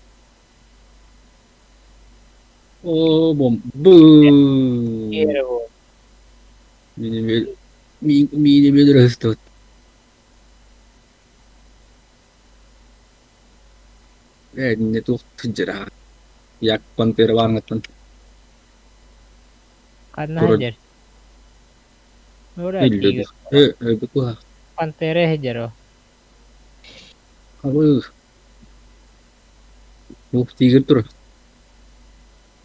Speaker 2: О, бом бу. Мини мини мини Ээ, туох сылдьара. Як пантера баарыҥыттан
Speaker 3: Ханна
Speaker 2: турар
Speaker 3: сылдьар? Ура,
Speaker 2: иллэ
Speaker 3: тигр.
Speaker 2: Э, өлбүт
Speaker 3: Пантера сылдьар о.
Speaker 2: Абы. Ух, тигр турар.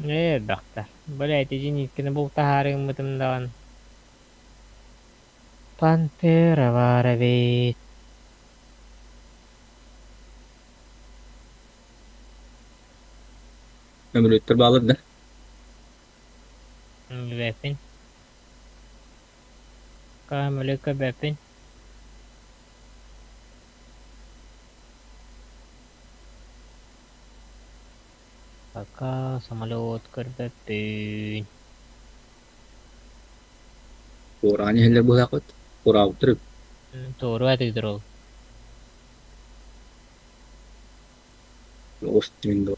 Speaker 3: Ээ, элбэхтэр. Бля, ити зенитканы бултаһаарыҥмытым даҕаны. Пантера баар эбит.
Speaker 2: Өмүрүттэр баалар да.
Speaker 3: Билбэппин. Көмөлө көрбөппүн. Пока самолет көрбөппүн.
Speaker 2: Туораан иһэллэр быһаахпыт. Туораабыттар эбит.
Speaker 3: Туоруа этигдэр ол.
Speaker 2: Оҕус тимин дуо?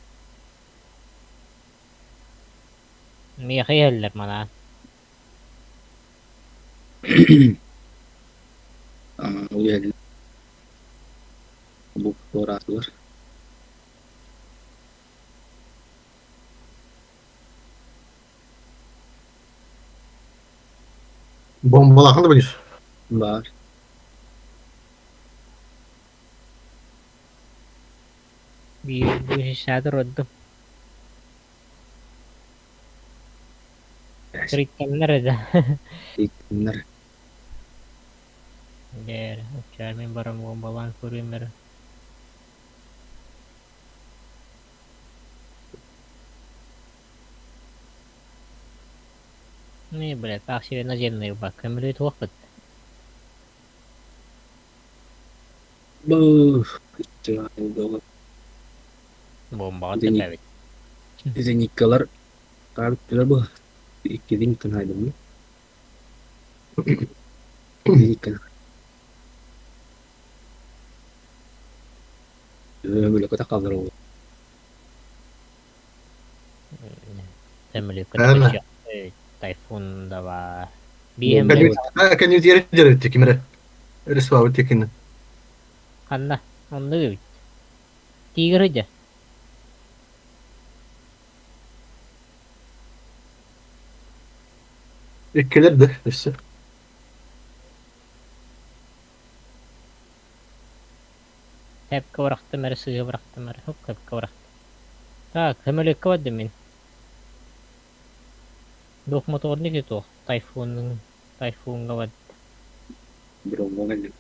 Speaker 3: Миэхэ иһэллэр манаан.
Speaker 2: Ол иһэллэр. Бу туораатылар.
Speaker 4: Бомбалахан да будешь?
Speaker 2: Баар.
Speaker 3: Биир быһыссаатар ордум. Кырыйтаннар да.
Speaker 2: Кырыйтаннар.
Speaker 3: Дээр, оччоо мин баран бомбалаан көрүөм эрэ. Не, блядь, так себе наземный рыбак. Көмүлү туохпут.
Speaker 2: Бу
Speaker 3: Бомбаҕа тэпэбит.
Speaker 2: Зениккалар хаабыттылар бу. Иккидин кынайдым. Зеникканы. Өмүлөкөтө қалдыр ол.
Speaker 3: Өмүлөкөтө Тайфун да бар. Биир
Speaker 4: Кэннитиэрэ дьэрэтти кимэрэ. Рисвабы текин.
Speaker 3: Ханна? Оннук эбит. Тигр дьэ.
Speaker 4: Иккилер да өссө.
Speaker 3: Тэпкэ бырахтым эрэ, сыыһа бырахтым эрэ, хоп тэпкэ бырахтым. Так, көмөлөккө бардым мин. Двухмоторник и туох, тайфунун, тайфунга бардым.
Speaker 2: Дроҥҥа кэллим.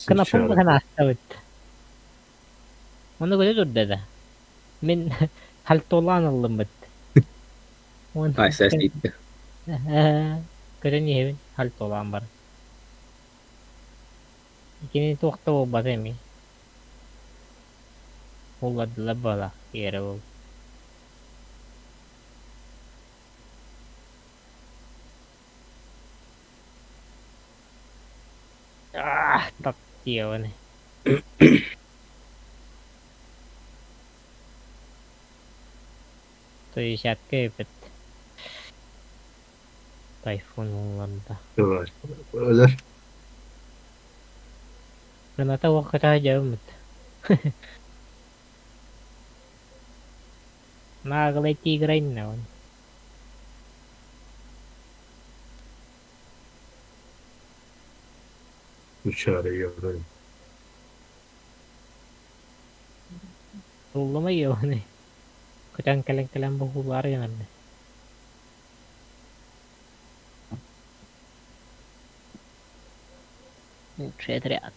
Speaker 3: Кынаппын быһан аастабыт. Ону көтө турда да. Мин хальтолаан ыллыммыт.
Speaker 2: Айса тиийдэ.
Speaker 3: Көрөн иһэбин, хальтолаан баран. Кини туох да буолбата эмиэ. Уллардылар баҕалаах иэрэ буолла. Аах, таптыабын. Десятка эбит. Тайфун ылларда.
Speaker 4: Өлөр.
Speaker 3: Граната уоххата дьабыммыт. Наглый тиграйна он.
Speaker 4: Учары
Speaker 3: Уллама йоны. Көтөн кэлэн кэлэн буһуулаары гынарда. Лучший отряд.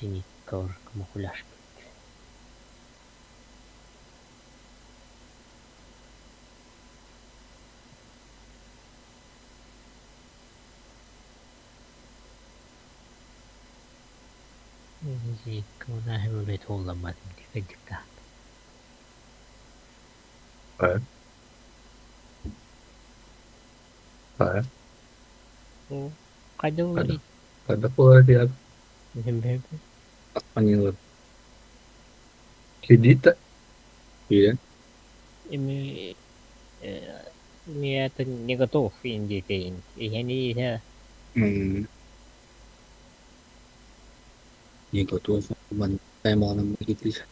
Speaker 3: Зенитка уже камуфляж.
Speaker 4: Хайа?
Speaker 3: Хайда
Speaker 4: Хайдах хайдах буолар диэн
Speaker 2: Аньыылар
Speaker 4: кредит
Speaker 2: киирэн
Speaker 3: Я это не готов индийти. Я не
Speaker 2: Не готов ман киирдилэр.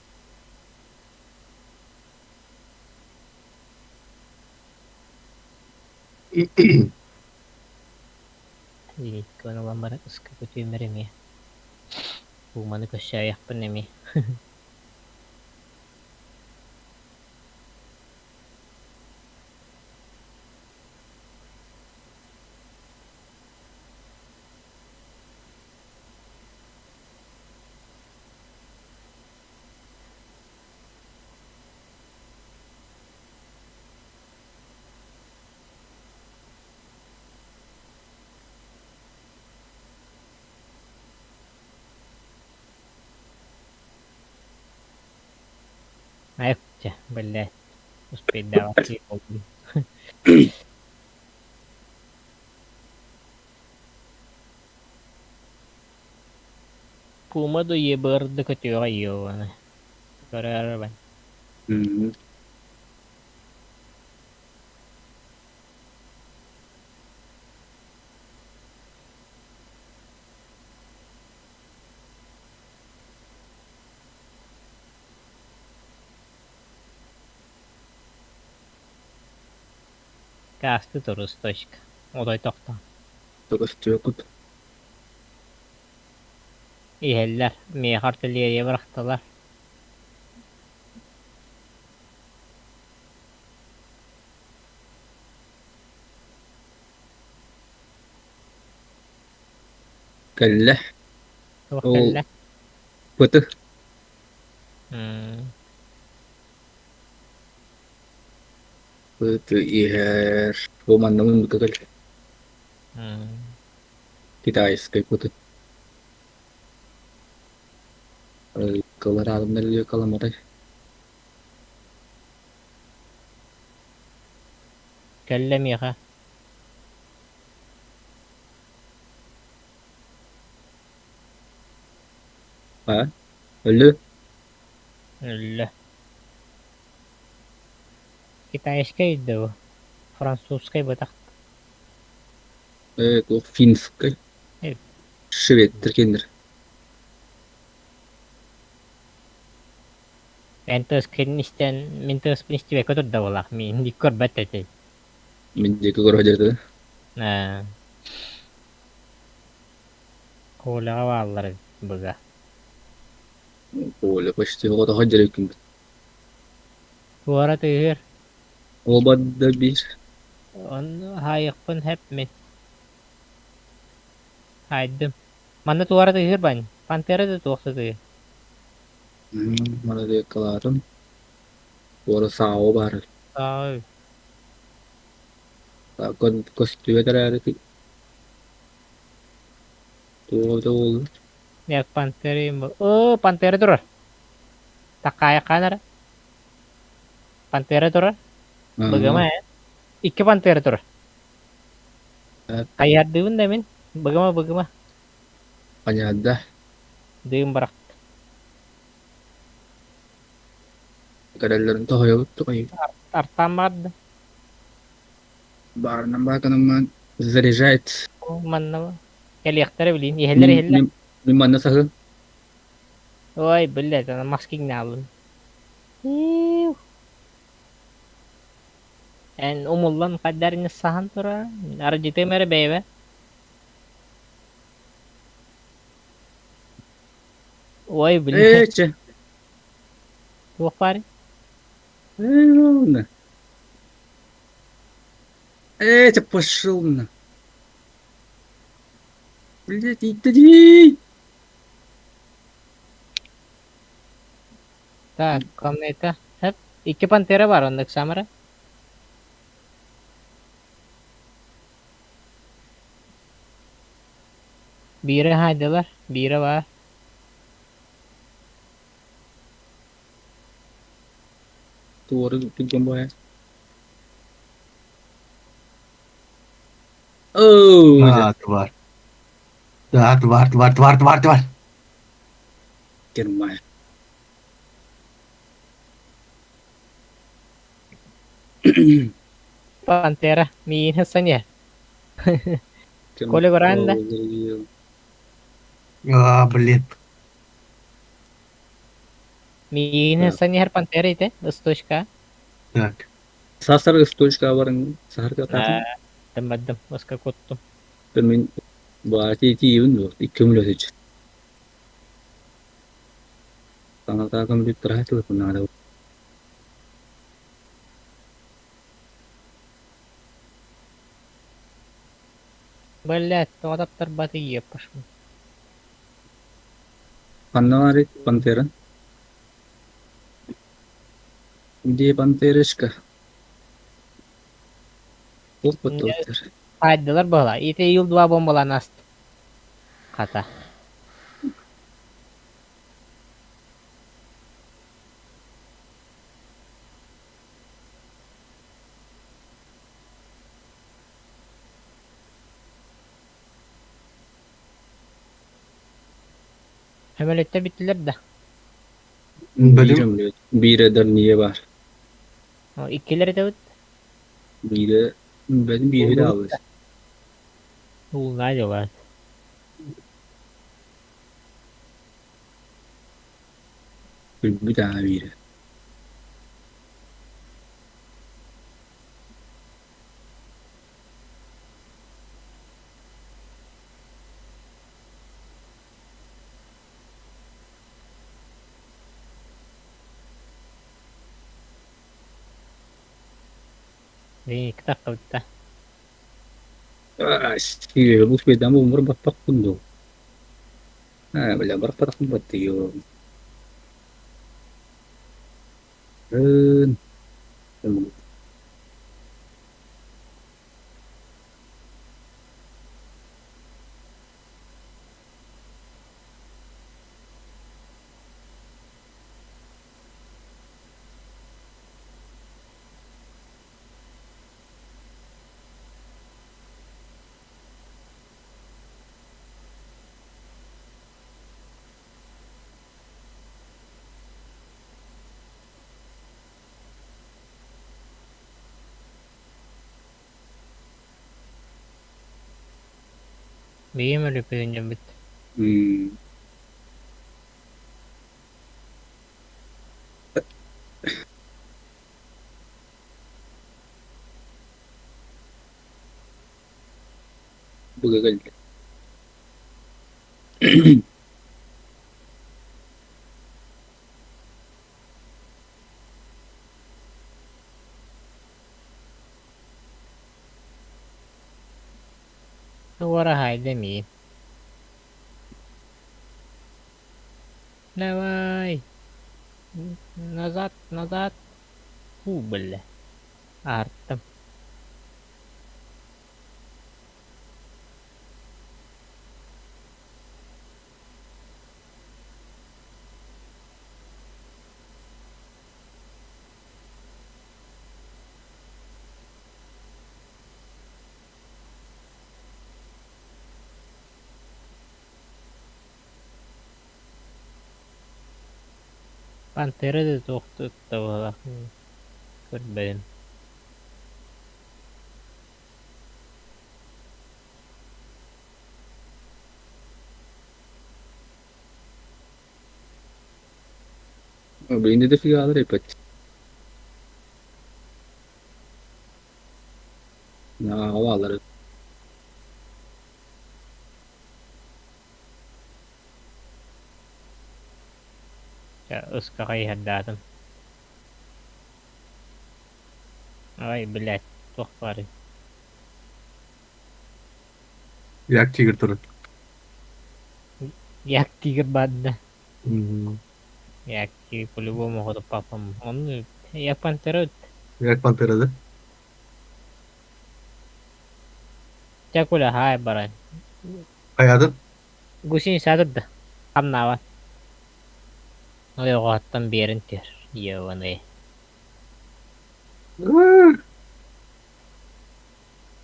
Speaker 3: Пуманы көрсөөйөхпүн эмиэ. Айк, блядь, успейдаабат буоллум. Пума да ебыр да көтүөҕэ ебаны. Көрөөрөбүн. Каасты турус точка. Отой тохтоо.
Speaker 2: Көстүөккүт.
Speaker 3: Иһэллэр, миэхэ артиллерия бырахтылар.
Speaker 2: Кэллэ.
Speaker 3: Туох
Speaker 2: Ол
Speaker 3: кэллэ?
Speaker 2: пыты. Пыты иһэр. Бу манна муннукка кэллэ. Китайскай пыты. Кылараадымнар каламатай.
Speaker 3: Кэллэ миэхэ.
Speaker 2: А? Өллө?
Speaker 3: Өллө. Китайскай дуу, французскай бытах.
Speaker 2: Туох финскай? Шведтэр кинилэр.
Speaker 3: Эн тыаскын истэн, мин тыаспын истибэккэ турда буоллах, мин көрбөт этим.
Speaker 2: Мин диэки көрө сылдьар
Speaker 3: Ээ. Коляҕа бааллар эбит быга.
Speaker 2: Коля почти оҕото сылдьар эбиккин.
Speaker 3: Туора тыаһыыр.
Speaker 2: Оба да биир.
Speaker 3: Онно хаайыахпын сөп мин. Хаайдым. Манна туора тыаһыыр бань. Пантера да туох да тыаһыыр.
Speaker 2: Молодекалаатым. Туора сааҕа баар.
Speaker 3: Сааҕы.
Speaker 2: Көстүбэт эрээри туох да буолла.
Speaker 3: Нет, пантера О, пантера турар. Такаайаххаан эрэ. Пантера турар. Быгыма ээ. Икки пантера турар. Хайыһардыыбын да мин. Быгыма, быгыма.
Speaker 2: Понятно.
Speaker 3: Дыым бырахт.
Speaker 2: Кэлэллэрин тоһуйабыт тоҕой.
Speaker 3: Артаан баҕарда.
Speaker 2: Баарынан бааканаммаан заряжает.
Speaker 3: Манна кэлиэхтэрэ билин. Иһэллэр иһэллэр.
Speaker 2: Мин манна саһы.
Speaker 3: Ой, блядь, ана маскиҥнаабын. Эн умуллан хайдарыны саһан тура. Ардьытыам эрэ бэйэбэ. Ой, блядь.
Speaker 2: Ээ, чэ.
Speaker 3: Туох баарый?
Speaker 2: Ээ, Ээ, чэ, пошел на. Блядь, иди.
Speaker 3: Так, комната. Хэп. Икки пантера бар оннук самара. Биирэ хаайдылар, биирэ баар.
Speaker 2: Туора түргэн буолар. Оо,
Speaker 4: А, тварь. Да, тварь, тварь, тварь, тварь, тварь.
Speaker 2: Германия.
Speaker 3: Пантера, миин саня. Коля Гранда.
Speaker 4: А, блин.
Speaker 3: Миин саня Пантера ите, ысточка.
Speaker 4: Так.
Speaker 2: Сасар ысточка баран сахарга таатын.
Speaker 3: Тыммадым, ыска куттум.
Speaker 2: Мин баати тиийбин дуо, икки мүлөтүч. Таҥатаа компьютера телефоннаада.
Speaker 3: Блядь, тоҕо таптарбаты еппашмын.
Speaker 2: Ханна баарый Пантера? Где Пантерочка? Туох баттыбыттар?
Speaker 3: Хаайдылар быһыла. Ити Ил-2 бомбалаан ааста. Хата. Сөмөлүөттэр бүттүлэр да?
Speaker 2: Биир өмлүөт, биирэ Дарния баар.
Speaker 3: Иккилэр этэбит?
Speaker 2: Биирэ, бэйэтин биири да аҕалбыт.
Speaker 3: Уулунаа дьылаат.
Speaker 2: Күлбүт аа биирэ.
Speaker 3: Икки таххыбытта.
Speaker 2: Сиэбэ успейдаан буолуммар баппаппын дуу. Ээ, бля, бараппатахпын баттыйыам. Ын.
Speaker 3: Биим өлүпүнньүбүт.
Speaker 2: М. Быга кэллэ.
Speaker 3: Туора хайда миин. Давай. Назад, назад. Фу, бля. Аартым. Пантера да туох туттабыла көрбөтүм.
Speaker 2: Билигин да дофигалар эппэт. Аҕалар.
Speaker 3: Ыскаҕа иһэрдээтим. Ай, блядь, туох баарый?
Speaker 4: Як тигр турар.
Speaker 3: Як тигр баада. Як тигр по-любому хоту папам. Он як пантера.
Speaker 4: Як пантера, да?
Speaker 3: Чэ, Коля, хаай баран.
Speaker 4: Хайаатын?
Speaker 3: Гусеница турда. Хамнаабат. Ойоҕоһуттан биэрэн түһэр. Ебаный.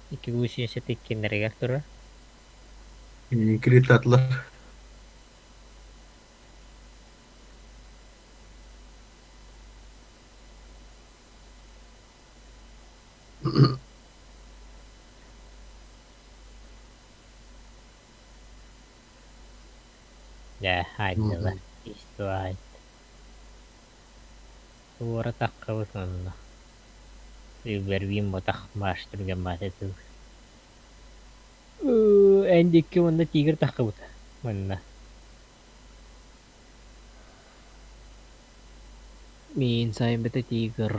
Speaker 3: Икки гусеница иккиннэригэр турар.
Speaker 4: Кредитатлар.
Speaker 3: Дьэ, айдылар, истуайт. Туора таххыбыт онно. Үгэрбиин ботах бааш түргэн баатытыы. Эн диэки уонна тигр таххыбыт манна. Миин сайбыта тигр.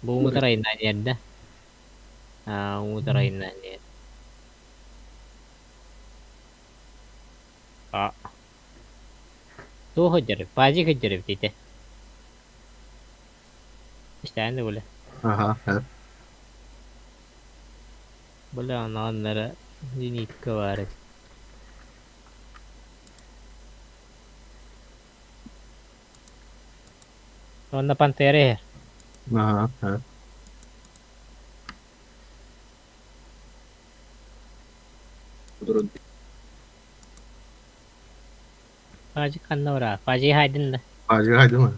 Speaker 3: Бу уҥутарайнаан иэрдэ. Аа, уҥутарайнаан иэр. А. Туох сылдьар? Пазик сылдьар эбит ити. Истээн да бile.
Speaker 4: Аха, э.
Speaker 3: Бile анааннара зенитка баар эбит. Уонна пантера иһэр.
Speaker 4: Аха, э.
Speaker 3: Пазик ханна бараа? Пазик хайдын да?
Speaker 4: Пазик хайдын ма?